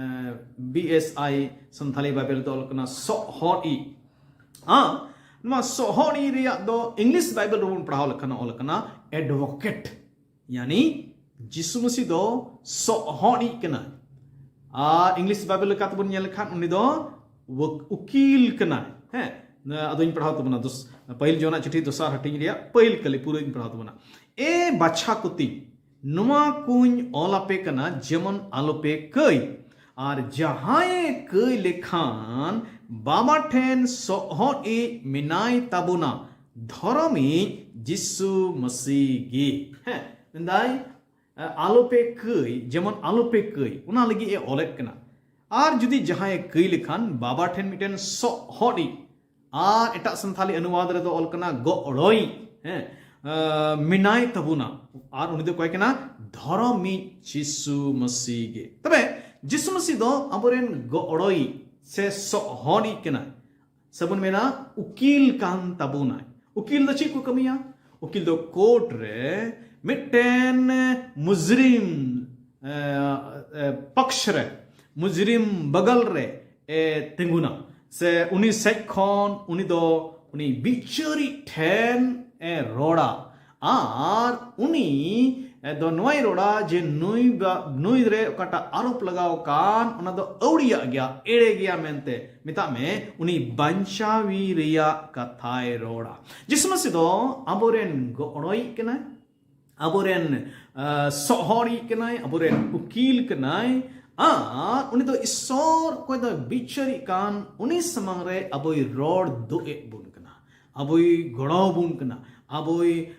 B S I Santali Bible ᱨᱮᱫᱚ ᱚᱞ ᱠᱟᱱᱟ ᱥᱚᱦᱚᱫᱤᱡ᱾ ᱦᱮᱸ, ᱱᱚᱣᱟ ᱥᱚᱦᱚᱫᱤᱡ ᱨᱮᱭᱟᱜ ᱫᱚ ᱤᱝᱞᱤᱥ ᱵᱟᱭᱵᱮᱞ ᱨᱮᱵᱚᱱ ᱯᱟᱲᱦᱟᱣ ᱞᱮᱠᱷᱟᱱ ᱚᱞ ᱠᱟᱱᱟ advocate, ᱭᱟᱱᱤ ᱡᱤᱥᱩ ᱢᱟᱹᱥᱤ ᱫᱚ ᱥᱚᱦᱚᱫᱤᱡ ᱠᱟᱱᱟᱭ᱾ ᱟᱨ ᱤᱝᱞᱤᱥ ᱵᱟᱭᱵᱮᱞ ᱞᱮᱠᱟᱛᱮᱵᱚᱱ ᱧᱮᱞ ᱞᱮᱠᱷᱟᱱ ᱩᱱᱤ ᱫᱚ ᱣᱟᱠ-, ᱩᱠᱤᱞ ᱠᱟᱱᱟᱭ᱾ ᱦᱮᱸ, ᱟᱫᱚᱧ ᱯᱟᱲᱦᱟᱣ ᱛᱟᱵᱚᱱᱟ ᱫᱚᱥ-, ᱯᱟᱹᱦᱤᱞ ᱡᱚᱦᱚᱱᱟᱜ ᱪᱤᱴᱷᱤ ᱫᱚᱥᱟᱨ ᱦᱟᱹᱴᱤᱧ ᱨᱮᱭᱟᱜ ᱯᱟᱹᱦᱤᱞ ᱠᱟᱹᱞᱤ ᱯᱩᱨᱟᱹᱧ ᱯᱟᱲᱦᱟᱣ ᱛᱟᱵᱚᱱᱟ᱾ ᱮ ᱵᱟᱪᱷᱟ ᱠᱚᱛᱤᱧ, ᱱᱚᱣᱟ ᱠᱚᱧ ᱚᱞ ᱟᱯᱮ ᱠᱟᱱᱟ ᱡᱮᱢᱚᱱ ᱟᱞᱚᱯᱮ ᱠᱟᱹᱭ᱾ ᱟᱨ ᱡᱟᱦᱟᱸᱭᱮ ᱠᱟᱹᱭ ᱞᱮᱠᱷᱟᱱ ᱵᱟᱵᱟ ᱴᱷᱮᱱ ᱥᱚᱦᱚᱫᱤᱡ ᱢᱮᱱᱟᱭ ᱛᱟᱵᱚᱱᱟ, ᱫᱷᱚᱨᱚᱢᱤᱡ ᱡᱤᱥᱩ ᱢᱟᱹᱥᱤ ᱜᱮ᱾ ᱦᱮᱸ, ᱢᱮᱱᱫᱟᱭ, ᱟᱞᱚᱯᱮ ᱠᱟᱹᱭ, ᱡᱮᱢᱚᱱ ᱟᱞᱚᱯᱮ ᱠᱟᱹᱭ, ᱚᱱᱟ ᱞᱟᱹᱜᱤᱫ ᱮ ᱚᱞᱮᱫ ᱠᱟᱱᱟ᱾ ᱟᱨ ᱡᱩᱫᱤ ᱡᱟᱦᱟᱸᱭᱮ ᱠᱟᱹᱭ ᱞᱮᱠᱷᱟᱱ ᱵᱟᱵᱟ ᱴᱷᱮᱱ ᱢᱤᱫᱴᱮᱱ ᱥᱚᱦᱚᱫᱤᱡ, ᱟᱨ ᱮᱴᱟᱜ ᱥᱟᱱᱛᱷᱟᱞᱤ ᱚᱱᱩᱵᱟᱫ ᱨᱮᱫᱚ ᱚᱞ ᱠᱟᱱᱟ ᱜᱚᱲᱚᱭᱤᱡ, ᱦᱮᱸ, ᱟ, ᱢᱮᱱᱟᱭ ᱛᱟᱵᱚᱱᱟ᱾ ᱟᱨ ᱩᱱᱤ ᱫᱚ ᱚᱠᱚᱭ ᱠᱟᱱᱟ? ᱫᱷᱚᱨᱚᱢᱤᱡ ᱡᱤᱥᱩ ᱢᱟᱹᱥᱤ ᱜᱮ᱾ ᱛᱚᱵᱮ ᱡᱤᱥᱩ ᱢᱟᱹᱥᱤ ᱫᱚ ᱟᱵᱚᱨᱮᱱ ᱜᱚᱲᱚᱭᱤᱡ ᱥᱮ ᱥᱚᱦᱚᱫᱤᱡ ᱠᱟᱱᱟᱭ, ᱥᱮᱵᱚᱱ ᱢᱮᱱᱟ ᱩᱠᱤᱞ ᱠᱟᱱ ᱛᱟᱵᱚᱱᱟᱭ᱾ ᱩᱠᱤᱞ ᱫᱚ ᱪᱮᱫ ᱠᱚ ᱠᱟᱹᱢᱤᱭᱟ? ᱩᱠᱤᱞ ᱫᱚ ᱠᱳᱨᱴ ᱨᱮ ᱢᱤᱫᱴᱮᱱ ᱢᱩᱡᱨᱤᱢ, ᱮ, ᱮ, ᱯᱚᱠᱥ ᱨᱮ, ᱢᱩᱡᱨᱤᱢ ᱵᱟᱜᱟᱞ ᱨᱮ ᱮ ᱛᱤᱸᱜᱩᱱᱟ, ᱥᱮ ᱩᱱᱤ ᱥᱮᱡ ᱠᱷᱚᱱ ᱩᱱᱤ ᱫᱚ ᱩᱱᱤ ᱵᱤᱪᱟᱹᱨᱤᱡ ᱴᱷᱮᱱ ᱮ ᱨᱚᱲᱟ᱾ ᱟᱨ ᱩᱱᱤ ᱫᱚ ᱱᱚᱣᱟᱭ ᱨᱚᱲᱟ ᱡᱮ ᱱᱩᱭ ᱵᱟ-, ᱱᱩᱭ ᱨᱮ ᱚᱠᱟᱴᱟᱜ ᱟᱨᱳᱯ ᱞᱟᱜᱟᱣ ᱟᱠᱟᱱ, ᱚᱱᱟ ᱫᱚ ᱟᱹᱣᱲᱤᱭᱟᱜ ᱜᱮᱭᱟ, ᱮᱲᱮ ᱜᱮᱭᱟ ᱢᱮᱱᱛᱮ᱾ ᱢᱮᱛᱟᱜ ᱢᱮ, ᱩᱱᱤ ᱵᱟᱧᱪᱟᱣᱤ ᱨᱮᱭᱟᱜ ᱠᱟᱛᱷᱟᱭ ᱨᱚᱲᱟ᱾ ᱡᱤᱥᱩ ᱢᱟᱹᱥᱤ ᱫᱚ ᱟᱵᱚᱨᱮᱱ ᱜᱚᱲᱚᱭᱤᱡ ᱠᱟᱱᱟᱭ᱾ ᱟᱵᱚᱨᱮᱱ ᱥᱚᱦᱚᱨᱤᱡ ᱠᱟᱱᱟᱭ, ᱟᱵᱚᱨᱮᱱ ᱩᱠᱤᱞ ᱠᱟᱱᱟᱭ, ᱟᱨ ᱩᱱᱤ ᱫᱚ ᱤᱥᱥᱚᱨ ᱚᱠᱚᱭ ᱫᱚ ᱵᱤᱪᱟᱹᱨᱤᱡ ᱠᱟᱱ, ᱩᱱᱤ ᱥᱟᱢᱟᱝ ᱨᱮ ᱟᱵᱚᱭ ᱨᱚᱲ ᱫᱩᱜ ᱮᱫ ᱵᱚᱱ ᱠᱟᱱᱟ, ᱟᱵᱚᱭ ᱜᱚᱲᱚ ᱟᱵᱚᱱ ᱠᱟᱱᱟ, ᱟᱵᱚᱭ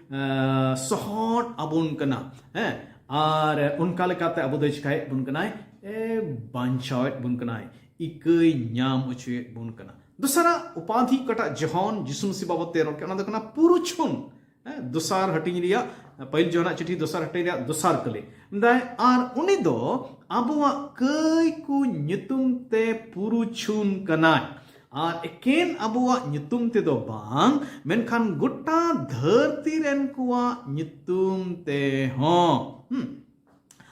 ᱥᱚᱦᱚᱫ ᱟᱵᱚᱱ ᱠᱟᱱᱟ᱾ ᱦᱮᱸ, ᱟᱨ ᱚᱱᱠᱟ ᱞᱮᱠᱟᱛᱮ ᱟᱵᱚ ᱫᱚᱭ ᱪᱤᱠᱟᱹᱭᱮᱫ ᱵᱚᱱ ᱠᱟᱱᱟᱭ? ᱮ, ᱵᱟᱧᱪᱟᱣᱮᱫ ᱵᱚᱱ ᱠᱟᱱᱟᱭ, ᱤᱠᱟᱹᱭ ᱧᱟᱢ ᱦᱚᱪᱚᱭᱮᱫ ᱵᱚᱱ ᱠᱟᱱᱟ᱾ ᱫᱚᱥᱟᱨᱟᱜ ᱩᱯᱟᱫᱷᱤ ᱚᱠᱟᱴᱟᱜ ᱡᱚᱦᱚᱱ ᱡᱤᱥᱩ ᱢᱟᱹᱥᱤ ᱵᱟᱵᱚᱫ ᱛᱮ ᱨᱚᱲ ᱠᱮᱫ, ᱚᱱᱟ ᱫᱚ ᱠᱟᱱᱟ ᱯᱩᱨᱩᱪᱷᱩᱱ᱾ ᱦᱮᱸ, ᱫᱚᱥᱟᱨ ᱦᱟᱹᱴᱤᱧ ᱨᱮᱭᱟᱜ, ᱯᱟᱹᱦᱤᱞ ᱡᱚᱦᱚᱱᱟᱜ ᱪᱤᱴᱷᱤ ᱫᱚᱥᱟᱨ ᱦᱟᱹᱴᱤᱧ ᱨᱮᱭᱟᱜ ᱫᱚᱥᱟᱨ ᱠᱟᱹᱞᱤ᱾ ᱢᱮᱱᱫᱟᱭ, ᱟᱨ ᱩᱱᱤ ᱫᱚ ᱟᱵᱚᱣᱟᱜ ᱠᱟᱹᱭ ᱠᱚ ᱧᱩᱛᱩᱢ ᱛᱮ ᱯᱩᱨᱩᱪᱷᱩᱱ ᱠᱟᱱᱟᱭ, ᱟᱨ ᱮᱠᱮᱱ ᱟᱵᱚᱣᱟᱜ ᱧᱩᱛᱩᱢ ᱛᱮᱫᱚ ᱵᱟᱝ, ᱢᱮᱱᱠᱷᱟᱱ ᱜᱚᱴᱟ ᱫᱷᱟᱹᱨᱛᱤ ᱨᱮᱱ ᱠᱚᱣᱟᱜ ᱧᱩᱛᱩᱢ ᱛᱮᱦᱚᱸ᱾ ᱦᱩᱸ᱾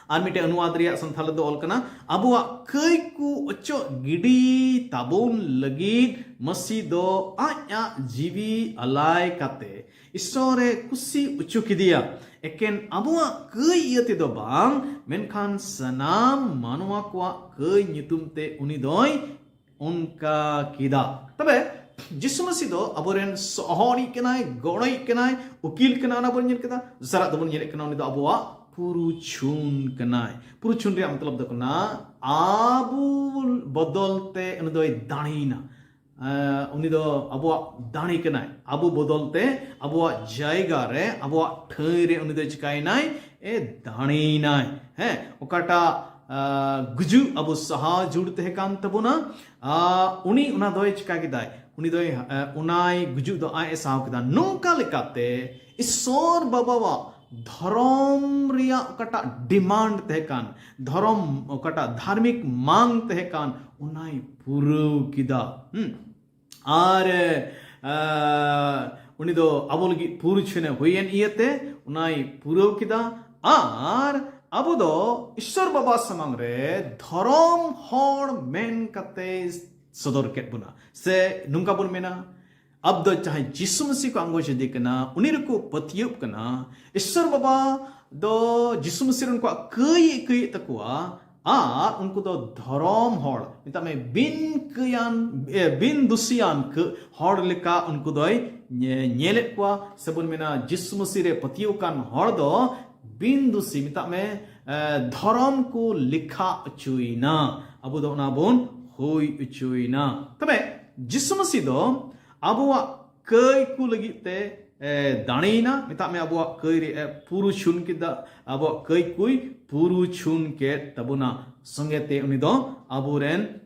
ᱟᱨ ᱢᱤᱫᱴᱮᱱ ᱚᱱᱩᱣᱟᱫ ᱨᱮᱭᱟᱜ ᱥᱟᱱᱛᱷᱟᱞ ᱫᱚ ᱚᱞ ᱠᱟᱱᱟ, ᱟᱵᱚᱣᱟᱜ ᱠᱟᱹᱭ ᱠᱚ ᱚᱪᱚᱜ ᱜᱤᱰᱤ ᱛᱟᱵᱚᱱ ᱞᱟᱹᱜᱤᱫ ᱢᱟᱹᱥᱤ ᱫᱚ ᱟᱡ ᱟᱜ ᱡᱤᱣᱤ ᱟᱞᱟᱭ ᱠᱟᱛᱮ ᱤᱥᱥᱚᱨᱮ ᱠᱩᱥᱤ ᱚᱪᱚ ᱠᱮᱫᱮᱭᱟ᱾ ᱮᱠᱮᱱ ᱟᱵᱚᱣᱟᱜ ᱠᱟᱹᱭ ᱤᱭᱟᱹ ᱛᱮᱫᱚ ᱵᱟᱝ, ᱢᱮᱱᱠᱷᱟᱱ ᱥᱟᱱᱟᱢ ᱢᱟᱱᱣᱟ ᱠᱚᱣᱟᱜ ᱠᱟᱹᱭ ᱧᱩᱛᱩᱢ ᱛᱮ ᱩᱱᱤ ᱫᱚᱭ ᱚᱱᱠᱟ ᱠᱮᱫᱟ᱾ ᱛᱚᱵᱮ ᱡᱤᱥᱩ ᱢᱟᱹᱥᱤ ᱫᱚ ᱟᱵᱚᱨᱮᱱ ᱥᱚᱦᱚᱨᱤᱡ ᱠᱟᱱᱟᱭ, ᱜᱚᱲᱚᱭᱤᱡ ᱠᱟᱱᱟᱭ, ᱩᱠᱤᱞ ᱠᱟᱱᱟᱭ, ᱚᱱᱟ ᱵᱚᱱ ᱧᱮᱞ ᱠᱮᱫᱟ᱾ ᱫᱚᱥᱟᱨᱟᱜ ᱫᱚᱵᱚᱱ ᱧᱮᱞᱮᱫ ᱠᱟᱱᱟ, ᱩᱱᱤ ᱫᱚ ᱟᱵᱚᱣᱟᱜ ᱯᱩᱨᱩᱪᱷᱩᱱ ᱠᱟᱱᱟᱭ᱾ ᱯᱩᱨᱩᱪᱷᱩᱱ ᱨᱮᱭᱟᱜ ᱢᱚᱛᱞᱚᱵ ᱫᱚ ᱠᱟᱱᱟ, ᱟᱵᱚ ᱵᱚᱫᱚᱞ ᱛᱮ ᱩᱱᱤ ᱫᱚᱭ ᱫᱟᱲᱮᱭᱮᱱᱟ᱾ ᱮᱸ, ᱩᱱᱤ ᱫᱚ ᱟᱵᱚᱣᱟᱜ ᱫᱟᱲᱮ ᱠᱟᱱᱟᱭ᱾ ᱟᱵᱚ ᱵᱚᱫᱚᱞ ᱛᱮ, ᱟᱵᱚᱣᱟᱜ ᱡᱟᱭᱜᱟ ᱨᱮ, ᱟᱵᱚᱣᱟᱜ ᱴᱷᱟᱹᱭ ᱨᱮ ᱩᱱᱤ ᱫᱚᱭ ᱪᱤᱠᱟᱭᱮᱱᱟᱭ? ᱮ, ᱫᱟᱲᱮᱭᱮᱱᱟᱭ᱾ ᱦᱮᱸ, ᱚᱠᱟᱴᱟᱜ, ᱟ, ᱜᱩᱡᱩᱜ ᱟᱵᱚ ᱥᱟᱦᱟ ᱡᱩᱲ ᱛᱟᱦᱮᱸ ᱠᱟᱱ ᱛᱟᱵᱚᱱᱟ, ᱟ, ᱩᱱᱤ ᱚᱱᱟ ᱫᱚᱭ ᱪᱤᱠᱟ ᱠᱮᱫᱟᱭ? ᱩᱱᱤ ᱫᱚᱭ, ᱟ, ᱚᱱᱟᱭ ᱜᱩᱡᱩᱜ ᱫᱚ ᱟᱡ ᱮ ᱥᱟᱦᱟᱣ ᱠᱮᱫᱟ᱾ ᱱᱚᱝᱠᱟ ᱞᱮᱠᱟᱛᱮ ᱤᱥᱥᱚᱨ ᱵᱟᱵᱟᱣᱟᱜ ᱫᱷᱚᱨᱚᱢ ᱨᱮᱭᱟᱜ ᱚᱠᱟᱴᱟᱜ ᱰᱤᱢᱟᱱᱰ ᱛᱟᱦᱮᱸ ᱠᱟᱱ, ᱫᱷᱚᱨᱚᱢ ᱚᱠᱟᱴᱟᱜ ᱫᱷᱟᱨᱢᱤᱠ ᱢᱟᱝ ᱛᱟᱦᱮᱸ ᱠᱟᱱ, ᱚᱱᱟᱭ ᱯᱩᱨᱟᱹᱣ ᱠᱮᱫᱟ᱾ ᱦᱩᱸ᱾ ᱟᱨ, ᱟ, ᱩᱱᱤ ᱫᱚ ᱟᱵᱚ ᱞᱟᱹᱜᱤᱫ ᱯᱩᱨᱩᱪᱷᱩᱱᱮ ᱦᱩᱭᱮᱱ ᱤᱭᱟᱹᱛᱮ ᱚᱱᱟᱭ ᱯᱩᱨᱟᱹᱣ ᱠᱮᱫᱟ᱾ ᱟᱨ ᱟᱵᱚ ᱫᱚ ᱤᱥᱥᱚᱨ ᱵᱟᱵᱟ ᱥᱟᱢᱟᱝ ᱨᱮ ᱫᱷᱚᱨᱚᱢ ᱦᱚᱲ ᱢᱮᱱ ᱠᱟᱛᱮ ᱥᱚᱫᱚᱨ ᱠᱮᱫ ᱵᱚᱱᱟ᱾ ᱥᱮ ᱱᱚᱝᱠᱟ ᱵᱚᱱ ᱢᱮᱱᱟ, ᱟᱵ ᱫᱚ ᱡᱟᱦᱟᱸᱭ ᱡᱤᱥᱩ ᱢᱟᱹᱥᱤ ᱠᱚ ᱟᱸᱜᱚᱪ ᱤᱫᱤ ᱠᱟᱱᱟ, ᱩᱱᱤ ᱨᱮᱠᱚ ᱯᱟᱹᱛᱭᱟᱹᱜ ᱠᱟᱱᱟ᱾ ᱤᱥᱥᱚᱨ ᱵᱟᱵᱟ ᱫᱚ ᱡᱤᱥᱩ ᱢᱟᱹᱥᱤ ᱨᱮᱱ ᱠᱚᱣᱟᱜ ᱠᱟᱹᱭ ᱟᱹᱭᱠᱟᱹᱭᱮᱫ ᱛᱟᱠᱚᱣᱟ, ᱟᱨ ᱩᱱᱠᱩ ᱫᱚ ᱫᱷᱚᱨᱚᱢ ᱦᱚᱲ, ᱢᱮᱛᱟᱜ ᱢᱮ, ᱵᱤᱱ ᱠᱟᱹᱭᱟᱱ, ᱮ, ᱵᱤᱱ ᱫᱩᱥᱤᱭᱟᱱ ᱠᱟᱹ-, ᱦᱚᱲ ᱞᱮᱠᱟ ᱩᱱᱠᱩ ᱫᱚᱭ ᱧᱮ- ᱧᱮᱞᱮᱫ ᱠᱚᱣᱟ ᱥᱮᱵᱚᱱ ᱢᱮᱱᱟ ᱡᱤᱥᱩ ᱢᱟᱹᱥᱤ ᱨᱮ ᱯᱟᱹᱛᱭᱟᱹᱣ ᱠᱟᱱ ᱦᱚᱲ ᱫᱚ ᱵᱤᱱ ᱫᱩᱥᱤ, ᱢᱮᱛᱟᱜ ᱢᱮ, ᱮ, ᱫᱷᱚᱨᱚᱢ ᱠᱚ ᱞᱮᱠᱷᱟ ᱚᱪᱚᱭᱮᱱᱟ᱾ ᱟᱵᱚ ᱫᱚ ᱚᱱᱟ ᱵᱚᱱ ᱦᱩᱭ ᱚᱪᱚᱭᱮᱱᱟ᱾ ᱛᱚᱵᱮ ᱡᱤᱥᱩ ᱢᱟᱹᱥᱤ ᱫᱚ ᱟᱵᱚᱣᱟᱜ ᱠᱟᱹᱭ ᱠᱚ ᱞᱟᱹᱜᱤᱫ ᱛᱮ ᱮ, ᱫᱟᱲᱮᱭᱮᱱᱟ, ᱢᱮᱛᱟᱜ ᱢᱮ, ᱟᱵᱚᱣᱟᱜ ᱠᱟᱹᱭ ᱨᱮ ᱮ, ᱯᱩᱨᱩᱪᱷᱩᱱ ᱠᱮᱫᱟ, ᱟᱵᱚᱣᱟᱜ ᱠᱟᱹᱭ ᱠᱚᱭ ᱯᱩᱨᱩᱪᱷᱩᱱ ᱠᱮᱫ ᱛᱟᱵᱚᱱᱟ᱾ ᱥᱚᱸᱜᱮ ᱛᱮ ᱩᱱᱤ ᱫᱚ ᱟᱵᱚᱨᱮᱱ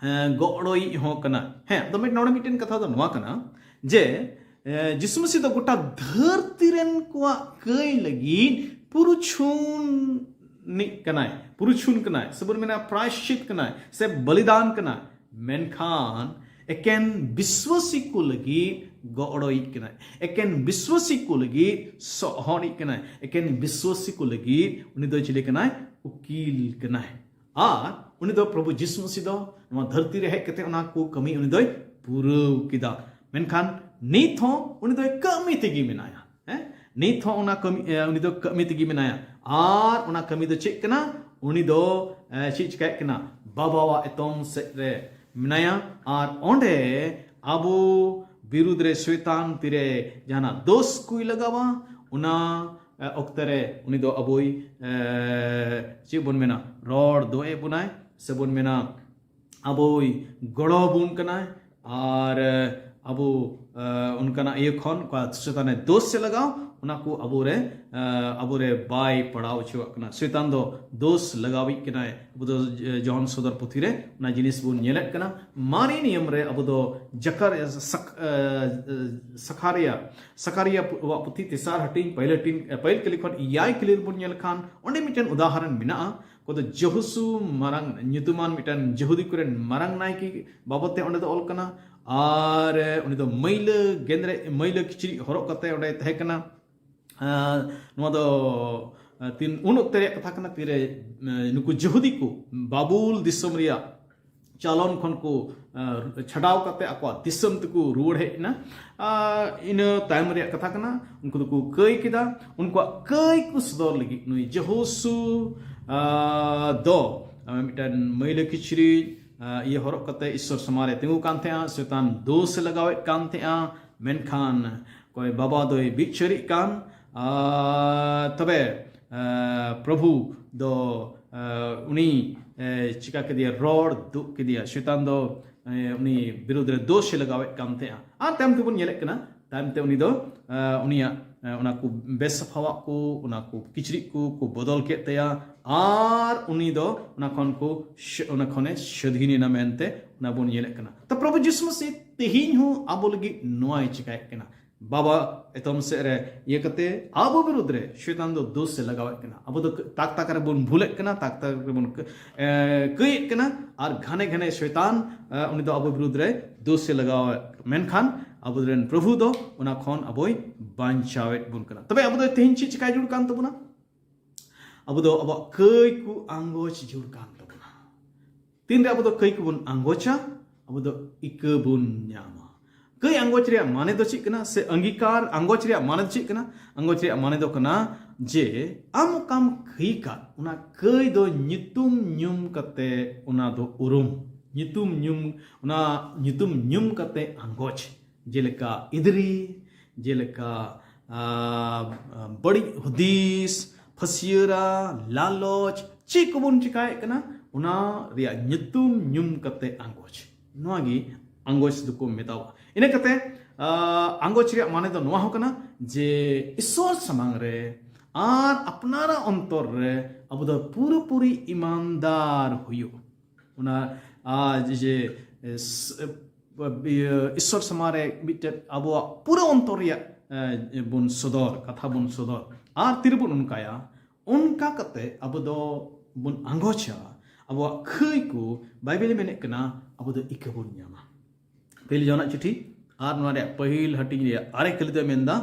ᱮ, ᱜᱚᱲᱚᱭᱤᱡ ᱦᱚᱸ ᱠᱟᱱᱟ᱾ ᱦᱮᱸ, ᱟᱫᱚ ᱢᱤᱫ, ᱱᱚᱰᱮ ᱢᱤᱫᱴᱮᱱ ᱠᱟᱛᱷᱟ ᱫᱚ ᱱᱚᱣᱟ ᱠᱟᱱᱟ ᱡᱮ ᱮ, ᱡᱤᱥᱩ ᱢᱟᱹᱥᱤ ᱫᱚ ᱜᱚᱴᱟ ᱫᱷᱟᱹᱨᱛᱤ ᱨᱮᱱ ᱠᱚᱣᱟᱜ ᱠᱟᱹᱭ ᱞᱟᱹᱜᱤᱫ ᱯᱩᱨᱩᱪᱷᱩᱱᱤᱡ ᱠᱟᱱᱟᱭ, ᱯᱩᱨᱩᱪᱷᱩᱱ ᱠᱟᱱᱟᱭ, ᱥᱮᱵᱚᱱ ᱢᱮᱱᱟ ᱯᱨᱟᱭᱥᱪᱤᱛ ᱠᱟᱱᱟᱭ, ᱥᱮ ᱵᱚᱞᱤᱫᱟᱱ ᱠᱟᱱᱟᱭ᱾ ᱢᱮᱱᱠᱷᱟᱱ ᱮᱠᱮᱱ ᱵᱤᱥᱣᱟᱥᱤ ᱠᱚ ᱞᱟᱹᱜᱤᱫ ᱜᱚᱲᱚᱭᱤᱡ ᱠᱟᱱᱟᱭ, ᱮᱠᱮᱱ ᱵᱤᱥᱣᱟᱥᱤ ᱠᱚ ᱞᱟᱹᱜᱤᱫ ᱥᱚᱦᱚᱫᱤᱡ ᱠᱟᱱᱟᱭ, ᱮᱠᱮᱱ ᱵᱤᱥᱣᱟᱥᱤ ᱠᱚ ᱞᱟᱹᱜᱤᱫ ᱩᱱᱤ ᱫᱚ ᱪᱤᱞᱤ ᱠᱟᱱᱟᱭ? ᱩᱠᱤᱞ ᱠᱟᱱᱟᱭ᱾ ᱟᱨ ᱩᱱᱤ ᱫᱚ ᱯᱨᱚᱵᱷᱩ ᱡᱤᱥᱩ ᱢᱟᱹᱥᱤ ᱫᱚ ᱱᱚᱣᱟ ᱫᱷᱟᱹᱨᱛᱤ ᱨᱮ ᱦᱮᱡ ᱠᱟᱛᱮ ᱚᱱᱟ ᱠᱚ ᱠᱟᱹᱢᱤ ᱩᱱᱤ ᱫᱚᱭ ᱯᱩᱨᱟᱹᱣ ᱠᱮᱫᱟ᱾ ᱢᱮᱱᱠᱷᱟᱱ ᱱᱤᱛ ᱦᱚᱸ ᱩᱱᱤ ᱫᱚᱭ ᱠᱟᱹᱢᱤ ᱛᱮᱜᱮ ᱢᱮᱱᱟᱭᱟ᱾ ᱦᱮᱸ? ᱱᱤᱛ ᱦᱚᱸ ᱚᱱᱟ ᱠᱟᱹᱢᱤ, ᱮ, ᱩᱱᱤ ᱫᱚ ᱠᱟᱹᱢᱤ ᱛᱮᱜᱮ ᱢᱮᱱᱟᱭᱟ᱾ ᱟᱨ ᱚᱱᱟ ᱠᱟᱹᱢᱤ ᱫᱚ ᱪᱮᱫ ᱠᱟᱱᱟ? ᱩᱱᱤ ᱫᱚ, ᱮ, ᱪᱮᱫ ᱪᱤᱠᱟᱹᱭᱮᱫ ᱠᱟᱱᱟ? ᱵᱟᱵᱟᱣᱟᱜ ᱮᱛᱚᱢ ᱥᱮᱫ ᱨᱮ ᱢᱮᱱᱟᱭᱟ᱾ ᱟᱨ ᱚᱸᱰᱮ ᱟᱵᱚ ᱵᱤᱨᱩᱫᱽ ᱨᱮ ᱥᱚᱭᱛᱟᱱ ᱛᱤᱨᱮ ᱡᱟᱦᱟᱱᱟᱜ ᱫᱳᱥ ᱠᱚᱭ ᱞᱟᱜᱟᱣᱟ, ᱚᱱᱟ, ᱮ, ᱚᱠᱛᱮ ᱨᱮ ᱩᱱᱤ ᱫᱚ ᱟᱵᱚᱭ, ᱮ, ᱪᱮᱫ ᱵᱚᱱ ᱢᱮᱱᱟ, ᱨᱚᱲ ᱫᱚᱦᱚᱭᱮᱫ ᱵᱚᱱᱟᱭ, ᱥᱮᱵᱚᱱ ᱢᱮᱱᱟ ᱟᱵᱚᱭ ᱜᱚᱲᱚ ᱟᱵᱚᱱ ᱠᱟᱱᱟᱭ᱾ ᱟᱨ, ᱮ, ᱟᱵᱚ, ᱮ, ᱚᱱᱠᱟᱱᱟᱜ ᱤᱭᱟᱹ ᱠᱷᱚᱱ ᱚᱠᱟ ᱥᱚᱭᱛᱟᱱᱮ ᱫᱳᱥ ᱮ ᱞᱟᱜᱟᱣ, ᱚᱱᱟ ᱠᱚ ᱟᱵᱚᱨᱮ, ᱮ, ᱟᱵᱚᱨᱮ ᱵᱟᱭ ᱯᱟᱲᱟᱣ ᱦᱚᱪᱚᱣᱟᱜ ᱠᱟᱱᱟ᱾ ᱥᱚᱭᱛᱟᱱ ᱫᱚ ᱫᱳᱥ ᱞᱟᱜᱟᱣᱤᱡ ᱠᱟᱱᱟᱭ᱾ ᱟᱵᱚ ᱫᱚ, ᱮ, ᱡᱚᱦᱚᱱ ᱥᱚᱫᱚᱨ ᱯᱩᱛᱷᱤ ᱨᱮ ᱚᱱᱟ ᱡᱤᱱᱤᱥ ᱵᱚᱱ ᱧᱮᱞᱮᱫ ᱠᱟᱱᱟ᱾ ᱢᱟᱨᱮ ᱱᱤᱭᱚᱢ ᱨᱮ ᱟᱵᱚ ᱫᱚ ᱡᱟᱠᱟᱨ-, ᱥᱟᱠ-, ᱮ, ᱮ, ᱥᱟᱠᱟᱨᱤᱭᱟ, ᱥᱟᱠᱟᱨᱤᱭᱟ ᱣᱟᱜ ᱯᱩᱛᱷᱤ ᱛᱮᱥᱟᱨ ᱦᱟᱹᱴᱤᱧ ᱯᱟᱹᱦᱤᱞ ᱦᱟᱹᱴᱤᱧ, ᱮ, ᱯᱟᱹᱦᱤᱞ ᱠᱟᱹᱞᱤ ᱠᱷᱚᱱ ᱮᱭᱟᱭ ᱠᱟᱹᱞᱤ ᱨᱮᱵᱚᱱ ᱧᱮᱞ ᱠᱷᱟᱱ ᱚᱸᱰᱮ ᱢᱤᱫᱴᱮᱱ ᱩᱫᱟᱦᱚᱨᱚᱱ ᱢᱮᱱᱟᱜᱼᱟ᱾ ᱚᱠᱚᱭ ᱫᱚ ᱡᱚᱦᱩᱥᱩ ᱢᱟᱨᱟᱝ ᱧᱩᱛᱩᱢᱟᱱ ᱢᱤᱫᱴᱮᱱ ᱡᱤᱦᱩᱫᱤ ᱠᱚᱨᱮᱱ ᱢᱟᱨᱟᱝ ᱱᱟᱭᱠᱮ ᱵᱟᱵᱚᱫ ᱛᱮ ᱚᱸᱰᱮ ᱫᱚ ᱚᱞ ᱠᱟᱱᱟ᱾ ᱟᱨ, ᱮ, ᱩᱱᱤ ᱫᱚ ᱢᱟᱹᱭᱞᱟᱹ ᱜᱮᱸᱫᱽᱨᱮᱡ, ᱢᱟᱹᱭᱞᱟᱹ ᱠᱤᱪᱨᱤᱡ ᱦᱚᱨᱚᱜ ᱠᱟᱛᱮ ᱚᱸᱰᱮ ᱛᱟᱦᱮᱸ ᱠᱟᱱᱟ᱾ ᱟᱨ ᱱᱚᱣᱟ ᱫᱚ, ᱮ, ᱛᱤᱱ, ᱩᱱ ᱚᱠᱛᱮ ᱨᱮᱭᱟᱜ ᱠᱟᱛᱷᱟ ᱠᱟᱱᱟ, ᱛᱤᱨᱮ, ᱮ, ᱱᱩᱠᱩ ᱡᱤᱦᱩᱫᱤ ᱠᱚ ᱵᱟᱵᱩᱞ ᱫᱤᱥᱚᱢ ᱨᱮᱭᱟᱜ ᱪᱟᱞᱚᱱ ᱠᱷᱚᱱ ᱠᱚ, ᱮ, ᱪᱷᱟᱰᱟᱣ ᱠᱟᱛᱮ ᱟᱠᱚᱣᱟᱜ ᱫᱤᱥᱚᱢ ᱛᱮᱠᱚ ᱨᱩᱣᱟᱹᱲ ᱦᱮᱡ ᱮᱱᱟ᱾ ᱟᱨ ᱤᱱᱟᱹ ᱛᱟᱭᱚᱢ ᱨᱮᱭᱟᱜ ᱠᱟᱛᱷᱟ ᱠᱟᱱᱟ, ᱩᱱᱠᱩ ᱫᱚᱠᱚ ᱠᱟᱹᱭ ᱠᱮᱫᱟ᱾ ᱩᱱᱠᱩᱣᱟᱜ ᱠᱟᱹᱭ ᱠᱚ ᱥᱚᱫᱚᱨ ᱞᱟᱹᱜᱤᱫ ᱱᱩᱭ ᱡᱮᱦᱳᱥᱩ, ᱟ, ᱫᱚ, ᱟ, ᱢᱤᱫᱴᱮᱱ ᱢᱟᱹᱭᱞᱟᱹ ᱠᱤᱪᱨᱤᱡ, ᱟ, ᱤᱭᱟᱹ ᱦᱚᱨᱚᱜ ᱠᱟᱛᱮ ᱤᱥᱥᱚᱨ ᱥᱟᱢᱟᱝ ᱨᱮ ᱛᱤᱸᱜᱩ ᱠᱟᱱ ᱛᱟᱦᱮᱸᱜᱼᱟ, ᱥᱚᱭᱛᱟᱱ ᱫᱳᱥ ᱮ ᱞᱟᱜᱟᱣᱮᱫ ᱠᱟᱱ ᱛᱟᱦᱮᱸᱜᱼᱟ᱾ ᱢᱮᱱᱠᱷᱟᱱ ᱚᱠᱚᱭ ᱵᱟᱵᱟ ᱫᱚᱭ ᱵᱤᱪᱟᱹᱨᱤᱜ ᱠᱟᱱ, ᱟᱨ ᱛᱚᱵᱮ ᱟᱨ ᱯᱨᱚᱵᱷᱩ ᱫᱚ ᱟᱨ ᱩᱱᱤ ᱮ, ᱪᱤᱠᱟ ᱠᱮᱫᱮᱭᱟ, ᱨᱚᱲ ᱫᱩᱜ ᱠᱮᱫᱮᱭᱟ᱾ ᱥᱮᱛᱟᱱ ᱫᱚ ᱮ, ᱩᱱᱤ ᱵᱤᱨᱩᱫᱽ ᱨᱮ ᱫᱳᱥ ᱮ ᱞᱟᱜᱟᱣᱮᱫ ᱠᱟᱱ ᱛᱟᱦᱮᱸᱜᱼᱟ᱾ ᱟᱨ ᱛᱟᱭᱚᱢ ᱛᱮᱵᱚᱱ ᱧᱮᱞᱮᱫ ᱠᱟᱱᱟ, ᱛᱟᱭᱚᱢ ᱛᱮ ᱩᱱᱤ ᱫᱚ ᱮ, ᱩᱱᱤᱭᱟᱜ ᱮ, ᱚᱱᱟ ᱠᱚ ᱵᱮᱥᱟᱯᱷᱟᱣᱟᱜ ᱠᱚ, ᱚᱱᱟ ᱠᱚ ᱠᱤᱪᱨᱤᱡ ᱠᱚ ᱠᱚ ᱵᱚᱫᱚᱞ ᱠᱮᱫ ᱛᱟᱭᱟ, ᱟᱨ ᱩᱱᱤ ᱫᱚ ᱚᱱᱟ ᱠᱷᱚᱱ ᱠᱚ ᱥ- ᱚᱱᱟ ᱠᱷᱚᱱᱮ ᱥᱟᱹᱫᱷᱤᱱ ᱮᱱᱟ ᱢᱮᱱᱛᱮ ᱚᱱᱟ ᱵᱚᱱ ᱧᱮᱞᱮᱫ ᱠᱟᱱᱟ᱾ ᱛᱚ ᱯᱨᱚᱵᱷᱩ ᱡᱤᱥᱩ ᱢᱟᱥᱤ ᱛᱮᱦᱮᱧ ᱦᱚᱸ ᱟᱵᱚ ᱞᱟᱹᱜᱤᱫ ᱱᱚᱣᱟᱭ ᱪᱮᱠᱟᱭᱮᱫ ᱠᱟᱱᱟ᱾ ᱵᱟᱵᱟ ᱮᱛᱚᱢ ᱥᱮᱫ ᱨᱮ ᱤᱭᱟᱹ ᱠᱟᱛᱮ ᱟᱵᱚ ᱵᱤᱨᱩᱫᱽ ᱨᱮ ᱥᱮᱛᱟᱱ ᱫᱚ ᱫᱳᱥ ᱮ ᱞᱟᱜᱟᱣᱮᱫ ᱠᱟᱱᱟ᱾ ᱟᱵᱚ ᱫᱚ ᱛᱟᱠ ᱛᱟᱠ ᱨᱮᱵᱚᱱ ᱵᱷᱩᱞᱮᱫ ᱠᱟᱱᱟ, ᱛᱟᱠ ᱛᱟᱠ ᱨᱮᱵᱚᱱ ᱠᱟᱹ- ᱮ, ᱠᱟᱹᱭᱮᱫ ᱠᱟᱱᱟ, ᱟᱨ ᱜᱷᱟᱱᱮ ᱜᱷᱟᱱᱮ ᱥᱮᱛᱟᱱ ᱮ, ᱩᱱᱤ ᱫᱚ ᱟᱵᱚ ᱵᱤᱨᱩᱫᱽ ᱨᱮ ᱫᱳᱥ ᱮ ᱞᱟᱜᱟᱣᱮᱫ᱾ ᱢᱮᱱᱠᱷᱟᱱ ᱟᱵᱚ ᱨᱮᱱ ᱯᱨᱚᱵᱷᱩ ᱫᱚ ᱚᱱᱟ ᱠᱷᱚᱱ ᱟᱵᱚᱭ ᱵᱟᱧᱪᱟᱣᱮᱫ ᱵᱚᱱ ᱠᱟᱱᱟ᱾ ᱛᱚᱵᱮ ᱟᱵᱚ ᱫᱚ ᱛᱮᱦᱮᱧ ᱪᱮᱫ ᱪᱮᱠᱟᱭ ᱡᱟᱹᱨᱩᱲ ᱠᱟᱱ ᱛᱟᱵᱚᱱᱟ? ᱟᱵᱚ ᱫᱚ ᱟᱵᱚᱣᱟᱜ ᱠᱟᱹᱭ ᱠᱚ ᱟᱸᱜᱚᱪ ᱡᱟᱹᱨᱩᱲ ᱠᱟᱱ ᱛᱟᱵᱚᱱᱟ᱾ ᱛᱤᱱᱨᱮ ᱟᱵᱚ ᱫᱚ ᱠᱟᱹᱭ ᱠᱚᱵᱚᱱ ᱟᱸᱜᱚᱪᱟ, ᱟᱵᱚ ᱫᱚ ᱤᱠᱟᱹ ᱵᱚᱱ ᱧᱟᱢᱟ᱾ ᱠᱟᱹᱭ ᱟᱸᱜᱚᱪ ᱨᱮᱭᱟᱜ ᱢᱟᱱᱮ ᱫᱚ ᱪᱮᱫ ᱠᱟᱱᱟ? ᱥᱮ ᱟᱸᱜᱤᱠᱟᱨ ᱟᱸᱜᱚᱪ ᱨᱮᱭᱟᱜ ᱢᱟᱱᱮ ᱫᱚ ᱪᱮᱫ ᱠᱟᱱᱟ? ᱟᱸᱜᱚᱪ ᱨᱮᱭᱟᱜ ᱢᱟᱱᱮ ᱫᱚ ᱠᱟᱱᱟ ᱡᱮ ᱟᱢ ᱚᱠᱟᱢ ᱠᱟᱹᱭ ᱠᱟᱫ, ᱚᱱᱟ ᱠᱟᱹᱭ ᱫᱚ ᱧᱩᱛᱩᱢ ᱧᱩᱢ ᱠᱟᱛᱮ ᱚᱱᱟ ᱫᱚ ᱩᱨᱩᱢ, ᱧᱩᱛᱩᱢ ᱧᱩᱢ, ᱚᱱᱟ ᱧᱩᱛᱩᱢ ᱧᱩᱢ ᱠᱟᱛᱮ ᱟᱸᱜᱚᱪ, ᱡᱮᱞᱮᱠᱟ ᱤᱫᱨᱤ, ᱡᱮᱞᱮᱠᱟ ᱟᱨ ᱵᱟᱹᱲᱤᱡ ᱦᱩᱫᱤᱥ, ᱯᱷᱟᱹᱥᱭᱟᱹᱨᱟ, ᱞᱟᱞᱚᱪ, ᱪᱮᱫ ᱠᱚᱵᱚᱱ ᱪᱮᱠᱟᱭᱮᱫ ᱠᱟᱱᱟ, ᱚᱱᱟ ᱨᱮᱭᱟᱜ ᱧᱩᱛᱩᱢ ᱧᱩᱢ ᱠᱟᱛᱮ ᱟᱸᱜᱚᱪ᱾ ᱱᱚᱣᱟ ᱜᱮ ᱟᱸᱜᱚᱪ ᱫᱚᱠᱚ ᱢᱮᱛᱟᱣᱟᱜᱼᱟ᱾ ᱤᱱᱟᱹ ᱠᱟᱛᱮ ᱟᱸᱜᱚᱪ ᱨᱮᱭᱟᱜ ᱢᱟᱱᱮ ᱫᱚ ᱱᱚᱣᱟ ᱦᱚᱸ ᱠᱟᱱᱟ ᱡᱮ ᱤᱥᱚᱨ ᱥᱟᱢᱟᱝ ᱨᱮ ᱟᱨ ᱟᱯᱱᱟᱨᱟᱜ ᱚᱱᱛᱚᱨ ᱨᱮ ᱟᱵᱚ ᱫᱚ ᱯᱩᱨᱟᱹᱯᱩᱨᱤ ᱤᱢᱟᱱᱫᱟᱨ ᱦᱩᱭᱩᱜ᱾ ᱚᱱᱟ ᱡᱮ ᱤᱥᱚᱨ ᱥᱟᱢᱟᱝ ᱨᱮ ᱢᱤᱫᱴᱮᱱ ᱟᱵᱚᱣᱟᱜ ᱯᱩᱨᱟᱹ ᱚᱱᱛᱚᱨ ᱨᱮᱭᱟᱜ ᱵᱚᱱ ᱥᱚᱫᱚᱨ, ᱠᱟᱛᱷᱟ ᱵᱚᱱ ᱥᱚᱫᱚᱨ᱾ ᱟᱨ ᱛᱤᱨᱮᱵᱚᱱ ᱚᱱᱠᱟᱭᱟ, ᱚᱱᱠᱟ ᱠᱟᱛᱮ ᱟᱵᱚ ᱫᱚ ᱵᱚᱱ ᱟᱸᱜᱚᱪᱟ᱾ ᱟᱵᱚᱣᱟᱜ ᱠᱟᱹᱭ ᱠᱚ ᱵᱟᱭᱵᱮᱞᱮ ᱢᱮᱱᱮᱫ ᱠᱟᱱᱟ, ᱟᱵᱚ ᱫᱚ ᱤᱠᱟᱹ ᱵᱚᱱ ᱧᱟᱢᱟ᱾ ᱯᱮ ᱡᱚᱦᱚᱱᱟᱜ ᱪᱤᱴᱷᱤ ᱟᱨ ᱱᱚᱣᱟ ᱨᱮᱭᱟᱜ ᱯᱟᱹᱦᱤᱞ ᱦᱟᱹᱴᱤᱧ ᱨᱮᱭᱟᱜ ᱟᱨᱮ ᱠᱟᱹᱞᱤ ᱫᱚᱭ ᱢᱮᱱᱫᱟ,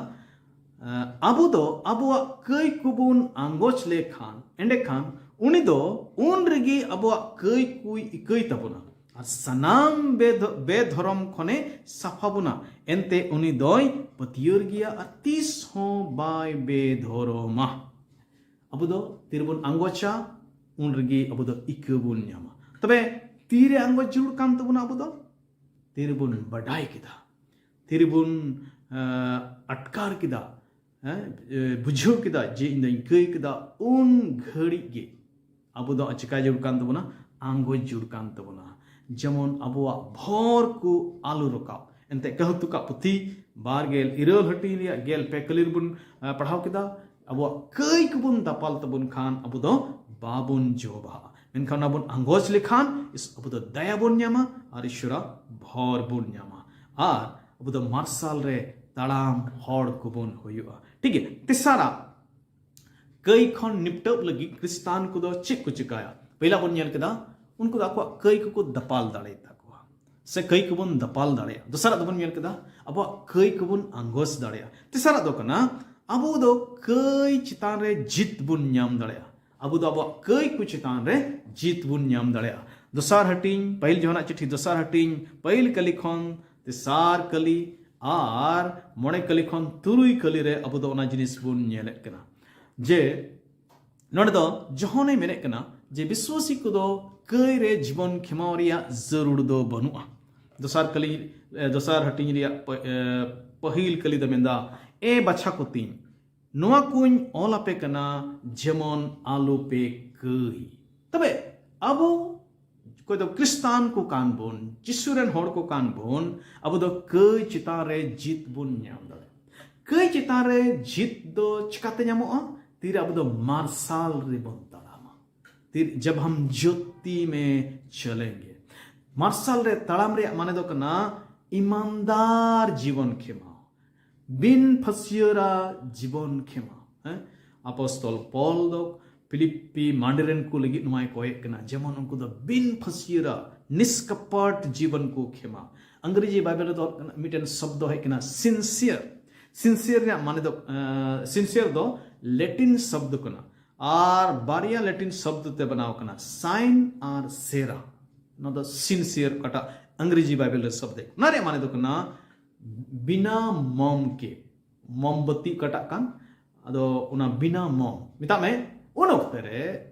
ᱟᱵᱚ ᱫᱚ ᱟᱵᱚᱣᱟᱜ ᱠᱟᱹᱭ ᱠᱚᱵᱚᱱ ᱟᱸᱜᱚᱪ ᱞᱮᱠᱷᱟᱱ, ᱮᱸᱰᱮᱠᱷᱟᱱ ᱩᱱᱤ ᱫᱚ ᱩᱱ ᱨᱮᱜᱮ ᱟᱵᱚᱣᱟᱜ ᱠᱟᱹᱭ ᱠᱚᱭ ᱤᱠᱟᱹᱭ ᱛᱟᱵᱚᱱᱟ ᱟᱨ ᱥᱟᱱᱟᱢ ᱵᱮᱫᱷ- ᱵᱮᱫᱷᱚᱨᱚᱢ ᱠᱷᱚᱱᱮ ᱥᱟᱯᱷᱟ ᱵᱚᱱᱟ᱾ ᱮᱱᱛᱮ ᱩᱱᱤ ᱫᱚᱭ ᱯᱟᱹᱛᱭᱟᱹᱨ ᱜᱮᱭᱟ ᱟᱨ ᱛᱤᱥ ᱦᱚᱸ ᱵᱟᱭ ᱵᱮᱫᱷᱚᱨᱚᱢᱟ᱾ ᱟᱵᱚ ᱫᱚ ᱛᱤᱨᱮᱵᱚᱱ ᱟᱸᱜᱚᱪᱟ, ᱩᱱ ᱨᱮᱜᱮ ᱟᱵᱚ ᱫᱚ ᱤᱠᱟᱹ ᱵᱚᱱ ᱧᱟᱢᱟ᱾ ᱛᱚᱵᱮ ᱛᱤᱨᱮ ᱟᱸᱜᱚᱪ ᱡᱟᱹᱨᱩᱲ ᱠᱟᱱ ᱛᱟᱵᱚᱱᱟ? ᱟᱵᱚ ᱫᱚ ᱛᱤᱨᱮᱵᱚᱱ ᱵᱟᱰᱟᱭ ᱠᱮᱫᱟ, ᱛᱤᱨᱮᱵᱚᱱ ᱟᱴᱠᱟᱨ ᱠᱮᱫᱟ, ᱦᱮᱸ, ᱵᱩᱡᱷᱟᱹᱣ ᱠᱮᱫᱟ ᱡᱮ ᱤᱧ ᱫᱚᱧ ᱠᱟᱹᱭ ᱠᱮᱫᱟ, ᱩᱱ ᱜᱷᱟᱹᱲᱤᱡ ᱜᱮ ᱟᱵᱚ ᱫᱚ ᱪᱤᱠᱟᱭ ᱡᱟᱹᱨᱩᱲ ᱠᱟᱱ ᱛᱟᱵᱚᱱᱟ? ᱟᱸᱜᱚᱪ ᱡᱟᱹᱨᱩᱲ ᱠᱟᱱ ᱛᱟᱵᱚᱱᱟ, ᱡᱮᱢᱚᱱ ᱟᱵᱚᱣᱟᱜ ᱵᱷᱚᱨ ᱠᱚ ᱟᱞᱚ ᱨᱟᱠᱟᱵ᱾ ᱮᱱᱛᱮ ᱠᱟᱹᱦᱩᱛᱩᱠᱟᱜ ᱯᱩᱛᱷᱤ ᱵᱟᱨ ᱜᱮᱞ ᱤᱨᱟᱹᱞ ᱦᱟᱹᱴᱤᱧ ᱨᱮᱭᱟᱜ ᱜᱮᱞ ᱯᱮ ᱠᱟᱹᱞᱤ ᱨᱮᱵᱚᱱ ᱯᱟᱲᱦᱟᱣ ᱠᱮᱫᱟ, ᱟᱵᱚᱣᱟᱜ ᱠᱟᱹᱭ ᱠᱚᱵᱚᱱ ᱫᱟᱯᱟᱞ ᱛᱟᱵᱚᱱ ᱠᱷᱟᱱ ᱟᱵᱚ ᱫᱚ ᱵᱟᱵᱚᱱ ᱡᱚᱵᱟᱜᱼᱟ᱾ ᱢᱮᱱᱠᱷᱟᱱ ᱚᱱᱟ ᱵᱚᱱ ᱟᱸᱜᱚᱪ ᱞᱮᱠᱷᱟᱱ ᱟᱵᱚ ᱫᱚ ᱫᱟᱭᱟ ᱵᱚᱱ ᱧᱟᱢᱟ ᱟᱨ ᱤᱥᱚᱨᱟᱜ ᱵᱷᱚᱨ ᱵᱚᱱ ᱧᱟᱢᱟ, ᱟᱨ ᱟᱵᱚ ᱫᱚ ᱢᱟᱨᱥᱟᱞ ᱨᱮ ᱛᱟᱲᱟᱢ ᱦᱚᱲ ᱠᱚᱵᱚᱱ ᱦᱩᱭᱩᱜᱼᱟ᱾ ᱴᱷᱤᱠ ᱜᱮᱭᱟ, ᱛᱮᱥᱟᱨᱟᱜ, ᱠᱟᱹᱭ ᱠᱷᱚᱱ ᱱᱤᱯᱴᱟᱹᱜ ᱞᱟᱹᱜᱤᱫ ᱠᱷᱨᱤᱥᱴᱟᱱ ᱠᱚᱫᱚ ᱪᱮᱫ ᱠᱚ ᱪᱤᱠᱟᱹᱭᱟ? ᱯᱮᱭᱞᱟ ᱵᱚᱱ ᱧᱮᱞ ᱠᱮᱫᱟ, ᱩᱱᱠᱩ ᱫᱚ ᱟᱠᱚᱣᱟᱜ ᱠᱟᱹᱭ ᱠᱚᱠᱚ ᱫᱟᱯᱟᱞ ᱫᱟᱲᱮᱭᱟᱜ ᱛᱟᱠᱚᱣᱟ, ᱥᱮ ᱠᱟᱹᱭ ᱠᱚᱵᱚᱱ ᱫᱟᱯᱟᱞ ᱫᱟᱲᱮᱭᱟᱜᱼᱟ᱾ ᱫᱚᱥᱟᱨᱟᱜ ᱫᱚᱵᱚᱱ ᱧᱮᱞ ᱠᱮᱫᱟ, ᱟᱵᱚᱣᱟᱜ ᱠᱟᱹᱭ ᱠᱚᱵᱚᱱ ᱟᱸᱜᱚᱪ ᱫᱟᱲᱮᱭᱟᱜᱼᱟ᱾ ᱛᱮᱥᱟᱨᱟᱜ ᱫᱚ ᱠᱟᱱᱟ, ᱟᱵᱚ ᱫᱚ ᱠᱟᱹᱭ ᱪᱮᱛᱟᱱ ᱨᱮ ᱡᱤᱛ ᱵᱚᱱ ᱧᱟᱢ ᱫᱟᱲᱮᱭᱟᱜᱼᱟ᱾ ᱟᱵᱚ ᱫᱚ ᱟᱵᱚᱣᱟᱜ ᱠᱟᱹᱭ ᱠᱚ ᱪᱮᱛᱟᱱ ᱨᱮ ᱡᱤᱛ ᱵᱚᱱ ᱧᱟᱢ ᱫᱟᱲᱮᱭᱟᱜᱼᱟ᱾ ᱫᱚᱥᱟᱨ ᱦᱟᱹᱴᱤᱧ, ᱯᱟᱹᱦᱤᱞ ᱡᱚᱦᱟᱱᱟᱜ ᱪᱤᱴᱷᱤ ᱫᱚᱥᱟᱨ ᱦᱟᱹᱴᱤᱧ, ᱯᱟᱹᱦᱤᱞ ᱠᱟᱹᱞᱤ ᱠᱷᱚᱱ ᱛᱮᱥᱟᱨ ᱠᱟᱹᱞᱤ ᱟᱨ ᱢᱚᱬᱮ ᱠᱟᱹᱞᱤ ᱠᱷᱚᱱ ᱛᱩᱨᱩᱭ ᱠᱟᱹᱞᱤ ᱨᱮ ᱟᱵᱚ ᱫᱚ ᱚᱱᱟ ᱡᱤᱱᱤᱥ ᱵᱚᱱ ᱧᱮᱞᱮᱫ ᱠᱟᱱᱟ ᱡᱮ ᱱᱚᱰᱮ ᱫᱚ ᱡᱚᱦᱚᱱᱮ ᱢᱮᱱᱮᱫ ᱠᱟᱱᱟ ᱡᱮ ᱵᱤᱥᱣᱟᱥᱤ ᱠᱚᱫᱚ ᱠᱟᱹᱭ ᱨᱮ ᱡᱤᱵᱚᱱ ᱠᱷᱮᱢᱟᱣ ᱨᱮᱭᱟᱜ ᱡᱟᱹᱨᱩᱲ ᱫᱚ ᱵᱟᱹᱱᱩᱜᱼᱟ᱾ ᱫᱚᱥᱟᱨ ᱠᱟᱹᱞᱤ, ᱮ, ᱫᱚᱥᱟᱨ ᱦᱟᱹᱴᱤᱧ ᱨᱮᱭᱟᱜ ᱯᱟ-, ᱮ, ᱯᱟᱹᱦᱤᱞ ᱠᱟᱹᱞᱤ ᱫᱚ ᱢᱮᱱᱫᱟ, ᱮ ᱵᱟᱪᱷᱟ ᱠᱚ ᱛᱤᱧ, ᱱᱚᱣᱟ ᱠᱚᱧ ᱚᱞ ᱟᱯᱮ ᱠᱟᱱᱟ ᱡᱮᱢᱚᱱ ᱟᱞᱚᱯᱮ ᱠᱟᱹᱭ᱾ ᱛᱚᱵᱮ ᱟᱵᱚ ᱚᱠᱚᱭ ᱫᱚ ᱠᱷᱨᱤᱥᱴᱟᱱ ᱠᱚ ᱠᱟᱱ ᱵᱚᱱ, ᱡᱤᱥᱩ ᱨᱮᱱ ᱦᱚᱲ ᱠᱚ ᱠᱟᱱ ᱵᱚᱱ, ᱟᱵᱚ ᱫᱚ ᱠᱟᱹᱭ ᱪᱮᱛᱟᱱ ᱨᱮ ᱡᱤᱛ ᱵᱚᱱ ᱧᱟᱢ ᱫᱟᱲᱮᱭᱟᱜᱼᱟ᱾ ᱠᱟᱹᱭ ᱪᱮᱛᱟᱱ ᱨᱮ ᱡᱤᱛ ᱫᱚ ᱪᱤᱠᱟᱛᱮ ᱧᱟᱢᱚᱜᱼᱟ? ᱛᱤᱨᱮ ᱟᱵᱚ ᱫᱚ ᱢᱟᱨᱥᱟᱞ ᱨᱮᱵᱚᱱ ᱛᱟᱲᱟᱢᱟ᱾ ᱛᱤᱨ ᱡᱟᱵ ᱦᱟᱢ ᱡᱳᱛᱤ ᱢᱮ ᱪᱚᱞᱮᱝᱜᱮ᱾ ᱢᱟᱨᱥᱟᱞ ᱨᱮ ᱛᱟᱲᱟᱢ ᱨᱮᱭᱟᱜ ᱢᱟᱱᱮ ᱫᱚ ᱠᱟᱱᱟ ᱤᱢᱟᱱᱫᱟᱨ ᱡᱤᱵᱚᱱ ᱠᱷᱮᱢᱟᱣ, ᱵᱤᱱ ᱯᱷᱟᱹᱥᱭᱟᱹᱨᱟ ᱡᱤᱵᱚᱱ ᱠᱷᱮᱢᱟᱣ᱾ ᱦᱮᱸ? ᱟᱯᱚᱥᱛᱚᱞ ᱯᱚᱞ ᱫᱚ ᱯᱷᱤᱞᱤᱯᱯᱤ ᱢᱟᱸᱰᱮ ᱨᱮᱱ ᱠᱚ ᱞᱟᱹᱜᱤᱫ ᱱᱚᱣᱟᱭ ᱠᱚᱭᱮᱫ ᱠᱟᱱᱟ, ᱡᱮᱢᱚᱱ ᱩᱱᱠᱩ ᱫᱚ ᱵᱤᱱ ᱯᱷᱟᱹᱥᱭᱟᱹᱨᱟ, ᱱᱤᱥᱠᱟᱯᱟᱴ ᱡᱤᱵᱚᱱ ᱠᱚ ᱠᱷᱮᱢᱟ᱾ ᱟᱝᱨᱮᱡᱤ ᱵᱟᱭᱵᱮᱞ ᱨᱮᱫᱚ ᱢᱤᱫᱴᱮᱱ ᱥᱚᱵᱫᱚ ᱦᱮᱡ ᱠᱟᱱᱟ, ᱥᱤᱱᱥᱤᱭᱟᱨ᱾ ᱥᱤᱱᱥᱤᱭᱟᱨ ᱨᱮᱭᱟᱜ ᱢᱟᱱᱮ ᱫᱚ, ᱥᱤᱱᱥᱤᱭᱟᱨ ᱫᱚ ᱞᱮᱴᱤᱱ ᱥᱚᱵᱫᱚ ᱠᱟᱱᱟ ᱟᱨ ᱵᱟᱨᱭᱟ ᱞᱮᱴᱤᱱ ᱥᱚᱵᱫᱚ ᱛᱮ ᱵᱮᱱᱟᱣ ᱠᱟᱱᱟ, ᱥᱟᱭᱤᱱ ᱟᱨ ᱥᱮᱨᱟ᱾ ᱱᱚᱣᱟ ᱫᱚ ᱥᱤᱱᱥᱤᱭᱟᱨ, ᱚᱠᱟᱴᱟᱜ ᱟᱝᱨᱮᱡᱤ ᱵᱟᱭᱵᱮᱞ ᱨᱮ ᱥᱚᱵᱫᱚ, ᱚᱱᱟ ᱨᱮᱭᱟᱜ ᱢᱟᱱᱮ ᱫᱚ ᱠᱟᱱᱟ ᱵᱤᱱᱟ ᱢᱚᱢ ᱠᱮ, ᱢᱚᱢᱵᱚᱛᱤ ᱚᱠᱟᱴᱟᱜ ᱠᱟᱱ, ᱟᱫᱚ ᱚᱱᱟ ᱵᱤᱱᱟ ᱢᱚᱢ ᱢᱮᱛᱟᱜ ᱢᱮ᱾ ᱩᱱ ᱚᱠᱛᱮ ᱨᱮ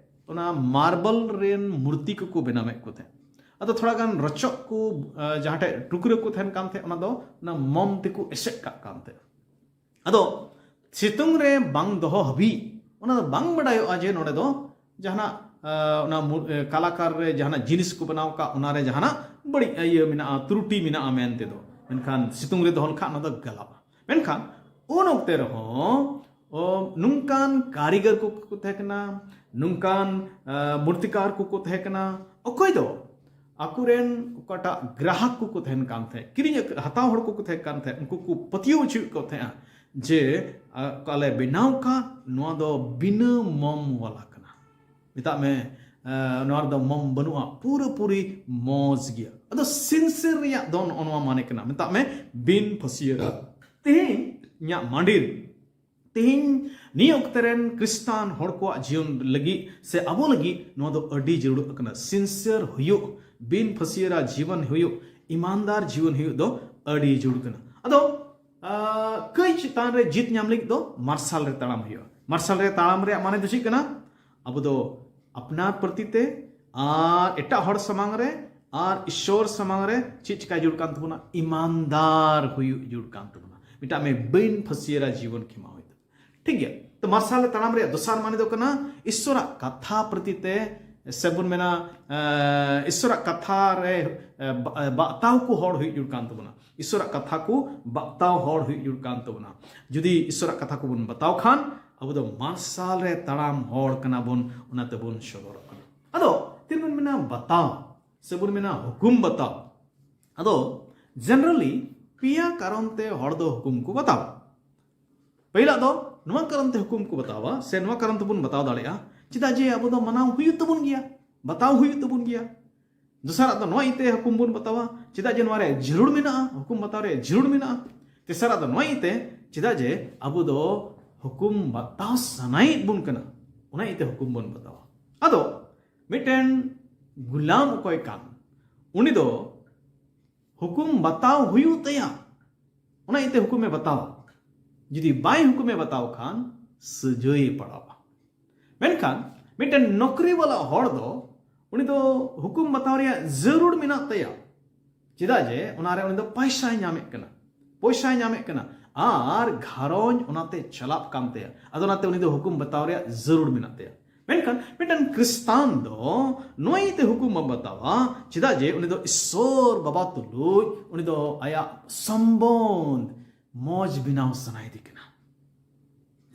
ᱚᱱᱟ ᱢᱟᱨᱵᱚᱞ ᱨᱮᱱ ᱢᱩᱨᱛᱤ ᱠᱚᱠᱚ ᱵᱮᱱᱟᱣᱮᱫ ᱠᱚ ᱛᱟᱦᱮᱸᱫ᱾ ᱟᱫᱚ ᱛᱷᱚᱲᱟ ᱜᱟᱱ ᱨᱚᱪᱚᱜ ᱠᱚ, ᱟ, ᱡᱟᱦᱟᱸ ᱴᱷᱮᱡ ᱴᱩᱠᱨᱟᱹ ᱠᱚ ᱛᱟᱦᱮᱱ ᱠᱟᱱ ᱛᱟᱦᱮᱸᱫ, ᱚᱱᱟ ᱫᱚ ᱚᱱᱟ ᱢᱚᱢ ᱛᱮᱠᱚ ᱮᱥᱮᱫ ᱠᱟᱜ ᱠᱟᱱ ᱛᱟᱦᱮᱸᱫ᱾ ᱟᱫᱚ ᱥᱤᱛᱩᱝ ᱨᱮ ᱵᱟᱝ ᱫᱚᱦᱚ ᱦᱟᱹᱵᱤᱡ, ᱚᱱᱟ ᱫᱚ ᱵᱟᱝ ᱵᱟᱰᱟᱭᱚᱜᱼᱟ ᱡᱮ ᱱᱚᱰᱮ ᱫᱚ ᱡᱟᱦᱟᱱᱟᱜ, ᱟ, ᱚᱱᱟ ᱢᱩ-, ᱮ, ᱠᱟᱞᱟᱠᱟᱨ ᱨᱮ ᱡᱟᱦᱟᱱᱟᱜ ᱡᱤᱱᱤᱥ ᱠᱚ ᱵᱮᱱᱟᱣ ᱠᱟᱜ, ᱚᱱᱟ ᱨᱮ ᱡᱟᱦᱟᱱᱟᱜ ᱵᱟᱹᱲᱤᱡ ᱤᱭᱟᱹ ᱢᱮᱱᱟᱜᱼᱟ, ᱛᱨᱩᱴᱤ ᱢᱮᱱᱟᱜᱼᱟ ᱢᱮᱱ ᱛᱮᱫᱚ᱾ ᱢᱮᱱᱠᱷᱟᱱ ᱥᱤᱛᱩᱝ ᱨᱮ ᱫᱚᱦᱚ ᱞᱮᱠᱷᱟᱱ ᱚᱱᱟ ᱫᱚ ᱜᱟᱞᱟᱜᱼᱟ᱾ ᱢᱮᱱᱠᱷᱟᱱ ᱩᱱ ᱚᱠᱛᱮ ᱨᱮᱦᱚᱸ, ᱚ, ᱱᱚᱝᱠᱟᱱ ᱠᱟᱹᱨᱤᱜᱚᱨ ᱠᱚᱠᱚ ᱛᱟᱦᱮᱸ ᱠᱟᱱᱟ, ᱱᱚᱝᱠᱟᱱ, ᱟ, ᱢᱩᱨᱛᱤᱠᱟᱨ ᱠᱚᱠᱚ ᱛᱟᱦᱮᱸ ᱠᱟᱱᱟ, ᱚᱠᱚᱭ ᱫᱚ ᱟᱠᱚᱨᱮᱱ ᱚᱠᱟᱴᱟᱜ ᱜᱨᱟᱦᱚᱠ ᱠᱚᱠᱚ ᱛᱟᱦᱮᱱ ᱠᱟᱱ ᱛᱟᱦᱮᱸᱫ, ᱠᱤᱨᱤᱧ ᱟᱹᱠ-, ᱦᱟᱛᱟᱣ ᱦᱚᱲ ᱠᱚᱠᱚ ᱛᱟᱦᱮᱸ ᱠᱟᱱ ᱛᱟᱦᱮᱸᱫ, ᱩᱱᱠᱩ ᱠᱚ ᱯᱟᱹᱛᱭᱟᱹᱣ ᱦᱚᱪᱚᱭᱮᱫ ᱠᱚ ᱛᱟᱦᱮᱸᱫᱼᱟ ᱡᱮ, ᱟ, ᱚᱠᱟ ᱞᱮ ᱵᱮᱱᱟᱣ ᱠᱟᱜ, ᱱᱚᱣᱟ ᱫᱚ ᱵᱤᱱᱟᱹ ᱢᱚᱢ ᱣᱟᱞᱟ ᱠᱟᱱᱟ᱾ ᱢᱮᱛᱟᱜ ᱢᱮ, ᱟ, ᱱᱚᱣᱟ ᱨᱮᱫᱚ ᱢᱚᱢ ᱵᱟᱹᱱᱩᱜᱼᱟ, ᱯᱩᱨᱟᱹᱯᱩᱨᱤ ᱢᱚᱡᱽ ᱜᱮᱭᱟ᱾ ᱟᱫᱚ ᱥᱤᱱᱥᱤᱭᱟᱨ ᱨᱮᱭᱟᱜ ᱫᱚ ᱱᱚᱜᱼᱚ ᱱᱚᱣᱟ ᱢᱟᱱᱮ ᱠᱟᱱᱟ, ᱢᱮᱛᱟᱜ ᱢᱮ ᱵᱤᱱ ᱯᱷᱟᱹᱥᱤᱭᱟᱹᱨᱟ᱾ ᱛᱮᱦᱮᱧ ᱤᱧᱟᱹᱜ ᱢᱟᱸᱰᱤᱨ ᱛᱮᱦᱮᱧ ᱱᱤᱭᱟᱹ ᱚᱠᱛᱮ ᱨᱮᱱ ᱠᱷᱨᱤᱥᱴᱟᱱ ᱦᱚᱲ ᱠᱚᱣᱟᱜ ᱡᱤᱭᱚᱱ ᱞᱟᱹᱜᱤᱫ ᱥᱮ ᱟᱵᱚ ᱞᱟᱹᱜᱤᱫ ᱱᱚᱣᱟ ᱫᱚ ᱟᱹᱰᱤ ᱡᱟᱹᱨᱩᱲᱚᱜ ᱠᱟᱱᱟ᱾ ᱥᱤᱱᱥᱤᱭᱟᱨ ᱦᱩᱭᱩᱜ, ᱵᱤᱱ ᱯᱷᱟᱹᱥᱤᱭᱟᱹᱨᱟ ᱡᱤᱵᱚᱱ ᱦᱩᱭᱩᱜ, ᱤᱢᱟᱱᱫᱟᱨ ᱡᱤᱵᱚᱱ ᱦᱩᱭᱩᱜ ᱫᱚ ᱟᱹᱰᱤ ᱡᱟᱹᱨᱩᱲ ᱠᱟᱱᱟ᱾ ᱟᱫᱚ, ᱟ, ᱠᱟᱹᱭ ᱪᱮᱛᱟᱱ ᱨᱮ ᱡᱤᱛ ᱧᱟᱢ ᱞᱟᱹᱜᱤᱫ ᱫᱚ ᱢᱟᱨᱥᱟᱞ ᱨᱮ ᱛᱟᱲᱟᱢ ᱦᱩᱭᱩᱜᱼᱟ᱾ ᱢᱟᱨᱥᱟᱞ ᱨᱮ ᱛᱟᱲᱟᱢ ᱨᱮᱭᱟᱜ ᱢᱟᱱᱮ ᱫᱚ ᱪᱮᱫ ᱠᱟᱱᱟ? ᱟᱵᱚ ᱫᱚ ᱟᱯᱱᱟᱨ ᱯᱨᱚᱛᱤ ᱛᱮ ᱟᱨ ᱮᱴᱟᱜ ᱦᱚᱲ ᱥᱟᱢᱟᱝ ᱨᱮ ᱟᱨ ᱤᱥᱥᱚᱨ ᱥᱟᱢᱟᱝ ᱨᱮ ᱪᱮᱫ ᱪᱤᱠᱟᱭ ᱡᱟᱹᱨᱩᱲ ᱠᱟᱱ ᱛᱟᱵᱚᱱᱟ? ᱤᱢᱟᱱᱫᱟᱨ ᱦᱩᱭᱩᱜ ᱡᱟᱹᱨᱩᱲ ᱠᱟᱱ ᱛᱟᱵᱚᱱᱟ᱾ ᱢᱮᱛᱟᱜ ᱢᱮ ᱵᱤᱱ ᱯᱷᱟᱹᱥᱤᱭᱟᱹᱨᱟ ᱡᱤᱵᱚᱱ ᱠᱷᱮᱢᱟᱣ ᱦᱩᱭᱩᱜ ᱛᱟᱵᱚᱱᱟ᱾ ᱴᱷᱤᱠ ᱜᱮᱭᱟ? ᱛᱚ ᱢᱟᱨᱥᱟᱞ ᱨᱮ ᱛᱟᱲᱟᱢ ᱨᱮᱭᱟᱜ ᱫᱚᱥᱟᱨ ᱢᱟᱱᱮ ᱫᱚ ᱠᱟᱱᱟ ᱤᱥᱥᱚᱨᱟᱜ ᱠᱟᱛᱷᱟ ᱯᱨᱚᱛᱤ ᱛᱮ, ᱥᱮ ᱵᱚᱱ ᱢᱮᱱᱟ, ᱮ, ᱤᱥᱥᱚᱨᱟᱜ ᱠᱟᱛᱷᱟ ᱨᱮ, ᱮ, ᱵᱟ-, ᱮ, ᱵᱟᱛᱟᱣ ᱠᱚ ᱦᱚᱲ ᱦᱩᱭᱩᱜ ᱡᱟᱹᱨᱩᱲ ᱠᱟᱱ ᱛᱟᱵᱚᱱᱟ᱾ ᱤᱥᱥᱚᱨᱟᱜ ᱠᱟᱛᱷᱟ ᱠᱚ ᱵᱟᱛᱟᱣ ᱦᱚᱲ ᱦᱩᱭᱩᱜ ᱡᱟᱹᱨᱩᱲ ᱠᱟᱱ ᱛᱟᱵᱚᱱᱟ᱾ ᱡᱩᱫᱤ ᱤᱥᱥᱚᱨᱟᱜ ᱠᱟᱛᱷᱟ ᱠᱚᱵᱚᱱ ᱵᱟᱛᱟᱣ ᱠᱷᱟᱱ, ᱟᱵᱚ ᱫᱚ ᱢᱟᱨᱥᱟᱞ ᱨᱮ ᱛᱟᱲᱟᱢ ᱦᱚᱲ ᱠᱟᱱᱟ ᱵᱚᱱ, ᱚᱱᱟ ᱛᱮᱵᱚᱱ ᱥᱚᱫᱚᱨᱚᱜ ᱠᱟᱱᱟ᱾ ᱟᱫᱚ ᱛᱤᱱ ᱵᱚᱱ ᱢᱮᱱᱟ ᱵᱟᱛᱟᱣ, ᱥᱮ ᱵᱚᱱ ᱢᱮᱱᱟ ᱦᱩᱠᱩᱢ ᱵᱟᱛᱟᱣ᱾ ᱟᱫᱚ generally ᱯᱮᱭᱟ ᱠᱟᱨᱚᱱ ᱛᱮ ᱦᱚᱲ ᱫᱚ ᱦᱩᱠᱩᱢ ᱠᱚ ᱵᱟᱛᱟᱣᱟ᱾ ᱯᱟᱹᱦᱤᱞᱟᱜ ᱫᱚ ᱱᱚᱣᱟ ᱠᱟᱨᱚᱱ ᱛᱮ ᱦᱩᱠᱩᱢ ᱠᱚ ᱵᱟᱛᱟᱣᱟ, ᱥᱮ ᱱᱚᱣᱟ ᱠᱟᱨᱚᱱ ᱛᱮᱵᱚᱱ ᱵᱟᱛᱟᱣ ᱫᱟᱲᱮᱭᱟᱜᱼᱟ, ᱪᱮᱫᱟᱜ ᱡᱮ ᱟᱵᱚ ᱫᱚ ᱢᱟᱱᱟᱣ ᱦᱩᱭᱩᱜ ᱛᱟᱵᱚᱱ ᱜᱮᱭᱟ, ᱵᱟᱛᱟᱣ ᱦᱩᱭᱩᱜ ᱛᱟᱵᱚᱱ ᱜᱮᱭᱟ᱾ ᱫᱚᱥᱟᱨᱟᱜ ᱫᱚ ᱱᱚᱣᱟ ᱤᱭᱟᱹᱛᱮ ᱦᱩᱠᱩᱢ ᱵᱚᱱ ᱵᱟᱛᱟᱣᱟ, ᱪᱮᱫᱟᱜ ᱡᱮ ᱱᱚᱣᱟ ᱨᱮ ᱡᱟᱹᱨᱩᱲ ᱢᱮᱱᱟᱜᱼᱟ, ᱦᱩᱠᱩᱢ ᱵᱟᱛᱟᱣ ᱨᱮ ᱡᱟᱹᱨᱩᱲ ᱢᱮᱱᱟᱜᱼᱟ᱾ ᱛᱮᱥᱟᱨᱟᱜ ᱫᱚ ᱱᱚᱣᱟ ᱤᱭᱟᱹᱛᱮ, ᱪᱮᱫᱟᱜ ᱡᱮ ᱟᱵᱚ ᱫᱚ ᱦᱩᱠᱩᱢ ᱵᱟᱛᱟᱣ ᱥᱟᱱᱟᱭᱮᱫ ᱵᱚᱱ ᱠᱟᱱᱟ, ᱚᱱᱟ ᱤᱭᱟᱹᱛᱮ ᱦᱩᱠᱩᱢ ᱵᱚᱱ ᱵᱟᱛᱟᱣᱟ᱾ ᱟᱫᱚ ᱢᱤᱫᱴᱮᱱ ᱜᱩᱞᱟᱢ ᱚᱠᱚᱭ ᱠᱟᱱ, ᱩᱱᱤ ᱫᱚ ᱦᱩᱠᱩᱢ ᱵᱟᱛᱟᱣ ᱦᱩᱭᱩᱜ ᱛᱟᱭᱟ, ᱚᱱᱟ ᱤᱭᱟᱹᱛᱮ ᱦᱩᱠᱩᱢᱮ ᱵᱟᱛᱟᱣᱟ᱾ ᱡᱩᱫᱤ ᱵᱟᱭ ᱦᱩᱠᱩᱢᱮ ᱵᱟᱛᱟᱣ ᱠᱷᱟᱱ ᱥᱟᱹᱡᱟᱹᱭᱮ ᱯᱟᱲᱟᱣᱟ᱾ ᱢᱮᱱᱠᱷᱟᱱ ᱢᱤᱫᱴᱮᱱ ᱱᱚᱠᱨᱤ ᱵᱟᱞᱟ ᱦᱚᱲ ᱫᱚ ᱩᱱᱤ ᱫᱚ ᱦᱩᱠᱩᱢ ᱵᱟᱛᱟᱣ ᱨᱮᱭᱟᱜ ᱡᱟᱹᱨᱩᱲ ᱢᱮᱱᱟᱜ ᱛᱟᱭᱟ᱾ ᱪᱮᱫᱟᱜ ᱡᱮ ᱚᱱᱟᱨᱮ ᱩᱱᱤ ᱫᱚ ᱯᱚᱭᱥᱟᱭ ᱧᱟᱢᱮᱫ ᱠᱟᱱᱟ, ᱯᱚᱭᱥᱟᱭ ᱧᱟᱢᱮᱫ ᱠᱟᱱᱟ, ᱟᱨ ᱜᱷᱟᱨᱚᱸᱡᱽ ᱚᱱᱟᱛᱮ ᱪᱟᱞᱟᱜ ᱠᱟᱱ ᱛᱟᱭᱟ᱾ ᱟᱫᱚ ᱚᱱᱟᱛᱮ ᱩᱱᱤ ᱫᱚ ᱦᱩᱠᱩᱢ ᱵᱟᱛᱟᱣ ᱨᱮᱭᱟᱜ ᱡᱟᱹᱨᱩᱲ ᱢᱮᱱᱟᱜ ᱛᱟᱭᱟ᱾ ᱢᱮᱱᱠᱷᱟᱱ ᱢᱤᱫᱴᱟᱝ ᱠᱷᱨᱤᱥᱛᱟᱱ ᱫᱚ ᱱᱚᱣᱟ ᱤᱭᱟᱹᱛᱮ ᱦᱩᱠᱩᱢ ᱵᱟᱭ ᱵᱟᱛᱟᱣᱟ, ᱪᱮᱫᱟᱜ ᱡᱮ ᱩᱱᱤ ᱫᱚ ᱤᱥᱥᱚᱨ ᱵᱟᱵᱟ ᱛᱩᱞᱩᱡ ᱩᱱᱤ ᱫᱚ ᱟᱭᱟᱜ ᱥᱚᱢᱵᱚᱱᱫᱷ ᱢᱚᱡᱽ ᱵᱮᱱᱟᱣ ᱥᱟᱱᱟᱭᱮᱫᱮ ᱠᱟᱱᱟ᱾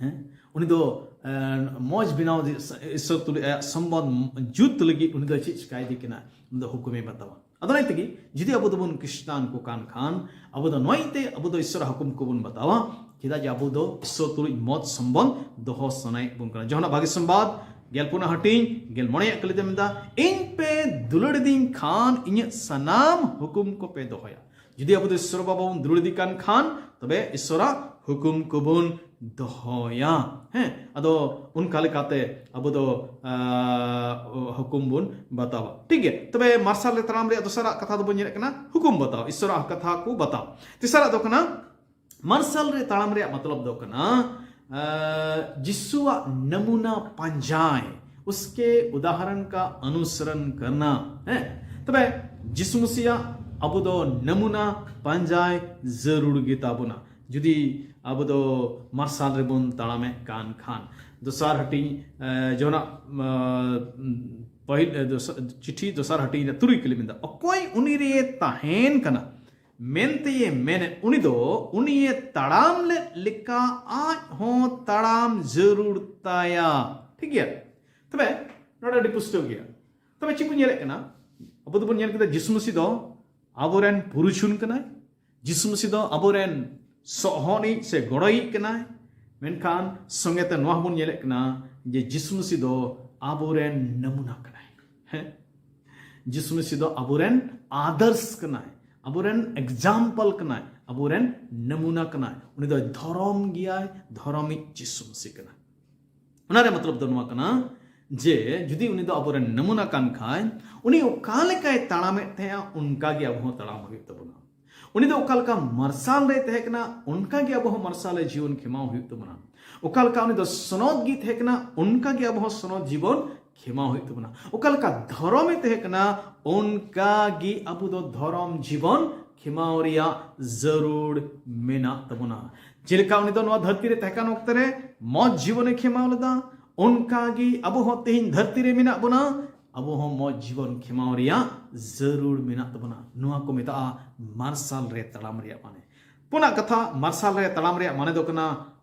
ᱦᱮᱸ, ᱩᱱᱤ ᱫᱚ ᱮᱸ, ᱢᱚᱡᱽ ᱵᱮᱱᱟᱣ ᱫᱤ-, ᱤᱥᱥᱚᱨ ᱛᱩᱞᱩᱡ ᱟᱭᱟᱜ ᱥᱚᱢᱵᱚᱱᱫᱷ ᱡᱩᱛ ᱞᱟᱹᱜᱤᱫ ᱩᱱᱤ ᱫᱚ ᱪᱮᱫ ᱪᱤᱠᱟᱭᱮᱫᱮ ᱠᱟᱱᱟ? ᱩᱱᱤ ᱫᱚ ᱦᱩᱠᱩᱢᱮ ᱵᱟᱛᱟᱣᱟ᱾ ᱟᱫᱚ ᱚᱱᱟ ᱛᱮᱜᱮ ᱡᱩᱫᱤ ᱟᱵᱚ ᱫᱚᱵᱚᱱ ᱠᱷᱨᱤᱥᱴᱟᱱ ᱠᱚ ᱠᱟᱱ ᱠᱷᱟᱱ, ᱟᱵᱚ ᱫᱚ ᱱᱚᱣᱟ ᱤᱭᱟᱹᱛᱮ ᱟᱵᱚ ᱫᱚ ᱤᱥᱥᱚᱨᱟᱜ ᱦᱩᱠᱩᱢ ᱠᱚᱵᱚᱱ ᱵᱟᱛᱟᱣᱟ, ᱪᱮᱫᱟᱜ ᱡᱮ ᱟᱵᱚ ᱫᱚ ᱤᱥᱥᱚᱨ ᱛᱩᱞᱩᱡ ᱢᱚᱡᱽ ᱥᱚᱢᱵᱚᱱᱫᱷ ᱫᱚᱦᱚ ᱥᱟᱱᱟᱭᱮᱫ ᱵᱚᱱ ᱠᱟᱱᱟ᱾ ᱡᱚᱦᱟᱱᱟᱜ ᱵᱷᱟᱜᱮ ᱥᱚᱢᱵᱟᱫ ᱜᱮᱞ ᱯᱩᱱᱟᱜ ᱦᱟᱹᱴᱤᱧ ᱜᱮᱞ ᱢᱚᱬᱮᱭᱟᱜ ᱠᱟᱹᱞᱤ ᱛᱮ ᱢᱮᱱᱫᱟ, "ᱤᱧ ᱯᱮ ᱫᱩᱞᱟᱹᱲ ᱫᱤᱧ ᱠᱷᱟᱱ ᱤᱧᱟᱹᱜ ᱥᱟᱱᱟᱢ ᱦᱩᱠᱩᱢ ᱠᱚᱯᱮ ᱫᱚᱦᱚᱭᱟ᱾" ᱡᱩᱫᱤ ᱟᱵᱚ ᱫᱚ ᱤᱥᱥᱚᱨ ᱵᱟᱵᱟ ᱵᱚᱱ ᱫᱩᱞᱟᱹᱲ ᱤᱫᱤ ᱠᱟᱱ ᱠᱷᱟᱱ, ᱛᱚᱵᱮ ᱤᱥᱥᱚᱨᱟᱜ ᱦᱩᱠᱩᱢ ᱠᱚᱵᱚᱱ ᱫᱚᱦᱚᱭᱟ᱾ ᱦᱮᱸ, ᱟᱫᱚ ᱚᱱᱠᱟ ᱞᱮᱠᱟᱛᱮ ᱟᱵᱚ ᱫᱚ, ᱟᱸ, ᱦᱩᱠᱩᱢ ᱵᱚᱱ ᱵᱟᱛᱟᱣᱟ᱾ ᱴᱷᱤᱠ ᱜᱮᱭᱟ, ᱛᱚᱵᱮ ᱢᱟᱨᱥᱟᱞ ᱨᱮ ᱛᱟᱲᱟᱢ ᱨᱮᱭᱟᱜ ᱫᱚᱥᱟᱨᱟᱜ ᱠᱟᱛᱷᱟ ᱫᱚᱵᱚᱱ ᱧᱮᱞᱮᱫ ᱠᱟᱱᱟ, ᱦᱩᱠᱩᱢ ᱵᱟᱛᱟᱣ, ᱤᱥᱥᱚᱨᱟᱜ ᱠᱟᱛᱷᱟ ᱠᱚ ᱵᱟᱛᱟᱣ᱾ ᱛᱮᱥᱟᱨᱟᱜ ᱫᱚ ᱠᱟᱱᱟ, ᱢᱟᱨᱥᱟᱞ ᱨᱮ ᱛᱟᱲᱟᱢ ᱨᱮᱭᱟᱜ ᱢᱚᱛᱞᱚᱵ ᱫᱚ ᱠᱟᱱᱟ, ᱟᱸ, ᱡᱤᱥᱩᱣᱟᱜ ᱱᱟᱢᱩᱱᱟ ᱯᱟᱸᱡᱟᱭ, ᱩᱥᱠᱮ ᱩᱫᱟᱦᱚᱨᱚᱱ ᱠᱟ ᱚᱱᱩᱥᱚᱨᱚᱱ ᱠᱟᱨᱱᱟ᱾ ᱦᱮᱸ, ᱛᱚᱵᱮ ᱡᱤᱥᱩ ᱢᱟᱥᱤᱭᱟᱜ ᱟᱵᱚ ᱫᱚ ᱱᱟᱢᱩᱱᱟ ᱯᱟᱸᱡᱟᱭ ᱡᱟᱹᱨᱩᱲ ᱜᱮ ᱛᱟᱵᱚᱱᱟ, ᱡᱩᱫᱤ ᱟᱵᱚ ᱫᱚ ᱢᱟᱨᱥᱟᱞ ᱨᱮᱵᱚᱱ ᱛᱟᱲᱟᱢᱮᱫ ᱠᱟᱱ ᱠᱷᱟᱱ᱾ ᱫᱚᱥᱟᱨ ᱦᱟᱹᱴᱤᱧ, ᱮ, ᱡᱚᱦᱟᱱᱟᱜ, ᱮ, ᱯᱟᱹᱦᱤᱞ, ᱮ, ᱫᱚᱥ-, ᱪᱤᱴᱷᱤ ᱫᱚᱥᱟᱨ ᱦᱟᱹᱴᱤᱧ ᱨᱮ ᱛᱩᱨᱩᱭ ᱠᱟᱹᱞᱤ ᱢᱮᱱᱫᱟ, "ᱚᱠᱚᱭ ᱩᱱᱤ ᱨᱮ ᱛᱟᱦᱮᱱ ᱠᱟᱱᱟ ᱢᱮᱱᱛᱮᱭᱮ ᱢᱮᱱᱮᱫ, ᱩᱱᱤ ᱫᱚ ᱩᱱᱤᱭᱮ ᱛᱟᱲᱟᱢ ᱞᱮᱫ ᱞᱮᱠᱟ ᱟᱡ ᱦᱚᱸ ᱛᱟᱲᱟᱢ ᱡᱟᱹᱨᱩᱲ ᱛᱟᱭᱟ᱾" ᱴᱷᱤᱠ ᱜᱮᱭᱟ? ᱛᱚᱵᱮ ᱱᱚᱰᱮ ᱟᱹᱰᱤ ᱯᱩᱥᱴᱟᱹᱣ ᱜᱮᱭᱟ᱾ ᱛᱚᱵᱮ ᱪᱮᱫ ᱵᱚᱱ ᱧᱮᱞᱮᱫ ᱠᱟᱱᱟ? ᱟᱵᱚ ᱫᱚᱵᱚᱱ ᱧᱮᱞ ᱠᱮᱫᱟ ᱡᱤᱥᱩ ᱢᱟᱹᱥᱤ ᱫᱚ ᱟᱵᱚᱨᱮᱱ ᱯᱩᱨᱩᱪᱷᱩᱱ ᱠᱟᱱᱟᱭ, ᱡᱤᱥᱩ ᱢᱟᱹᱥᱤ ᱫᱚ ᱟᱵᱚᱨᱮᱱ ᱥᱚᱦᱚᱫᱤᱡ ᱥᱮ ᱜᱚᱲᱚᱭᱤᱡ ᱠᱟᱱᱟᱭ, ᱢᱮᱱᱠᱷᱟᱱ ᱥᱚᱸᱜᱮ ᱛᱮ ᱱᱚᱣᱟ ᱦᱚᱸᱵᱚᱱ ᱧᱮᱞᱮᱫ ᱠᱟᱱᱟ ᱡᱮ ᱡᱤᱥᱩ ᱢᱟᱹᱥᱤ ᱫᱚ ᱟᱵᱚᱨᱮᱱ ᱱᱟᱢᱩᱱᱟ ᱠᱟᱱᱟᱭ᱾ ᱦᱮᱸ? ᱡᱤᱥᱩ ᱢᱟᱹᱥᱤ ᱫᱚ ᱟᱵᱚᱨᱮᱱ ᱟᱫᱚᱨᱥ ᱠᱟᱱᱟᱭ, ᱟᱵᱚᱨᱮᱱ ᱮᱠᱡᱟᱢᱯᱚᱞ ᱠᱟᱱᱟᱭ, ᱟᱵᱚᱨᱮᱱ ᱱᱟᱢᱩᱱᱟ ᱠᱟᱱᱟᱭ᱾ ᱩᱱᱤ ᱫᱚ ᱫᱷᱚᱨᱚᱢ ᱜᱮᱭᱟᱭ, ᱫᱷᱚᱨᱚᱢᱤᱡ ᱡᱤᱥᱩ ᱢᱟᱹᱥᱤ ᱠᱟᱱᱟᱭ᱾ ᱚᱱᱟ ᱨᱮ ᱢᱚᱛᱞᱚᱵ ᱫᱚ ᱱᱚᱣᱟ ᱠᱟᱱᱟ ᱡᱮ ᱡᱩᱫᱤ ᱩᱱᱤ ᱫᱚ ᱟᱵᱚᱨᱮᱱ ᱱᱟᱢᱩᱱᱟ ᱠᱟᱱ ᱠᱷᱟᱱ, ᱩᱱᱤ ᱚᱠᱟ ᱞᱮᱠᱟᱭ ᱛᱟᱲᱟᱢᱮᱫ ᱛᱟᱦᱮᱸᱜᱼᱟ, ᱚᱱᱠᱟ ᱜᱮ ᱟᱵᱚ ᱦᱚᱸ ᱛᱟᱲᱟᱢ ᱦᱩᱭᱩᱜ ᱛᱟᱵᱚᱱᱟ᱾ ᱩᱱᱤ ᱫᱚ ᱚᱠᱟ ᱞᱮᱠᱟ ᱢᱟᱨᱥᱟᱞ ᱨᱮᱭ ᱛᱟᱦᱮᱸ ᱠᱟᱱᱟ, ᱚᱱᱠᱟ ᱜᱮ ᱟᱵᱚ ᱦᱚᱸ ᱢᱟᱨᱥᱟᱞ ᱨᱮ ᱡᱤᱭᱚᱱ ᱠᱷᱮᱢᱟᱣ ᱦᱩᱭᱩᱜ ᱛᱟᱵᱚᱱᱟ᱾ ᱚᱠᱟ ᱞᱮᱠᱟ ᱩᱱᱤ ᱫᱚ ᱥᱚᱱᱚᱛ ᱜᱮᱭ ᱛᱟᱦᱮᱸ ᱠᱟᱱᱟ, ᱚᱱᱠᱟ ᱜᱮ ᱟᱵᱚ ᱦᱚᱸ ᱥᱚᱱᱚᱛ ᱡᱤᱵᱚᱱ ᱠᱷᱮᱢᱟᱣ ᱦᱩᱭᱩᱜ ᱛᱟᱵᱚᱱᱟ᱾ ᱚᱠᱟ ᱞᱮᱠᱟ ᱫᱷᱚᱨᱚᱢᱮ ᱛᱟᱦᱮᱸ ᱠᱟᱱᱟ, ᱚᱱᱠᱟ ᱜᱮ ᱟᱵᱚ ᱫᱚ ᱫᱷᱚᱨᱚᱢ ᱡᱤᱵᱚᱱ ᱠᱷᱮᱢᱟᱣ ᱨᱮᱭᱟᱜ ᱡᱟᱹᱨᱩᱲ ᱢᱮᱱᱟᱜ ᱛᱟᱵᱚᱱᱟ᱾ ᱡᱮᱞᱮᱠᱟ ᱩᱱᱤ ᱫᱚ ᱱᱚᱣᱟ ᱫᱷᱟᱹᱨᱛᱤ ᱨᱮ ᱛᱟᱦᱮᱸ ᱠᱟᱱ ᱚᱠᱛᱮ ᱨᱮ ᱢᱚᱡᱽ ᱡᱤᱵᱚᱱᱮ ᱠᱷᱮᱢᱟᱣ ᱞᱮᱫᱟ, ᱚᱱᱠᱟ ᱜᱮ ᱟᱵᱚ ᱦᱚᱸ ᱛᱮᱦᱮᱧ ᱫᱷᱟᱹᱨᱛᱤ ᱨᱮ ᱢᱮᱱᱟᱜ ᱵᱚᱱᱟ, ᱟᱵᱚ ᱦᱚᱸ ᱢᱚᱡᱽ ᱡᱤᱵᱚᱱ ᱠᱷᱮᱢᱟᱣ ᱨᱮᱭᱟᱜ ᱡᱟᱹᱨᱩᱲ ᱢᱮᱱᱟᱜ ᱛᱟᱵᱚᱱᱟ᱾ ᱱᱚᱣᱟ ᱠᱚ ᱢᱮᱛᱟᱜᱼᱟ ᱢᱟᱨᱥᱟᱞ ᱨᱮ ᱛᱟᱲᱟᱢ ᱨᱮᱭᱟᱜ ᱢᱟᱱᱮ᱾ ᱯᱩᱱᱟᱜ ᱠᱟᱛᱷᱟ, ᱢᱟᱨᱥᱟᱞ ᱨᱮ ᱛᱟᱲᱟᱢ ᱨᱮᱭᱟᱜ ᱢᱟᱱᱮ ᱫᱚ ᱠᱟᱱᱟ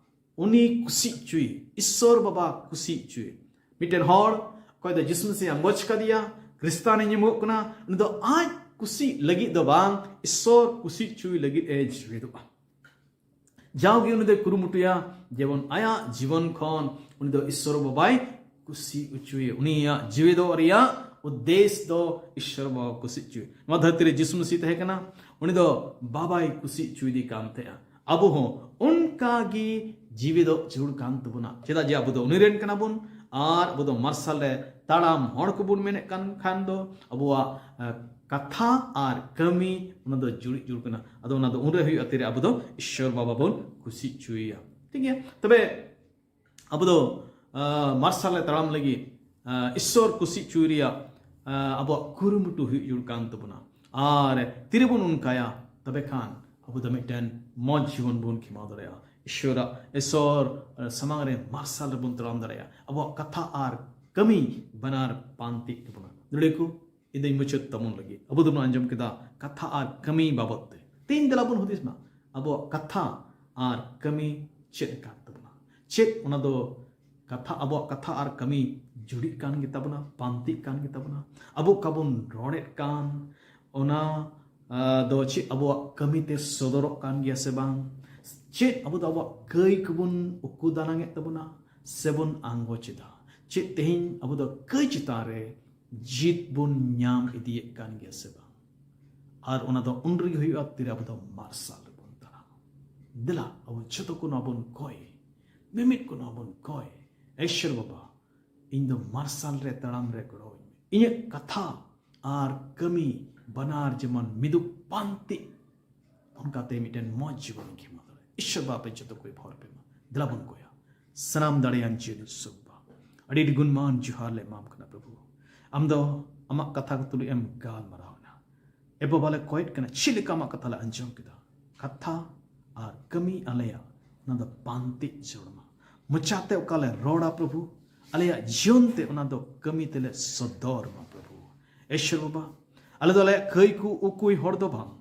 ᱩᱱᱤ ᱠᱩᱥᱤ ᱦᱚᱪᱚᱭ, ᱤᱥᱥᱚᱨ ᱵᱟᱵᱟ ᱠᱩᱥᱤ ᱦᱚᱪᱚᱭ᱾ ᱢᱤᱫᱴᱮᱱ ᱦᱚᱲ ᱚᱠᱚᱭ ᱫᱚ ᱡᱤᱥᱩ ᱢᱟᱹᱥᱤ ᱟᱸᱜᱚᱪ ᱠᱟᱫᱮᱭᱟ, ᱠᱷᱨᱤᱥᱛᱟᱱᱮ ᱧᱩᱢᱚᱜ ᱠᱟᱱᱟ, ᱩᱱᱤ ᱫᱚ ᱟᱡ ᱠᱩᱥᱤ ᱞᱟᱹᱜᱤᱫ ᱫᱚ ᱵᱟᱝ, ᱤᱥᱥᱚᱨ ᱠᱩᱥᱤ ᱦᱚᱪᱚᱭ ᱞᱟᱹᱜᱤᱫ ᱮ ᱡᱤᱣᱮᱫᱚᱜᱼᱟ᱾ ᱡᱟᱣᱜᱮ ᱩᱱᱤ ᱫᱚᱭ ᱠᱩᱨᱩᱢᱩᱴᱩᱭᱟ ᱡᱮᱢᱚᱱ ᱟᱭᱟᱜ ᱡᱤᱵᱚᱱ ᱠᱷᱚᱱ ᱩᱱᱤ ᱫᱚ ᱤᱥᱥᱚᱨ ᱵᱟᱵᱟᱭ ᱠᱩᱥᱤ ᱦᱚᱪᱚᱭᱮ᱾ ᱩᱱᱤᱭᱟᱜ ᱡᱤᱣᱮᱫᱚᱜ ᱨᱮᱭᱟᱜ ᱩᱫᱽᱫᱮᱥ ᱫᱚ ᱤᱥᱥᱚᱨ ᱵᱟᱵᱟ ᱠᱩᱥᱤ ᱦᱚᱪᱚᱭᱮ᱾ ᱱᱚᱣᱟ ᱫᱷᱟᱹᱨᱛᱤ ᱨᱮ ᱡᱤᱥᱩ ᱢᱟᱹᱥᱤ ᱛᱟᱦᱮᱸ ᱠᱟᱱᱟ, ᱩᱱᱤ ᱫᱚ ᱵᱟᱵᱟᱭ ᱠᱩᱥᱤ ᱦᱚᱪᱚᱭᱮᱫᱮ ᱠᱟᱱ ᱛᱟᱦᱮᱸᱜᱼᱟ᱾ ᱟᱵᱚ ᱦᱚᱸ ᱚᱱᱠᱟ ᱜᱮ ᱡᱤᱣᱮᱫᱚᱜ ᱡᱟᱹᱨᱩᱲ ᱠᱟᱱ ᱛᱟᱵᱚᱱᱟ᱾ ᱪᱮᱫᱟᱜ ᱡᱮ ᱟᱵᱚ ᱫᱚ ᱩᱱᱤ ᱨᱮᱱ ᱠᱟᱱᱟ ᱵᱚᱱ ᱟᱨ ᱟᱵᱚ ᱫᱚ ᱢᱟᱨᱥᱟᱞ ᱨᱮ ᱛᱟᱲᱟᱢ ᱦᱚᱲ ᱠᱚᱵᱚᱱ ᱢᱮᱱᱮᱫ ᱠᱟᱱ ᱠᱷᱟᱱ ᱫᱚ ᱟᱵᱚᱣᱟᱜ, ᱮ, ᱠᱟᱛᱷᱟ ᱟᱨ ᱠᱟᱹᱢᱤ ᱚᱱᱟ ᱫᱚ ᱡᱩᱲᱤ ᱡᱩᱲ ᱠᱟᱱᱟ᱾ ᱟᱫᱚ ᱚᱱᱟ ᱫᱚ ᱩᱱᱨᱮ ᱦᱩᱭᱩᱜᱼᱟ ᱛᱤᱨᱮ ᱟᱵᱚ ᱫᱚ ᱤᱥᱥᱚᱨ ᱵᱟᱵᱟ ᱵᱚᱱ ᱠᱩᱥᱤ ᱦᱚᱪᱚᱭᱮᱭᱟ᱾ ᱴᱷᱤᱠ ᱜᱮᱭᱟ? ᱛᱚᱵᱮ ᱟᱵᱚ ᱫᱚ, ᱟ, ᱢᱟᱨᱥᱟᱞ ᱨᱮ ᱛᱟᱲᱟᱢ ᱞᱟᱹᱜᱤᱫ, ᱟ, ᱤᱥᱥᱚᱨ ᱠᱩᱥᱤ ᱦᱚᱪᱚᱭ ᱨᱮᱭᱟᱜ, ᱟ, ᱟᱵᱚᱣᱟᱜ ᱠᱩᱨᱩᱢᱩᱴᱩ ᱦᱩᱭᱩᱜ ᱡᱟᱹᱨᱩᱲ ᱠᱟᱱ ᱛᱟᱵᱚᱱᱟ᱾ ᱟᱨ ᱛᱤᱨᱮᱵᱚᱱ ᱚᱱᱠᱟᱭᱟ, ᱛᱚᱵᱮ ᱠᱷᱟᱱ ᱟᱵᱚ ᱫᱚ ᱢᱤᱫᱴᱮᱱ ᱢᱚᱡᱽ ᱡᱤᱵᱚᱱ ᱵᱚᱱ ᱠᱷᱮᱢᱟᱣ ᱫᱟᱲᱮᱭᱟᱜᱼᱟ᱾ ᱤᱥᱥᱚᱨᱟᱜ, ᱤᱥᱥᱚᱨ, ᱟ, ᱥᱟᱢᱟᱝ ᱨᱮ ᱢᱟᱨᱥᱟᱞ ᱨᱮᱵᱚᱱ ᱛᱟᱲᱟᱢ ᱫᱟᱲᱮᱭᱟᱜᱼᱟ᱾ ᱟᱵᱚᱣᱟᱜ ᱠᱟᱛᱷᱟ ᱟᱨ ᱠᱟᱹᱢᱤ ᱵᱟᱱᱟᱨ ᱯᱟᱱᱛᱮᱜ ᱛᱟᱵᱚᱱᱟ᱾ ᱱᱚᱰᱮ ᱠᱚ ᱤᱧ ᱫᱚᱧ ᱢᱩᱪᱟᱹᱫ ᱛᱟᱵᱚᱱ ᱞᱟᱹᱜᱤᱫ᱾ ᱟᱵᱚ ᱫᱚᱵᱚᱱ ᱟᱸᱡᱚᱢ ᱠᱮᱫᱟ ᱠᱟᱛᱷᱟ ᱟᱨ ᱠᱟᱹᱢᱤ ᱵᱟᱵᱚᱫ ᱛᱮ᱾ ᱛᱮᱦᱮᱧ ᱫᱮᱞᱟ ᱵᱚᱱ ᱦᱩᱫᱤᱥ ᱢᱟ, ᱟᱵᱚᱣᱟᱜ ᱠᱟᱛᱷᱟ ᱟᱨ ᱠᱟᱹᱢᱤ ᱪᱮᱫ ᱠᱟᱱ ᱛᱟᱵᱚᱱᱟ? ᱪᱮᱫ ᱚᱱᱟ ᱫᱚ ᱠᱟᱛᱷᱟ, ᱟᱵᱚᱣᱟᱜ ᱠᱟᱛᱷᱟ ᱟᱨ ᱠᱟᱹᱢᱤ ᱡᱩᱲᱤᱜ ᱠᱟᱱ ᱜᱮᱛᱟ ᱵᱚᱱᱟ, ᱯᱟᱱᱛᱤᱜ ᱠᱟᱱ ᱜᱮᱛᱟ ᱵᱚᱱᱟ? ᱟᱵᱚ ᱚᱠᱟ ᱵᱚᱱ ᱨᱚᱲᱮᱫ ᱠᱟᱱ, ᱚᱱᱟ, ᱟ, ᱫᱚ ᱪᱮᱫ ᱟᱵᱚᱣᱟᱜ ᱠᱟᱹᱢᱤ ᱛᱮ ᱥᱚᱫᱚᱨᱚᱜ ᱠᱟᱱ ᱜᱮᱭᱟ ᱥᱮ ᱵᱟᱝ? ᱪᱮᱫ ᱟᱵᱚ ᱫᱚ ᱟᱵᱚᱣᱟᱜ ᱠᱟᱹᱭ ᱠᱚᱵᱚᱱ ᱩᱠᱩ ᱫᱟᱱᱟᱝ ᱮᱫ ᱛᱟᱵᱚᱱᱟ ᱥᱮᱵᱚᱱ ᱟᱸᱜᱚᱪ ᱮᱫᱟ? ᱪᱮᱫ ᱛᱮᱦᱮᱧ ᱟᱵᱚ ᱫᱚ ᱠᱟᱹᱭ ᱪᱮᱛᱟᱱ ᱨᱮ ᱡᱤᱛ ᱵᱚᱱ ᱧᱟᱢ ᱤᱫᱤᱭᱮᱫ ᱠᱟᱱ ᱜᱮᱭᱟ ᱥᱮ ᱵᱟᱝ? ᱟᱨ ᱚᱱᱟ ᱫᱚ ᱩᱱ ᱨᱮᱜᱮ ᱦᱩᱭᱩᱜᱼᱟ, ᱛᱤᱨᱮ ᱟᱵᱚ ᱫᱚ ᱢᱟᱨᱥᱟᱞ ᱨᱮᱵᱚᱱ ᱛᱟᱲᱟᱢᱟ᱾ ᱫᱮᱞᱟ, ᱟᱵᱚ ᱡᱷᱚᱛᱚ ᱠᱚ ᱱᱚᱣᱟ ᱵᱚᱱ ᱠᱚᱭ, ᱢᱤᱢᱤᱫ ᱠᱚ ᱱᱚᱣᱟ ᱵᱚᱱ ᱠᱚᱭ, ᱤᱥᱥᱚᱨ ᱵᱟᱵᱟ, ᱤᱧ ᱫᱚ ᱢᱟᱨᱥᱟᱞ ᱨᱮ ᱛᱟᱲᱟᱢ ᱨᱮ ᱜᱚᱲᱚᱣᱟᱹᱧ ᱢᱮ᱾ ᱤᱧᱟᱹᱜ ᱠᱟᱛᱷᱟ ᱟᱨ ᱠᱟᱹᱢᱤ ᱵᱟᱱᱟᱨ ᱡᱮᱢᱚᱱ ᱢᱤᱫᱩᱜ ᱯᱟᱱᱛᱮ, ᱚᱱᱠᱟᱛᱮ ᱢᱤᱫᱴᱮᱱ ᱢᱚᱡᱽ ᱡᱤᱵᱚᱱ ᱤᱧ ᱠᱷᱮᱢᱟᱣ ᱫᱟᱲᱮᱭᱟᱜᱼᱟ᱾ ᱤᱥᱥᱚᱨ ᱵᱟᱵᱟ ᱟᱯᱮ ᱡᱚᱛᱚ ᱠᱚᱭ ᱵᱷᱚᱨ ᱯᱮ ᱢᱟ᱾ ᱫᱮᱞᱟ ᱵᱚᱱ ᱠᱚᱭᱟ᱾ ᱥᱟᱱᱟᱢ ᱫᱟᱲᱮᱭᱟᱱ ᱡᱤᱭᱚᱱ ᱤᱥᱥᱚᱨ ᱵᱟᱵᱟ, ᱟᱹᱰᱤ ᱟᱹᱰᱤ ᱜᱩᱱᱢᱟᱱ ᱡᱚᱦᱟᱨ ᱞᱮ ᱮᱢᱟᱢ ᱠᱟᱱᱟ ᱯᱨᱚᱵᱷᱩ᱾ ᱟᱢ ᱫᱚ ᱟᱢᱟᱜ ᱠᱟᱛᱷᱟ ᱠᱚ ᱛᱩᱞᱩᱡ ᱮᱢ ᱜᱟᱞᱢᱟᱨᱟᱣ ᱮᱱᱟ᱾ ᱮ ᱵᱟᱵᱟ, ᱞᱮ ᱠᱚᱭᱮᱫ ᱠᱟᱱᱟ, ᱪᱮᱫ ᱞᱮᱠᱟ ᱟᱢᱟᱜ ᱠᱟᱛᱷᱟ ᱞᱮ ᱟᱸᱡᱚᱢ ᱠᱮᱫᱟ, ᱠᱟᱛᱷᱟ ᱟᱨ ᱠᱟᱹᱢᱤ ᱟᱞᱮᱭᱟᱜ ᱚᱱᱟ ᱫᱚ ᱯᱟᱱᱛᱮ ᱡᱚᱲ ᱢᱟ᱾ ᱢᱚᱪᱟᱛᱮ ᱚᱠᱟ ᱞᱮ ᱨᱚᱲᱟ ᱯᱨᱚᱵᱷᱩ, ᱟᱞᱮᱭᱟᱜ ᱡᱤᱭᱚᱱ ᱛᱮ ᱚᱱᱟ ᱫᱚ ᱠᱟᱹᱢᱤ ᱛᱮᱞᱮ ᱥᱚᱫᱚᱨ ᱢᱟ ᱯᱨᱚᱵᱷᱩ᱾ ᱤᱥᱚᱨ ᱵᱟᱵᱟ, ᱟᱞᱮ ᱫᱚ ᱟᱞᱮᱭᱟᱜ ᱠᱟᱹᱭ ᱠᱚ ᱩᱠᱩᱭ ᱦᱚᱲ ᱫᱚ ᱵᱟᱝ,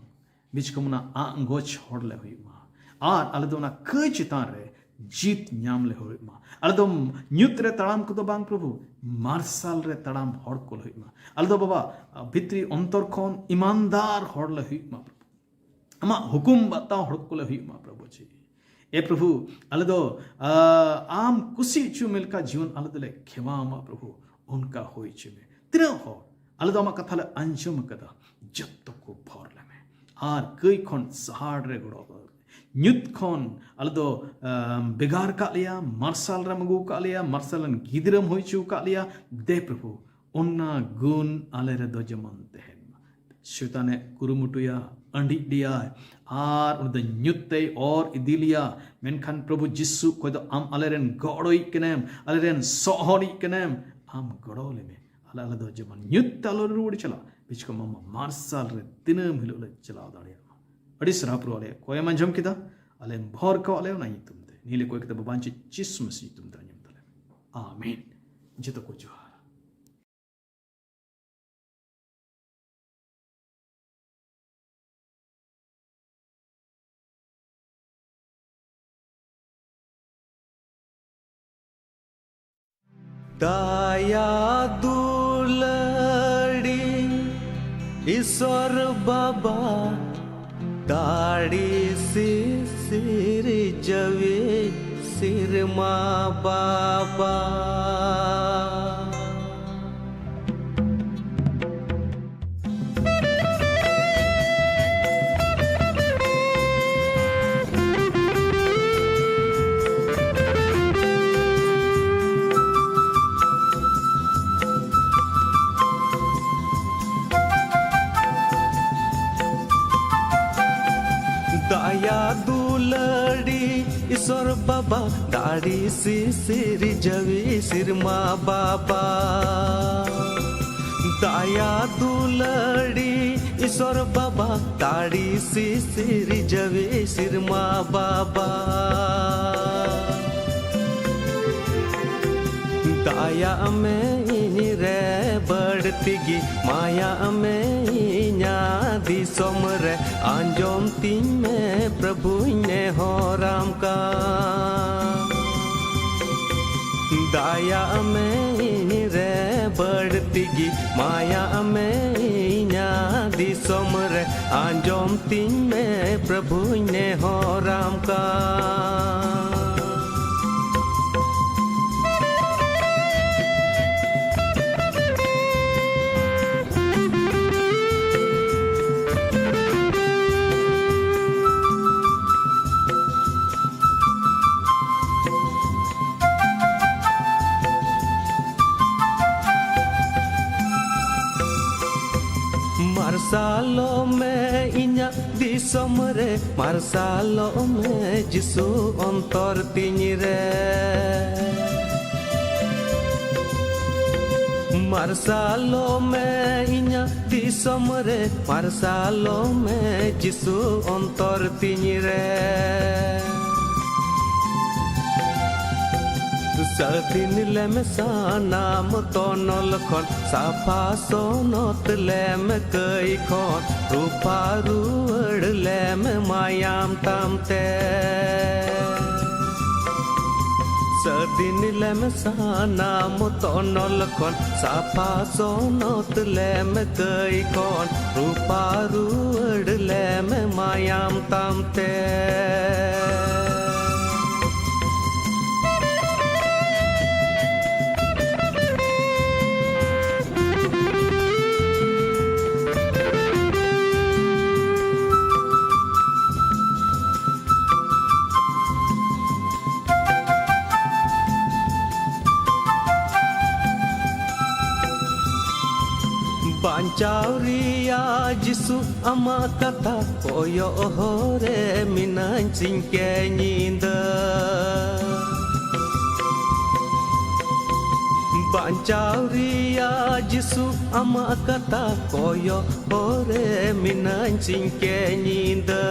ᱵᱤᱪᱠᱚᱢ ᱚᱱᱟ ᱟᱸᱜᱚᱪ ᱦᱚᱲ ᱞᱮ ᱦᱩᱭᱩᱜ ᱢᱟ᱾ ᱟᱨ ᱟᱞᱮ ᱫᱚ ᱚᱱᱟ ᱠᱟᱹᱭ ᱪᱮᱛᱟᱱ ᱨᱮ ᱡᱤᱛ ᱧᱟᱢ ᱞᱮ ᱦᱩᱭᱩᱜ ᱢᱟ᱾ ᱟᱞᱮ ᱫᱚ ᱧᱩᱛ ᱨᱮ ᱛᱟᱲᱟᱢ ᱠᱚᱫᱚ ᱵᱟᱝ ᱯᱨᱚᱵᱷᱩ, ᱢᱟᱨᱥᱟᱞ ᱨᱮ ᱛᱟᱲᱟᱢ ᱦᱚᱲ ᱠᱚ ᱞᱮ ᱦᱩᱭᱩᱜ ᱢᱟ᱾ ᱟᱞᱮ ᱫᱚ ᱵᱟᱵᱟ, ᱵᱷᱤᱛᱨᱤ ᱚᱱᱛᱚᱨ ᱠᱷᱚᱱ ᱤᱢᱟᱱᱫᱟᱨ ᱦᱚᱲ ᱞᱮ ᱦᱩᱭᱩᱜ ᱢᱟ ᱯᱨᱚᱵᱷᱩ᱾ ᱟᱢᱟᱜ ᱦᱩᱠᱩᱢ ᱵᱟᱛᱟᱣ ᱦᱚᱲ ᱠᱚ ᱞᱮ ᱦᱩᱭᱩᱜ ᱢᱟ ᱯᱨᱚᱵᱷᱩ ᱡᱤ᱾ ᱮ ᱯᱨᱚᱵᱷᱩ, ᱟᱞᱮ ᱫᱚ, ᱟ, ᱟᱢ ᱠᱩᱥᱤ ᱦᱚᱪᱚ ᱢᱮ ᱞᱮᱠᱟ ᱡᱤᱭᱚᱱ ᱟᱞᱮ ᱫᱚᱞᱮ ᱠᱷᱮᱢᱟᱣ ᱢᱟ ᱯᱨᱚᱵᱷᱩ, ᱚᱱᱠᱟ ᱦᱩᱭ ᱦᱚᱪᱚᱭ ᱢᱮ᱾ ᱛᱤᱱᱟᱹᱜ ᱦᱚᱲ ᱟᱞᱮ ᱫᱚ ᱟᱢᱟᱜ ᱠᱟᱛᱷᱟ ᱞᱮ ᱟᱸᱡᱚᱢ ᱟᱠᱟᱫᱟ, ᱡᱚᱛᱚ ᱠᱚ ᱵᱷᱚᱨ ᱞᱮᱢᱮ ᱟᱨ ᱠᱟᱹᱭ ᱠᱷᱚᱱ ᱥᱟᱦᱟᱲ ᱨᱮ ᱜᱚᱲᱚ ᱟᱞᱮ ᱢᱮ᱾ ᱧᱩᱛ ᱠᱷᱚᱱ ᱟᱞᱮ ᱫᱚ, ᱟᱢ, ᱵᱷᱮᱜᱟᱨ ᱠᱟᱜ ᱞᱮᱭᱟ, ᱢᱟᱨᱥᱟᱞ ᱨᱮᱢ ᱟᱹᱜᱩ ᱠᱟᱜ ᱞᱮᱭᱟ, ᱢᱟᱨᱥᱟᱞ ᱨᱮᱱ ᱜᱤᱫᱽᱨᱟᱹᱢ ᱦᱩᱭ ᱦᱚᱪᱚ ᱟᱠᱟᱫ ᱞᱮᱭᱟ᱾ ᱫᱮ ᱯᱨᱚᱵᱷᱩ, ᱚᱱᱟ ᱜᱩᱱ ᱟᱞᱮ ᱨᱮᱫᱚ ᱡᱮᱢᱚᱱ ᱛᱟᱦᱮᱱ ᱢᱟ᱾ ᱥᱚᱭᱛᱟᱱᱮ ᱠᱩᱨᱩᱢᱩᱴᱩᱭᱟ, ᱟᱹᱰᱤᱡ ᱞᱮᱭᱟᱭ, ᱟᱨ ᱩᱱᱤ ᱫᱚ ᱧᱩᱛ ᱛᱮᱭ ᱚᱨ ᱤᱫᱤ ᱞᱮᱭᱟ᱾ ᱢᱮᱱᱠᱷᱟᱱ ᱯᱨᱚᱵᱷᱩ ᱡᱤᱥᱩ, ᱚᱠᱚᱭ ᱫᱚ ᱟᱢ ᱟᱞᱮᱨᱮᱱ ᱜᱚᱲᱚᱭᱤᱡ ᱠᱟᱱᱟᱢ, ᱟᱞᱮᱨᱮᱱ ᱥᱚᱦᱚᱱᱤᱡ ᱠᱟᱱᱟᱢ, ᱟᱢ ᱜᱚᱲᱚ ᱞᱮᱢᱮ᱾ ᱟᱞᱮ, ᱟᱞᱮ ᱫᱚ ᱡᱮᱢᱚᱱ ᱧᱩᱛ ᱛᱮ ᱟᱞᱚ ᱞᱮ ᱨᱩᱣᱟᱹᱲ ᱪᱟᱞᱟᱜ, ᱵᱤᱪᱠᱚᱢ ᱟᱢᱟᱜ ᱢᱟᱨᱥᱟᱞ ᱨᱮ ᱫᱤᱱᱟᱹᱢ ᱦᱤᱞᱳᱜ ᱞᱮ ᱪᱟᱞᱟᱣ ᱫᱟᱲᱮᱭᱟᱜ ᱢᱟ᱾ ᱟᱹᱰᱤ ᱥᱟᱨᱦᱟᱣ ᱯᱨᱚᱵᱷᱩ, ᱟᱞᱮᱭᱟᱜ ᱠᱚᱭᱮᱢ ᱟᱸᱡᱚᱢ ᱠᱮᱫᱟ, ᱟᱞᱮᱢ ᱵᱷᱚᱨ ᱠᱟᱣᱟᱫ ᱞᱮᱭᱟ ᱚᱱᱟ ᱧᱩᱛᱩᱢ ᱛᱮ᱾ ᱱᱤᱭᱟᱹ ᱞᱮ ᱠᱚᱭ ᱠᱟᱛᱮ ᱵᱟᱵᱟ ᱡᱤᱥᱩ ᱧᱩᱛᱩᱢ ᱛᱮ ᱟᱸᱡᱚᱢ ᱛᱟᱞᱮ ᱢᱮ᱾ ᱟᱢᱮᱱ᱾ ᱡᱚᱛᱚ ᱠᱚ ᱡᱚᱦᱟᱨ᱾ ᱫᱟᱭᱟ ᱫᱩᱞᱟᱹᱲᱤ ᱤᱥᱚᱨ ᱵᱟᱵᱟ, ᱫᱟᱲᱮ ᱥᱤᱥᱤᱨ ᱡᱟᱹᱣᱤ ᱥᱤᱨᱢᱟ ᱵᱟᱵᱟ᱾ ᱫᱟᱭᱟ ᱫᱩᱞᱟᱹᱲᱤ ᱤᱥᱚᱨ ᱵᱟᱵᱟ, ᱫᱟᱲᱮ ᱥᱤᱥᱤᱨ ᱡᱟᱹᱣᱤ ᱥᱤᱨᱢᱟ ᱵᱟᱵᱟ, ᱫᱟᱭᱟ ᱫᱩᱞᱟᱹᱲᱤ ᱤᱥᱚᱨ ᱵᱟᱵᱟ, ᱫᱟᱲᱮ ᱥᱤᱥᱤᱨ ᱡᱟᱹᱣᱤ ᱥᱤᱨᱢᱟ ᱵᱟᱵᱟ᱾ ᱫᱟᱭᱟᱜ ᱢᱮ ᱤᱧ ᱨᱮ ᱵᱟᱹᱲᱛᱤ ᱜᱮ, ᱢᱟᱭᱟᱜ ᱢᱮ ᱤᱧᱟᱹᱜ ᱫᱤᱥᱚᱢ ᱨᱮ, ᱟᱸᱡᱚᱢ ᱛᱤᱧ ᱢᱮ ᱯᱨᱚᱵᱷᱩᱧ ᱱᱮᱦᱚᱨᱟᱢ ᱠᱟᱱ᱾ ᱫᱟᱭᱟᱜ ᱢᱮ ᱤᱧ ᱨᱮ ᱵᱟᱹᱲᱛᱤ ᱜᱮ, ᱢᱟᱭᱟᱜ ᱢᱮ ᱤᱧᱟᱹᱜ ᱫᱤᱥᱚᱢ ᱨᱮ, ᱟᱸᱡᱚᱢ ᱛᱤᱧ ᱢᱮ ᱯᱨᱚᱵᱷᱩᱧ ᱱᱮᱦᱚᱨᱟᱢ ᱠᱟᱱ᱾ ᱢᱟᱨᱥᱟᱞᱚᱜ ᱢᱮ ᱤᱧᱟᱹᱜ ᱫᱤᱥᱚᱢ ᱨᱮ, ᱢᱟᱨᱥᱟᱞᱚᱜ ᱢᱮ ᱡᱤᱥᱩ ᱚᱱᱛᱚᱨ ᱛᱤᱧ ᱨᱮ᱾ ᱢᱟᱨᱥᱟᱞᱚᱜ ᱢᱮ ᱤᱧᱟᱹᱜ ᱫᱤᱥᱚᱢ ᱨᱮ, ᱢᱟᱨᱥᱟᱞᱚᱜ ᱢᱮ ᱡᱤᱥᱩ ᱚᱱᱛᱚᱨ ᱛᱤᱧ ᱨᱮ᱾ ᱥᱟᱹᱫᱷᱤᱱ ᱞᱮᱢ ᱥᱟᱱᱟᱢ ᱛᱚᱱᱚᱞ ᱠᱷᱚᱱ, ᱥᱟᱯᱷᱟ ᱥᱚᱱᱚᱛ ᱞᱮᱢ ᱠᱟᱹᱭ ᱠᱷᱚᱱ, ᱨᱩᱯᱟ ᱨᱩᱣᱟᱹᱲ ᱞᱮᱢ ᱢᱟᱭᱟᱢ ᱛᱟᱢ ᱛᱮ᱾ ᱥᱟᱹᱫᱷᱤᱱ ᱞᱮᱢ ᱥᱟᱱᱟᱢ ᱛᱚᱱᱚᱞ ᱠᱷᱚᱱ, ᱥᱟᱯᱷᱟ ᱥᱚᱱᱚᱛ ᱞᱮᱢ ᱠᱟᱹᱭ ᱠᱷᱚᱱ, ᱨᱩᱯᱟ ᱨᱩᱣᱟᱹᱲ ᱞᱮᱢ ᱢᱟᱭᱟᱢ ᱛᱟᱢ ᱛᱮ᱾ ᱵᱟᱧᱪᱟᱣ ᱨᱮᱭᱟᱜ ᱡᱤᱥᱩ ᱟᱢᱟᱜ ᱠᱟᱛᱷᱟ ᱠᱚᱭᱚᱜ ᱦᱚᱨ ᱨᱮ ᱢᱤᱱᱟᱹᱧ ᱥᱤᱧ ᱠᱮ ᱧᱤᱫᱟᱹ᱾ ᱵᱟᱧᱪᱟᱣ ᱨᱮᱭᱟᱜ ᱡᱤᱥᱩ ᱟᱢᱟᱜ ᱠᱟᱛᱷᱟ ᱠᱚᱭᱚᱜ ᱦᱚᱨ ᱨᱮ ᱢᱤᱱᱟᱹᱧ ᱥᱤᱧ ᱠᱮ ᱧᱤᱫᱟᱹ᱾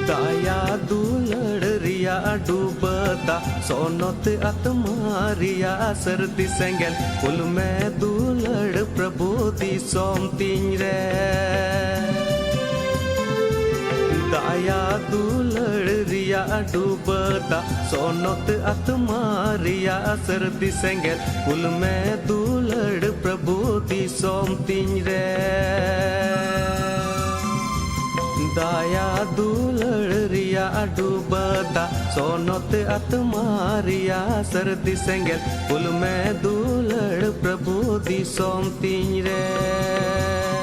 ᱫᱟᱭᱟ ᱫᱩᱞᱟᱹᱲ ᱨᱮᱭᱟᱜ ᱰᱩᱵᱟᱹ ᱫᱟᱜ, ᱥᱚᱱᱚᱛ ᱟᱛᱢᱟ ᱨᱮᱭᱟᱜ ᱥᱟᱹᱨᱫᱤ ᱥᱮᱸᱜᱮᱞ, ᱠᱩᱞ ᱢᱮ ᱫᱩᱞᱟᱹᱲ ᱯᱨᱚᱵᱷᱩ ᱫᱤᱥᱚᱢ ᱛᱤᱧ ᱨᱮ᱾ ᱫᱟᱭᱟ ᱫᱩᱞᱟᱹᱲ ᱨᱮᱭᱟᱜ ᱰᱩᱵᱟᱹ ᱫᱟᱜ, ᱥᱚᱱᱚᱛ ᱟᱛᱢᱟ ᱨᱮᱭᱟᱜ ᱥᱟᱹᱨᱫᱤ ᱥᱮᱸᱜᱮᱞ, ᱠᱩᱞ ᱢᱮ ᱫᱩᱞᱟᱹᱲ ᱯᱨᱚᱵᱷᱩ ᱫᱤᱥᱚᱢ ᱛᱤᱧ ᱨᱮ᱾ ᱫᱟᱭᱟ ᱫᱩᱞᱟᱹᱲ ᱨᱮᱭᱟᱜ ᱰᱩᱵᱟᱹ ᱫᱟᱜ, ᱥᱚᱱᱚᱛ ᱟᱛᱢᱟ ᱨᱮᱭᱟᱜ ᱥᱟᱹᱨᱫᱤ ᱥᱮᱸᱜᱮᱞ, ᱠᱩᱞ ᱢᱮ ᱫᱩᱞᱟᱹᱲ ᱯᱨᱚᱵᱷᱩ ᱫᱤᱥᱚᱢ ᱛᱤᱧ ᱨᱮ᱾